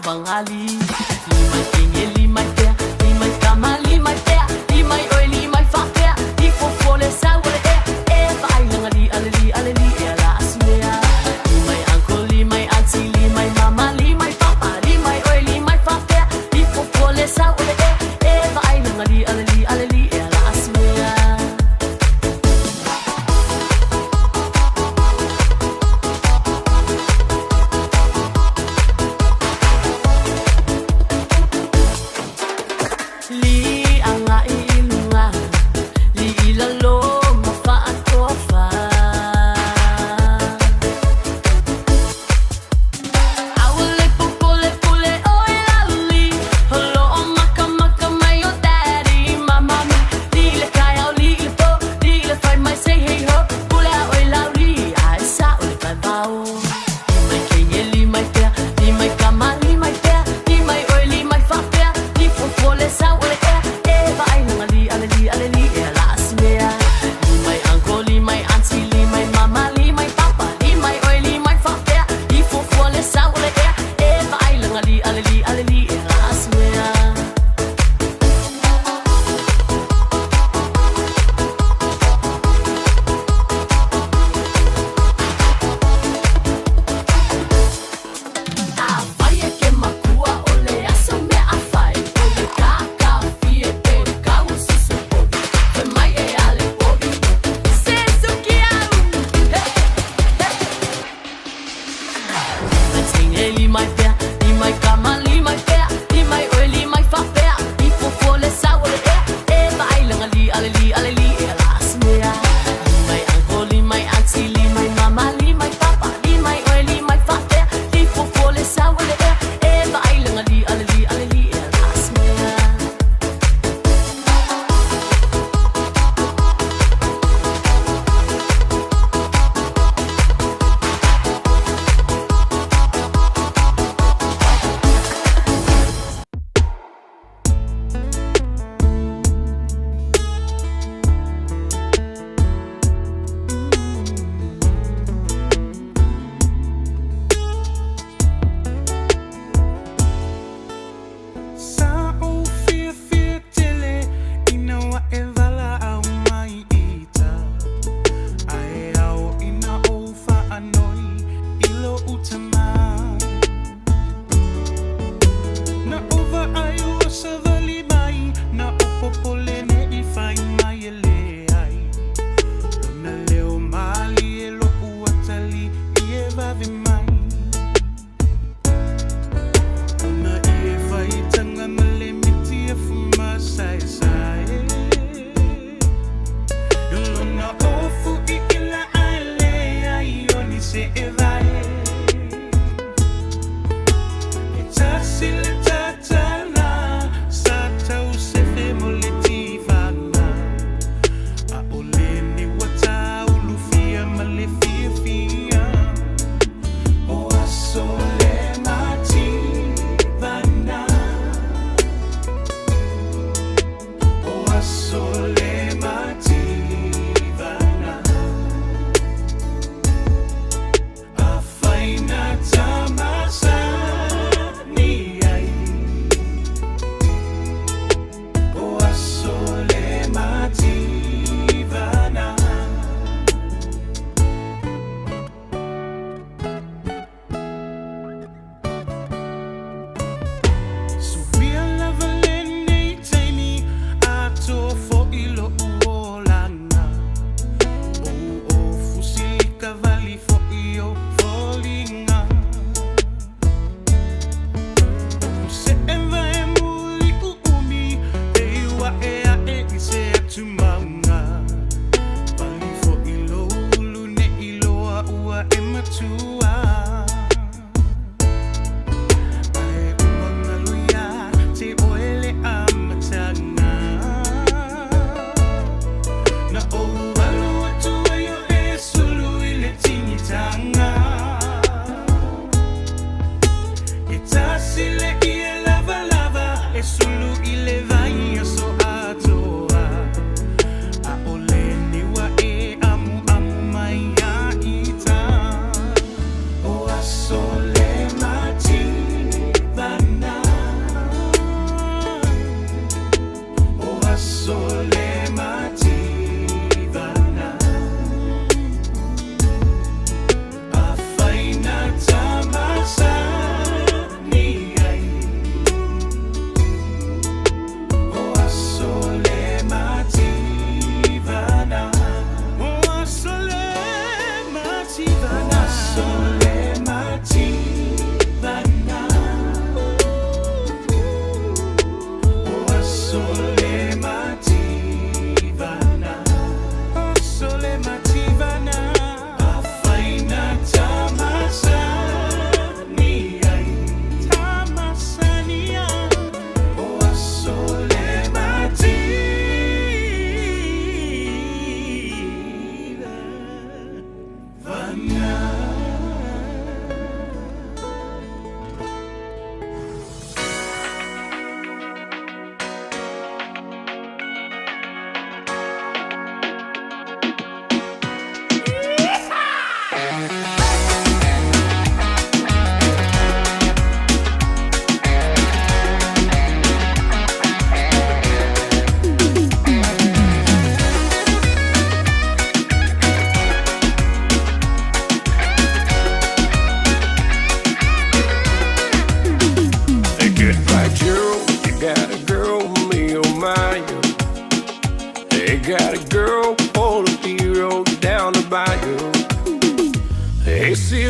Vangali. Li mai kenge, li mai pea, li mai kama, li mai pea, li mai oi, li mai whapea, li fofo le sau o le ea, e vaailaga li ale li ale li e ala asimea. Li mai uncle, li mai auntie, li mai mama, li mai papa, li mai oi, li mai whapea, li fofo le sau o le ea, e vaailaga li ale li ale li e ala asimea. Li anga i lunga, li i lalo ma whaatofa. Aua le pupule pule o e lauli, holo o maka maka mai o daddy ma mami. Li le kai au, li le po, li le whai mai say hey ho, pule au e lauli, a e sa o le kai vau. Li mai kenge, li mai pea, li mai kama, li mai pea, li mai oi, li mai whapea, li fofo le sau o le ea, e vaailaga li ale li ale li e ala asimea. Li mai uncle, li mai auntie, li mai mama, li mai papa, li mai oi, li mai whapea, li fofo le sau o le ea, e vaailaga li ale li ale li e ala asimea. A fai e ke makua o le aso mea a fai, o le kaka fie pe kau susu povi, fe mai e ale povi, se suki au. Hey, hey. Mai tinge li mai pea, li mai kama, li mai pea, li mai oi, li mai whapea, li fofo le sau o le ea, e vaailaga li ale li ale li e ala asimea. Li mai uncle, li mai auntie, li mai mama, li mai papa, li mai oi, li mai whapea, li fofo le sau o le ea, e vaailaga li ale li ale li e ala asimea.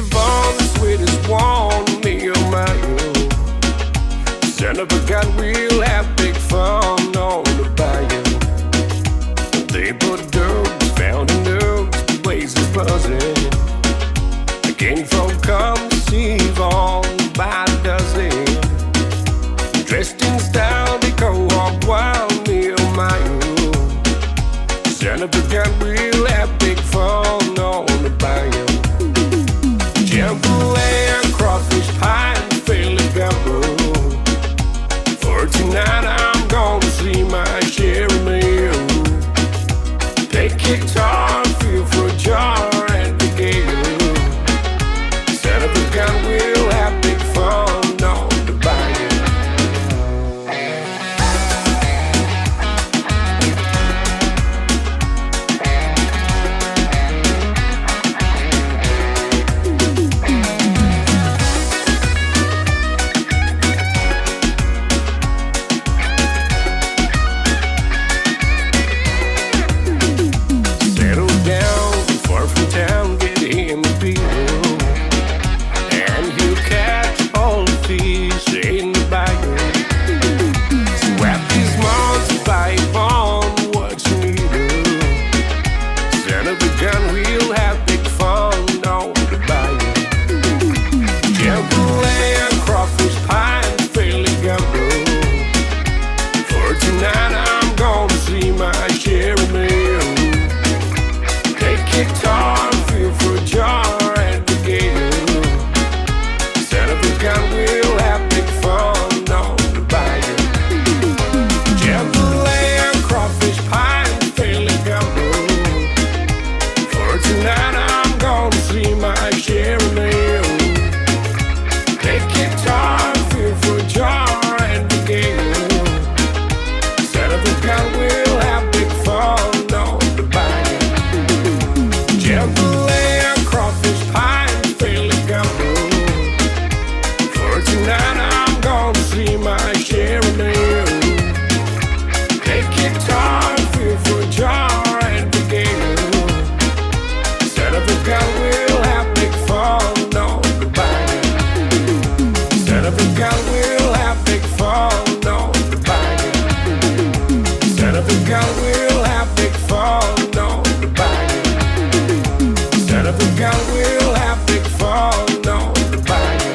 Yvonne, the sweetest one, me oh my oh. Son of a gun, we'll have big fun on the bayou. They put dogs, found in dogs, the place is buzzing. The king folk come to see Yvonne by the dozen. Dressed in style, they go hog wild, me oh my oh. Son of a gun, we'll have big fun on the bayou. Jambalaya, crawfish pie, and Philly gumbo. For tonight I'm gonna see my share of meal. Take guitar, feel for a jar at the gale. Son of a gun, we'll have big fun on the bayou. Settle down, far from town, get him a beer. And he'll catch all the fish in the bayou. Swap his mom's pipe on what you need. Son of a gun, we'll have big fun on the bayou. Jambalaya, crawfish pie, and Philly gumbo. For tonight I'm gonna see my share of meal. Take guitar, feel for a jar at the gale. Son of a gun, we'll have big fun on the bayou. Jambalaya, crawfish pie, and Philly gumbo. For tonight I'm gonna see my share of meal. Take guitar, feel for a jar at the gale. Son of a gun, we'll have big fun on the bayou. Jambalaya, crawfish pie, and Philly gumbo. For tonight I'm gonna see my share of meal. Take guitar, feel for a jar at the gale. Son of a gun, we'll have big fun on the bayou. Son of a gun, we'll have big fun on the bayou. Son of a gun, we'll have big fun on the bayou. Son of a gun, we'll have big fun on the bayou.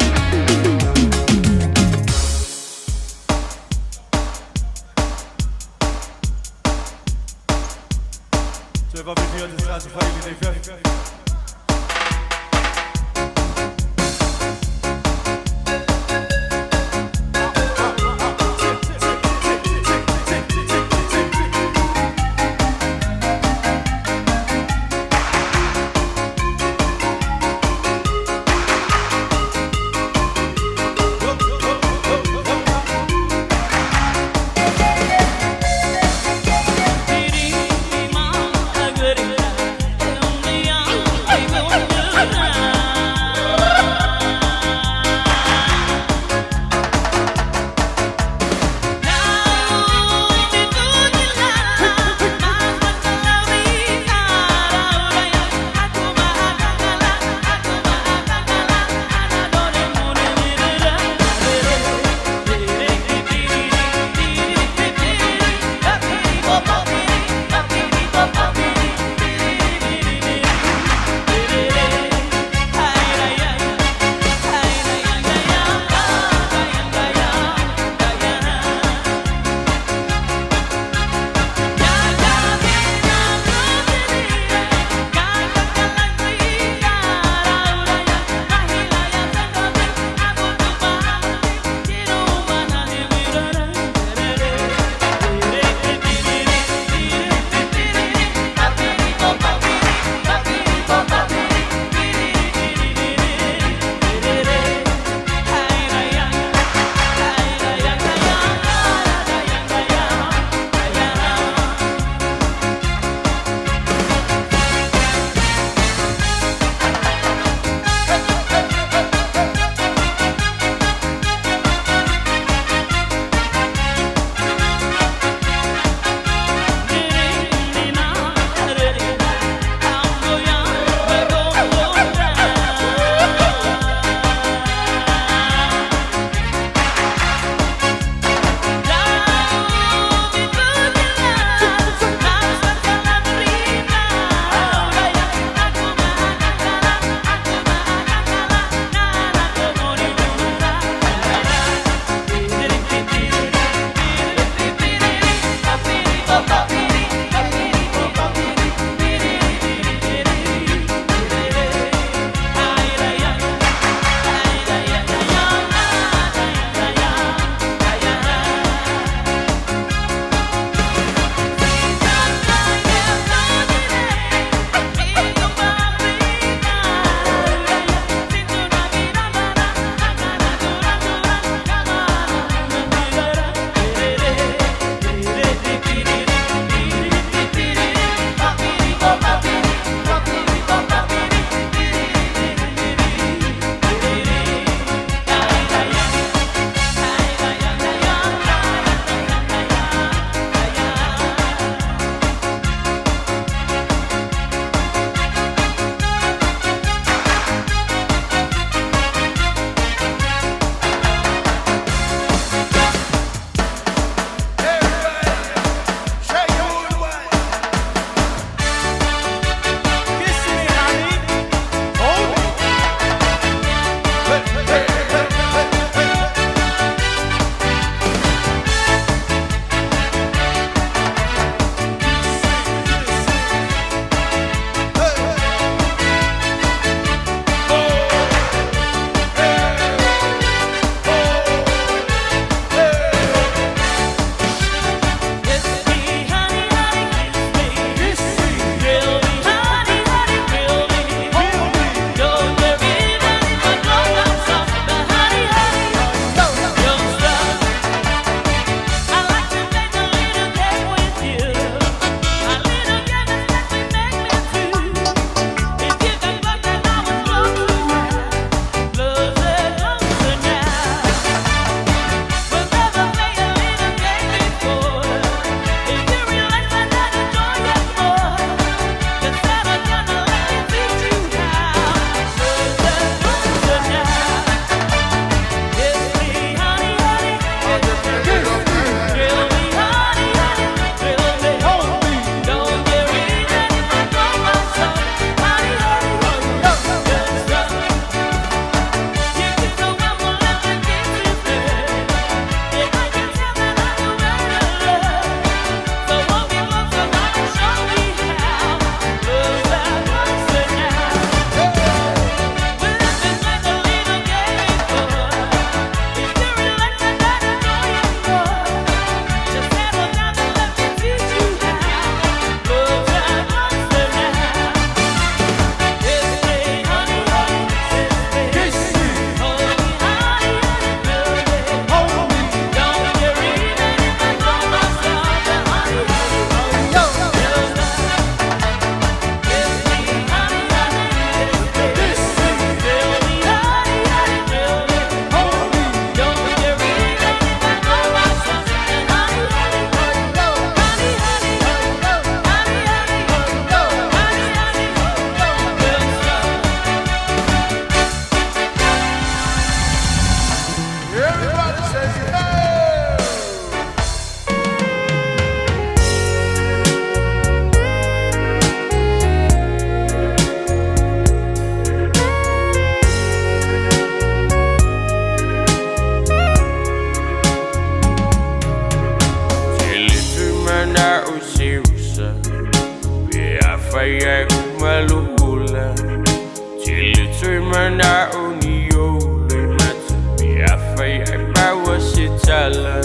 ala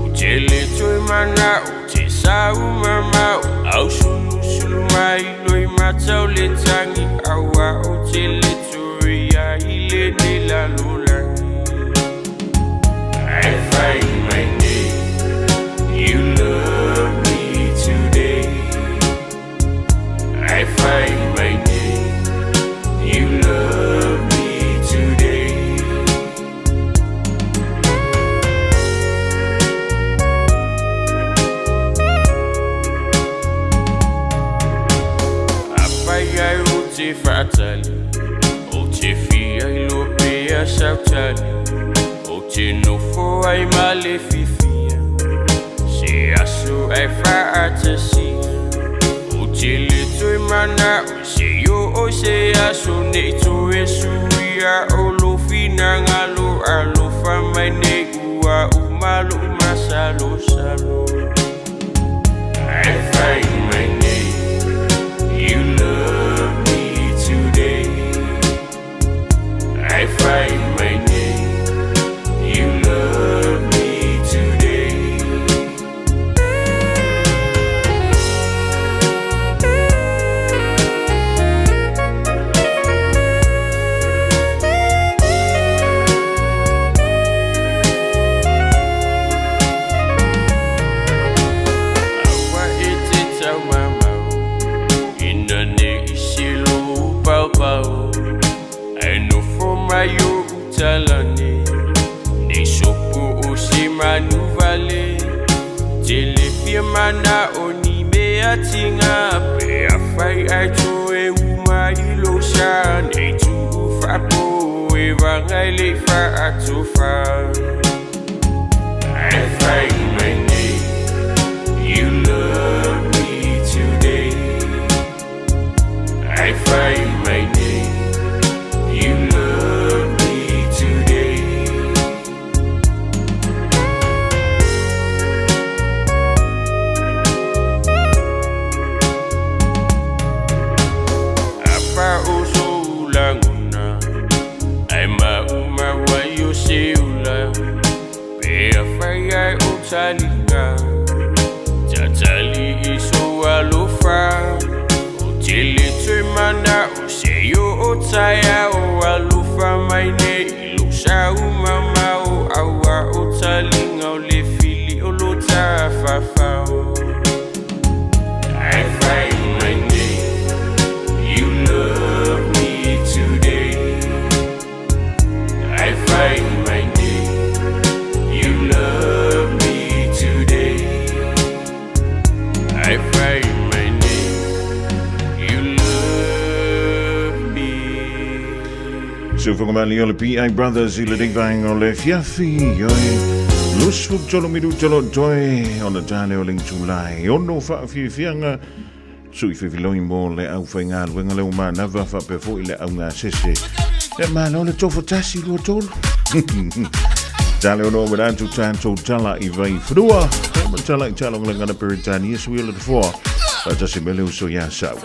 O te le toe mana o te sa umamau Au sulusulu mai loi matau le tangi Aua o te le toe ia i le ne la lolangi I find my name. You love me today. I find my name. You love me today. Apai ai o te whaatali O te fia i lo pea sautali O te nofo ai ma le fifia Se aso ai whaatasia O te le toe mana o se yo o se aso Nei toe suia o lo fina ngalo Alofa mai nei ua umalo umasalo salo I find my name. You love me today. I find my name. You love me today. Aua e te tau mamau Ina ne i silo u paupau Ai nofo mai o utalani Nei sopo o se manu vale Te le fia mana o ni mea tinga Pe a whai ai toe uma i lo sa Nei tu whapo e wangai le whaatofa I find my name. You love me today. I find my name. You love me today. Apa o so ulanguna Ai ma uma wai o se ula Pe a whai ai o talinga Tatali i so alofa O te le toe mana o se yo o taia o alofa mai nei i lo sa umamau Aua o talinga o le fili o lo tafafao I find my name. You love me today. I find my name. You love me today. I find my name. You love me. Sufogamali o le P.I. Brothers i le vaenga o le afiafi ioe 23 minuta lo toe ona tale o le itulai ono faafiafiaga sui fefiloi mo le aufaigaluega le umanava faapea foʻi le augasese e malo le tofo tasi lua tolu tale ono manatu tatou tala i vaifanua e ma tala i talogalaga Peretania sui o le tofoa faatasi me le uso iā Sau.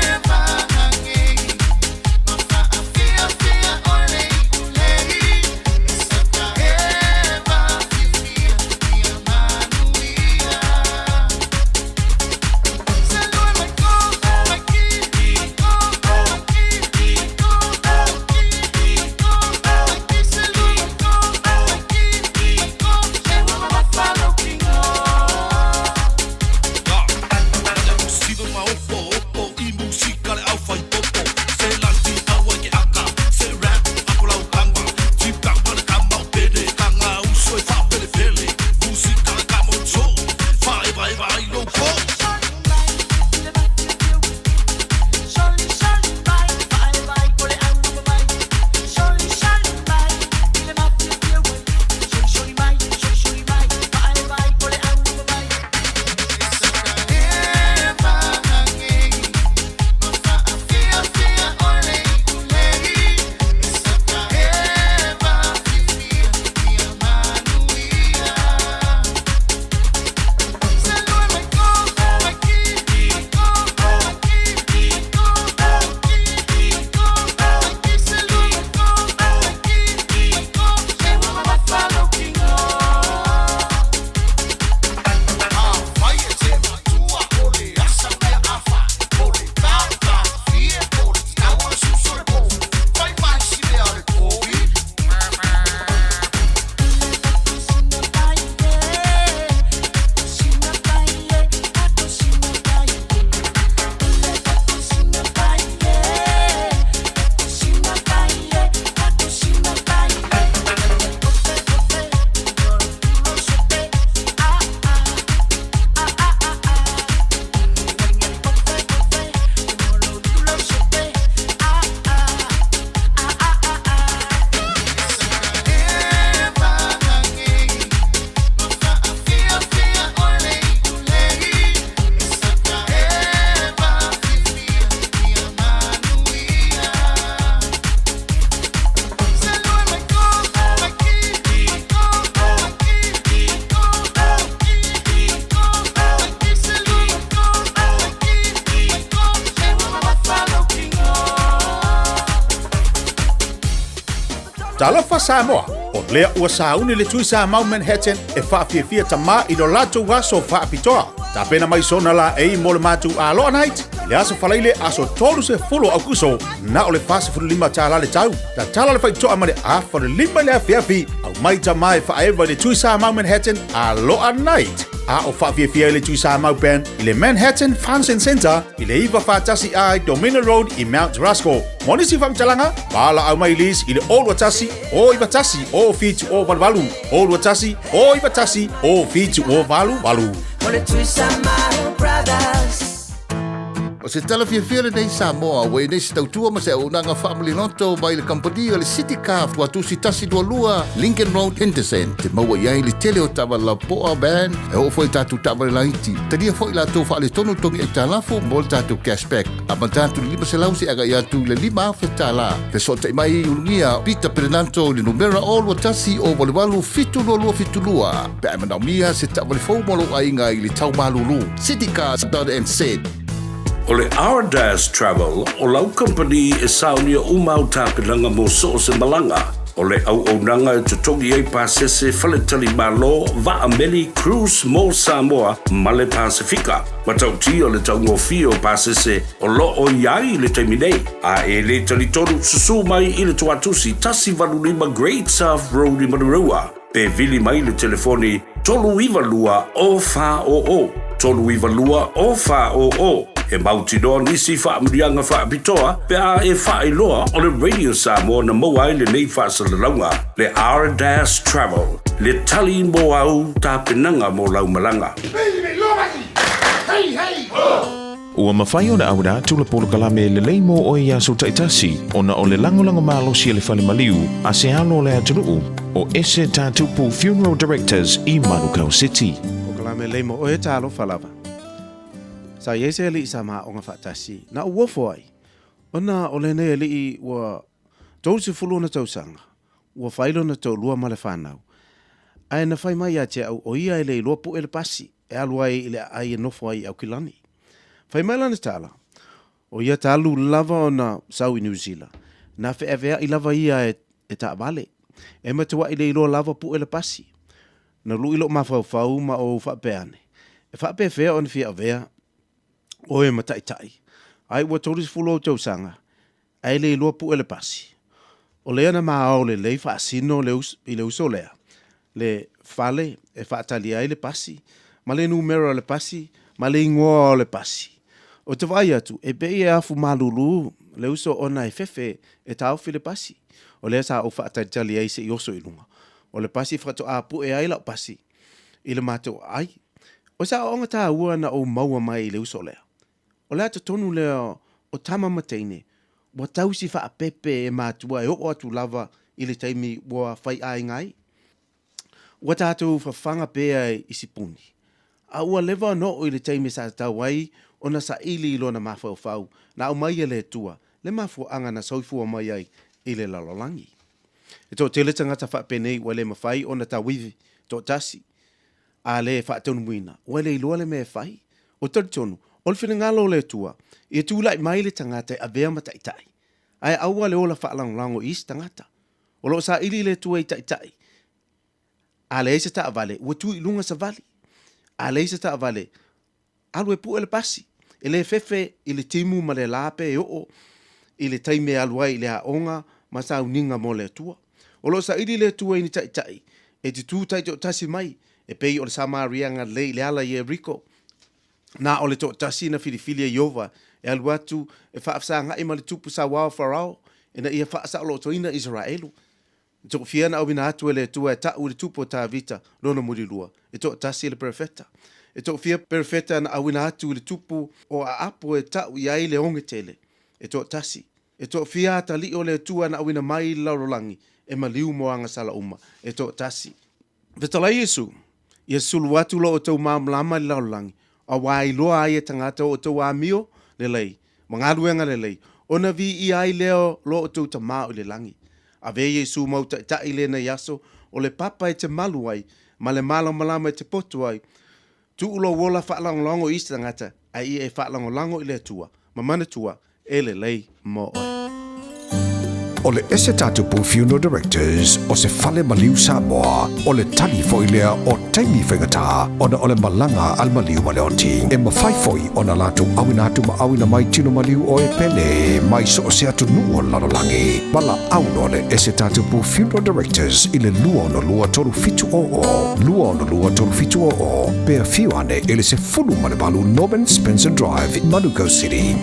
Every Talofa Samoa, o lea ua sauni le Tui Samau Manhattan e faafiafia tamā i lo latou aso faapitoa. Tapena mai sona laei mo le matou Aloha Night i le aso Faraile aso 30 o Aukuso, na o le $45 le tau. Tatala le faitoa mai le 4:30 i le afiafi, aumai tamā e faaeva i le Tui Samau Manhattan Aloha Night. A o faafiafia ai le Tui Samau Band i le Manhattan Function Centre i le 941 A i Dominion Road i Mount Roskill. Mo nisi faamatalaga, valaau mai Liz i le 021 091 0788 021 091 0788. O le Tui Samau Brothers. O se tala fiafia lenei Samoa ua i nei se tautua ma se auaunaga faamaliloto mai le kamupani o le City Car Tuatusi 122 Lincoln Road Henderson. Te maua i ai le tele o taavale lapoa, van, e oo foi i tatou taavale laiti. Talia foi latou faaletonu togi aitalafu mo le tatou cashback. Amata atu i le 500 seia agai atu i le $5,000. Fesootai mai i Ulugia Peter Perenato i le numera 021 088 7272 pe a e manaomia se taavale fou mo lou aiga i le tau malulu. Citycars.nz. O le Ardas Travel o lau kamupani e saunia uma au tapenaga mo so o se malaga. O le auaunaga e totogi ai pasese, faletalimalo, vaa meli, cruise mo Samoa ma le Pasefika. Matautia le taugofie o pasese o lo o i ai i le taimi nei. A e le talitonu, susū mai i le Toatusi 185 Great South Road i Manurewa, pe vili mai le telefoni 392 0400, 392 0400. E mautinoa nisi faamanuiaga faapitoa pe a e faailoa o le Radio Samoa na maua ai lenei faasalalauga, le R-Dash Travel, le tali mo au tapenaga mo lau malaga. Ua mafai ona auina atu le polokalame lelei mo oe i aso taitasi ona o le lagolago malosi a le fale maliu a se alo o le atunuu o Ese Tatupu Funeral Directors i Manukau City. Polokalame lelei mo oe talofa lava. Sa i ai se alii sa maaoga faatasi na ou ofo ai, ona o lenei alii ua 30 ona tausaga, ua fai lona toalua ma le fanau. Ae na fai mai ia te au o ia e le iloa puʻe le pasi e alu ai i le aai e nofo ai i Aukilani. Fai mai lana tala, o ia talu lava ona sau i Niu Sila, na feaveaʻi lava ia e taavale. E matuaʻi le iloa lava puʻe le pasi. Na luʻi loʻu mafaufau ma ou faapea ane, e faapefea ona fia avea oe ma taitai, ai ua 30 ou tausaga, Ae le iloa puʻe le pasi. O lea na maao lelei faasino le i le uso lea, le fale e faatali ai le pasi, ma le numera o le pasi, ma le igoa o le pasi. Ou te vaai atu, e pei e afu malulu le uso ona e fefe e taofi le pasi. O lea sa ou faatalitali ai se i oso i luga o le pasi faatoa puʻe ai lau pasi i le matou aai. O se aoaoga taua na ou maua mai i le uso lea. O le ata tonu lea o tama ma teine, ua tausi faapepe e matua e oo atu lava i le taimi ua faiaiga ai. Ua tatou fafaga pea i sipuni, a ua leva ona oo i le taimi sa tatau ai ona saili i lona mafaufau na aumai e le Atua le mafuaaga na soifua mai ai i le lalolagi. E toatele tagata faapenei ua le mafai ona tauivi toatasi a le faataunuina, ua le iloa le mea e fai. O talitonu, o le finagalo o le Atua, ia tulai mai le tagata e avea ma taitai, ae aua le ola faalagolago i isi tagata. O lo o saili le Atua i taitai. A leai se taavale, ua tu i luga savali. A leai se taavale, alu e pue le pasi. E le fefe i le timu ma le la pe oo i le taimi e alu ai i le aoga ma sauniga mo le Atua. O lo o saili le Atua i ni taitai e te tu taitoatasi mai e pei o le Samariaga lelei i le ala i Ieriko. Na o le toatasi na filifili e Ieova e alu atu e faafesagai ma le tupu sauā o Farao ina ia faasaolotoina Isaraelu. E toafia na auina atu e le Atua e taʻu i le tupu o Tavita lona mulilua, e toatasi le perofeta. E toafia perofeta na auina atu i le tupu o Aapo e taʻu i ai le oge tele, e toatasi. E toafia atalii o le Atua na auina mai i le lalolagi e maliu mo agasala uma, e toatasi. Fetalai Iesu, ia sulu atu lo outou malamalama i le lalolagi, auā iloa ai e tagata o outou amio lelei, ma galuega lelei, ona viia ai lea lo outou Tamā o i le lagi. Avea Iesu mau taitai i lenei aso, o le papa e te malu ai, ma le malamalama e te poto ai. Tuu lou ola faalagolago i isi tagata, ae ia e faalagolago i le Atua, ma manatua, e lelei mo oe. O le Ese Tatupu Funeral Directors o se fale maliu Samoa, o le tali foi lea o taimi faigata ona o le malaga a le maliu ma le oti. E mafai foi ona latou auina atu ma auina mai tino maliu o e pele mai so o se atunuu o le lalolagi. Valaau loa le Ese Tatupu Funeral Directors i le 262 3700, 262 3700, pe afio ane i le 18 Norman Spencer Drive, Manukau City.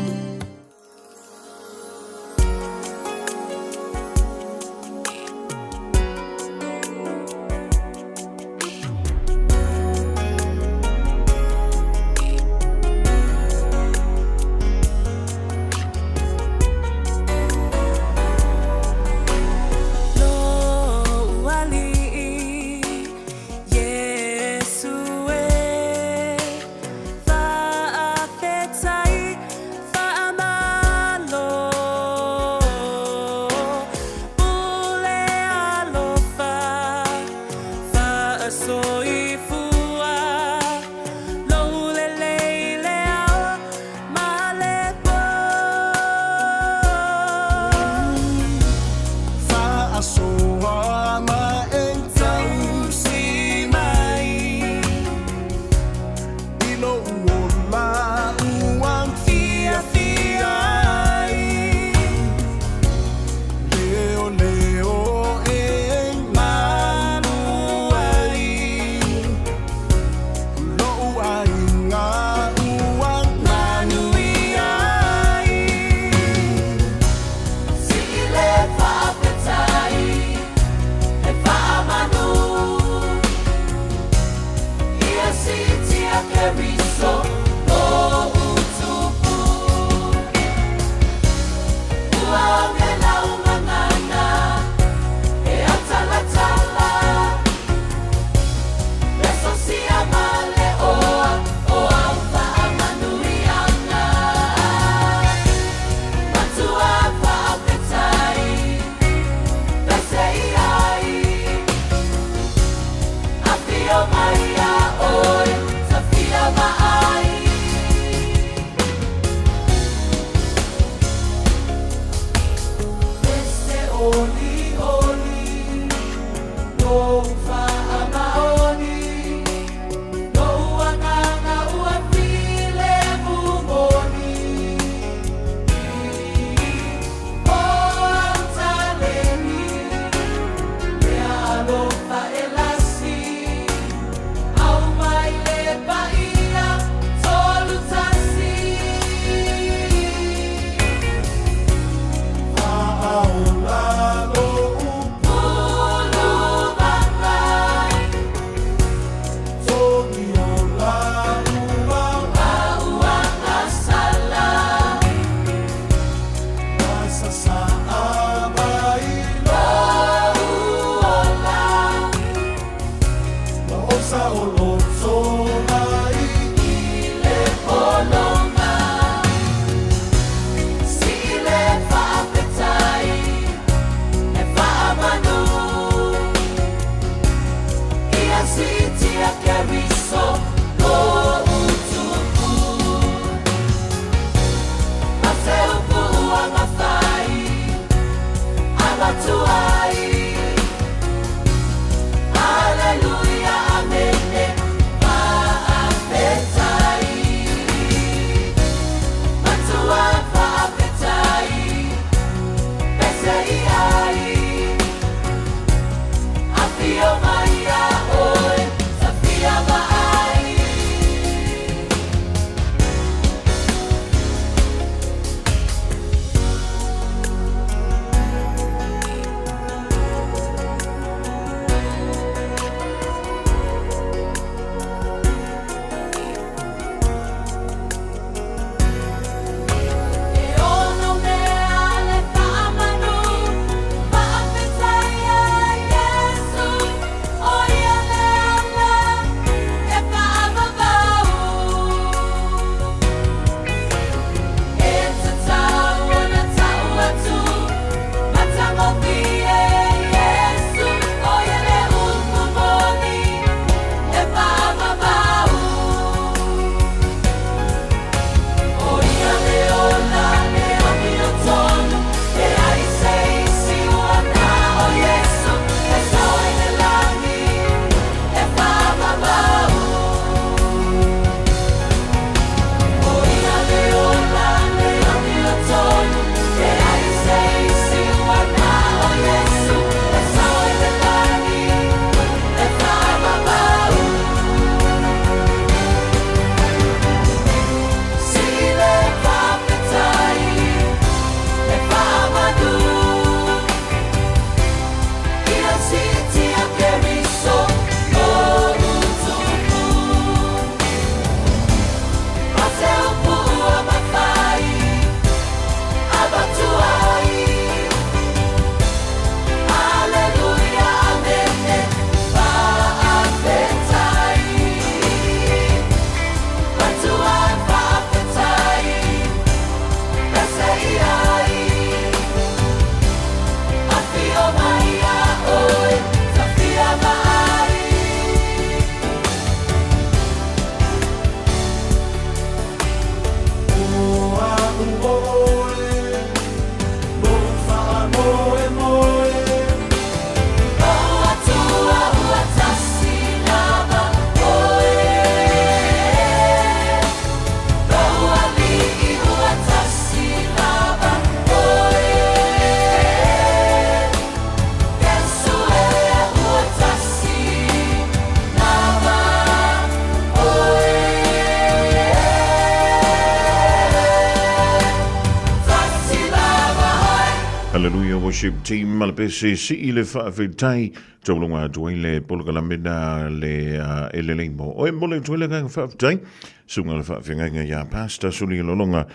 Junior Worship Team ma le pese sii le faafetai taulunga atu ai le polokalame na le uh, elelei mo oe mo le atu ai le agaga faafetai suga le faafeagaiga iā Pastor Suli Lolonga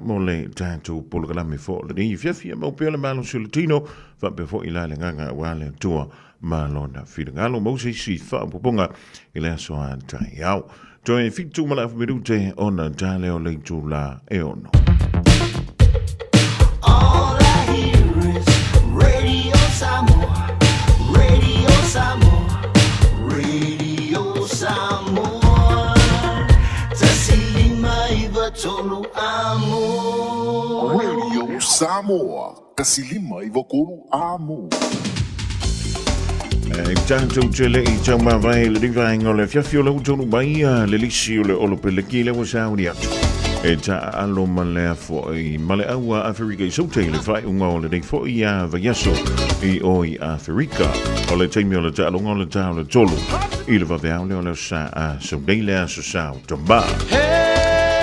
mo le tatou polokalame fo lenei fiafia mau pea le malosi o le tino faapea foi la le agaga aua le Atua ma lona finagalo mau se isi faaopoopoga i le aso a taeao. Toe 7 ma le afa minute ona ta lea o le itula e 6. All I hear is Radio Samoa, Radio Samoa, Radio Samoa. 1593 amo. Radio Samoa, 1593 amo. E tatou te le i tau mavae le rivaenga o le afiafi o le utonu mai a le lisi o le olopeleki le ua sauni atu. E ta alo ma le afo'i ma le aua Aferika i saute i le faaiuga o lenei fo'i a vaiaso i o i Aferika. O le taimi o le taaloga o le ta o le 3 i le vaveao lea o le aso sa a sau nei le aso sa o Tamā.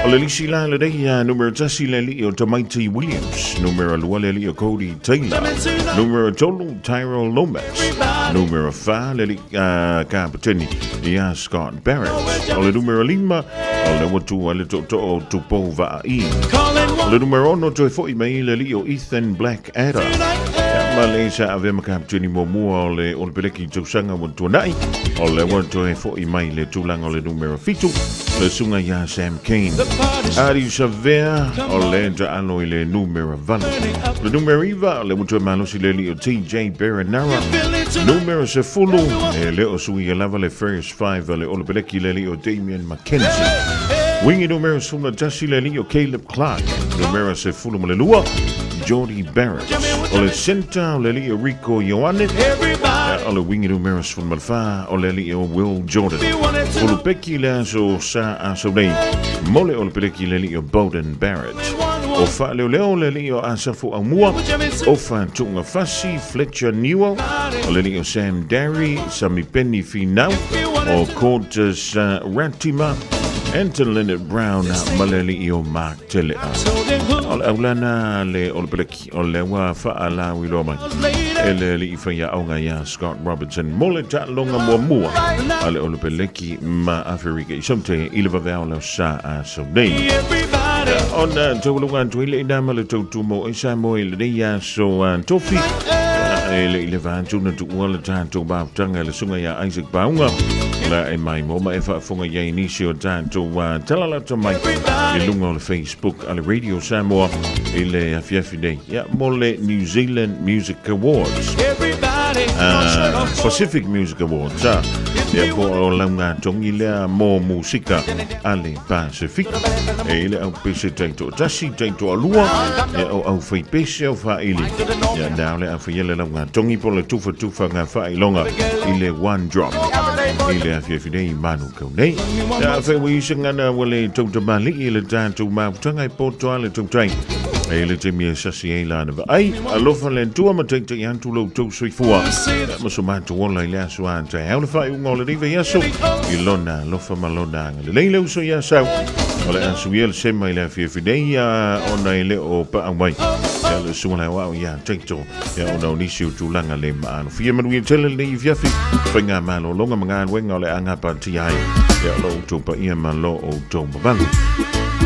O le lisi la lenei a numera 1 le alii o Tamaiti Williams, numera 2 le alii o Cody Taylor, numera 3 Tyrell Lomax, numera 4 le alii uh, kapateni ia Scott Barrett. O le numera 5 o le ua tua le tootoo o Tupou Vaa'i. O le numera 6 toe fo'i mai le alii o Ethan Blackadder. Ia, ma le sa avea ma kapateni muamua o le Olopeleki tausaga ua tuanai. O le ua toe fo'i mai le tulaga o le numera 7, le suga ia Sam Cane. Ari Savea o le taalo i le numera 8. Le numera 9, le ua toe malosi le alii o TJ Perenara. Numera 10, e le o suia lava le first five a le Olopeleki le alii o Damien McKenzie. Wingi numera 11 le alii o Caleb Clark. Numera 12, Jordie Barrett. O le centre o le alii o Rieko Ioane. O le wingi numera 14 o le alii o Will Jordan. Ulupeki le aso sa aso nei. Mo le Olopeleki le alii o Beauden Barrett. O Faaleoleo le alii o Asafo Aumua. Ofa Tu'ungafasi Fletcher Newell. O le alii o Sam Darry, Samipeni Finau. O Cortis Ratima. Anton Lienert-Brown ma le alii o Mark Tele'a. O le aulana le Olopeleki o le ua faalauiloa mai e le alii faiaoga iā Scott Robertson mo le taaloga muamua a le Olopeleki ma Aferika i Saute i le vaveao le sa a sau nei. Ona taualuga atu ai le ina ma le tautumo i Samoa i lenei aso a Tofi. E le i le vaatu na tuua le tatou mafutaga i le suga iā Isaac Pauga. La e mai mo ma e faafofoga i ai nisi o tatou talalata mai i luga o le Facebook a le Radio Samoa i le afiafi nei. Ia, mo le New Zealand Music Awards. Pacific Music Awards. Ia, po o lauga tongi lea mo musika a le Pasifika. E i le au pese taitoatasi, taitoalua, ia o au fai pese au faaili. Ia, na o le a fai ele lauga tongi po le tufatufa ngā faailoga i le one drop. I le afiafi nei i Manukau nei. Ia, fai ua isa ngana ua le tautamali'i i le tatou mafutaga e poto a le tautai. E le taimi e sasi ai lana vaai. Alofa le Atua ma taitai atu lo outou soifua. Ia, ma so matou ola i le aso a taeao le faaiuga o lenei vaiaso i lona alofa ma lona agalelei le uso ia Sau. O le aso ia le sema i le afiafi nei ona e le o paau mai. Ia le susuga le aoao ia Taito. Ia ona o nisi o tulaga le maalofia. Manuia tele lenei afiafi. Faiga malologa ma galuega o le a gapatia ai. Ia o lo outou paia ma lo outou mamalu.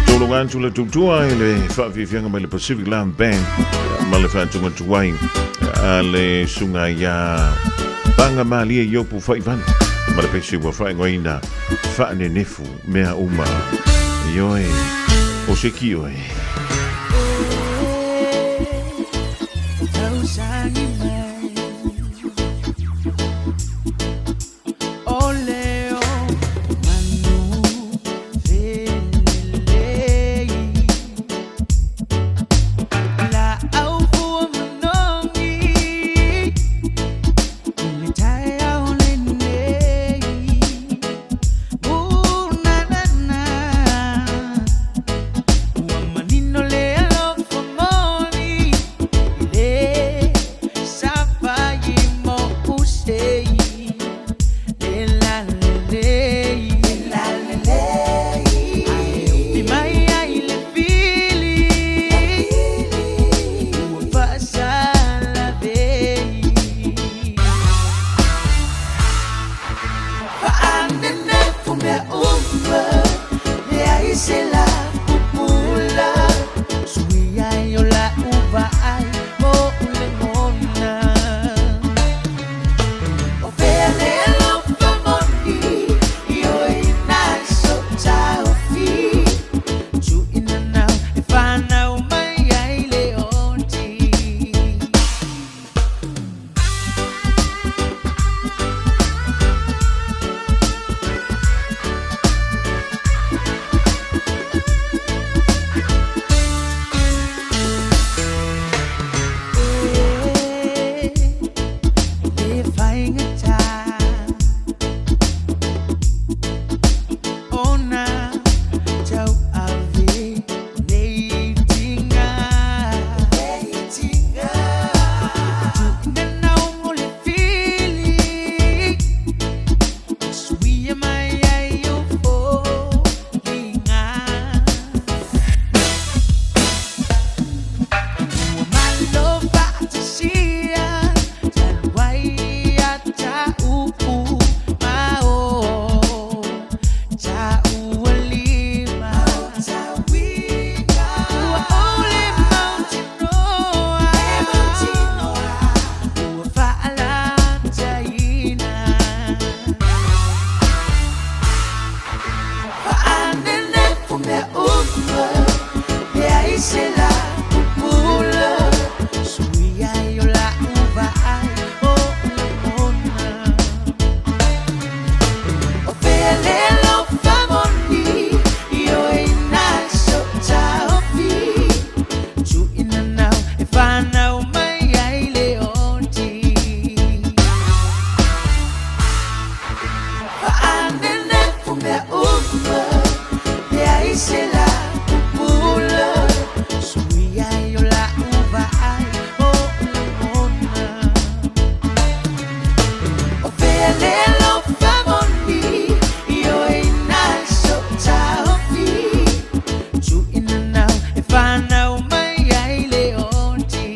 Tologa atu le tutua i le faafiafiaga mai le Pacific Live Band ma le faatugatuai a le susuga ia Paga Malie Iopu Faivanu ma le pese ua faaigoaina Faanenefu Mea Uma. Ioe, o se ki oe. Fa'anenefu mea uma, leai se la pupula, suia ai o la'u vaai mo le gona. O fea le alofa moni, i oe na so taofi, tu'uina nau e fanau mai ai le oti. Le faigata ona tauave nei tiga. Tu'uina nau mo le fili, suia mai ai o foliga. Ua malo fa'atasia talu ai ia ta'u ma o ta'ualima. Ua ʻole mautinoa ua fa'alataina. Fa'anenefu mea uma, leai se la pupula, suia ai o la'u vaai mo le gona. O fea le alofa moni, i oe na so taofi, tu'uina nau e fanau mai ai le oti. Fa'anenefu mea uma, leai se la pupula, suia ai o la'u vaai mo le gona. O fea le alofa moni, i oe na so taofi, tu'uina nau e fanau mai ai le oti.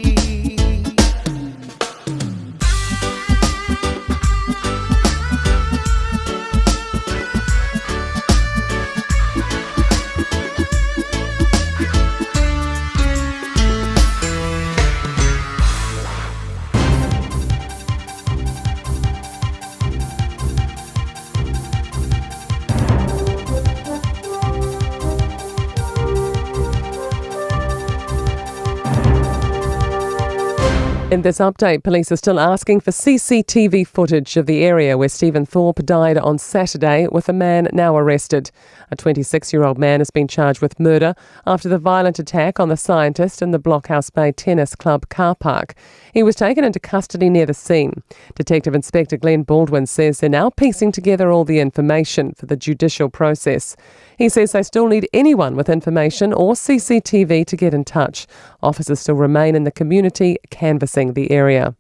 In this update, police are still asking for CCTV footage of the area where Stephen Thorpe died on Saturday, with a man now arrested. A 26-year-old man has been charged with murder after the violent attack on the scientist in the Blockhouse Bay Tennis Club car park. He was taken into custody near the scene. Detective Inspector Glenn Baldwin says they're now piecing together all the information for the judicial process. He says they still need anyone with information or CCTV to get in touch. Officers still remain in the community canvassing the area.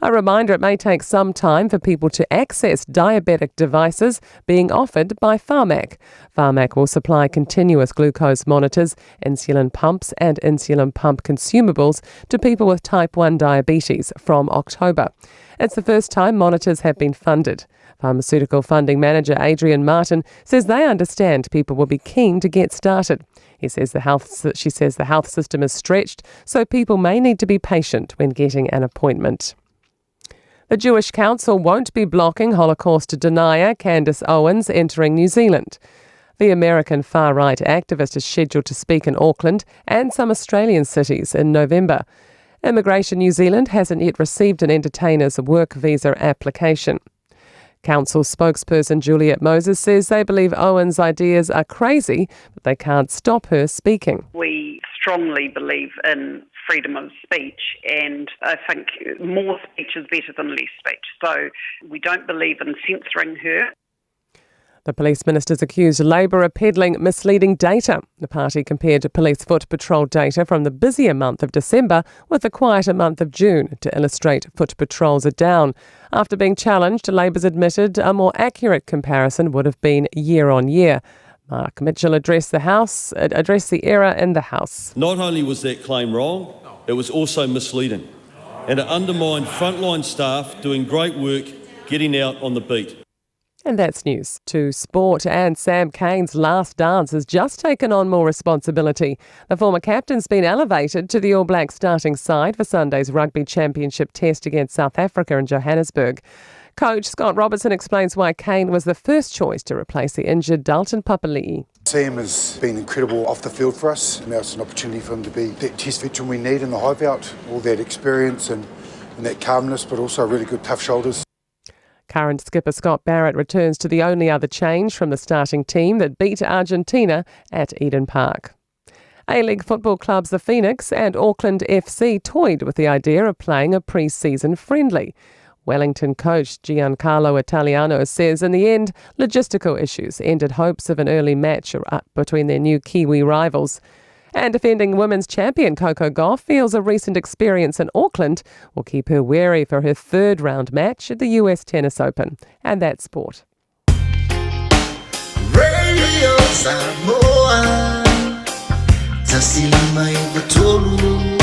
A reminder, it may take some time for people to access diabetic devices being offered by Pharmac. Pharmac will supply continuous glucose monitors, insulin pumps and insulin pump consumables to people with type 1 diabetes from October. It's the first time monitors have been funded. Pharmaceutical funding manager Adrian Martin says they understand people will be keen to get started. He says the health, she says the health system is stretched, so people may need to be patient when getting an appointment. The Jewish Council won't be blocking Holocaust denier Candace Owens entering New Zealand. The American far-right activist is scheduled to speak in Auckland and some Australian cities in November. Immigration New Zealand hasn't yet received an entertainer's work visa application. Council spokesperson Juliet Moses says they believe Owens' ideas are crazy, but they can't stop her speaking. We strongly believe in freedom of speech, and I think more speech is better than less speech. So we don't believe in censoring her. The police ministers accused Labour of peddling misleading data. The party compared police foot patrol data from the busier month of December with the quieter month of June to illustrate foot patrols are down. After being challenged, Labour's admitted a more accurate comparison would have been year on year. Mark Mitchell addressed the House, addressed the error in the House. Not only was that claim wrong, it was also misleading, and it undermined frontline staff doing great work getting out on the beat. And that's news to sport. And Sam Cane's last dance has just taken on more responsibility. The former captain's been elevated to the All Blacks starting side for Sunday's Rugby Championship test against South Africa in Johannesburg. Coach Scott Robertson explains why Cane was the first choice to replace the injured Dalton Papali'i. Sam has been incredible off the field for us. Now it's an opportunity for him to be that test veteran we need in the Highveld, all that experience and, and that calmness, but also really good tough shoulders. Current skipper Scott Barrett returns to the only other change from the starting team that beat Argentina at Eden Park. A-League football clubs the Phoenix and Auckland FC toyed with the idea of playing a pre-season friendly. Wellington coach Giancarlo Italiano says in the end, logistical issues ended hopes of an early match between their new Kiwi rivals. And defending women's champion Coco Gauff feels a recent experience in Auckland will keep her wary for her third round match at the US Tennis Open. And that's sport. Radio Samoa. Tasi lima iwa tolu.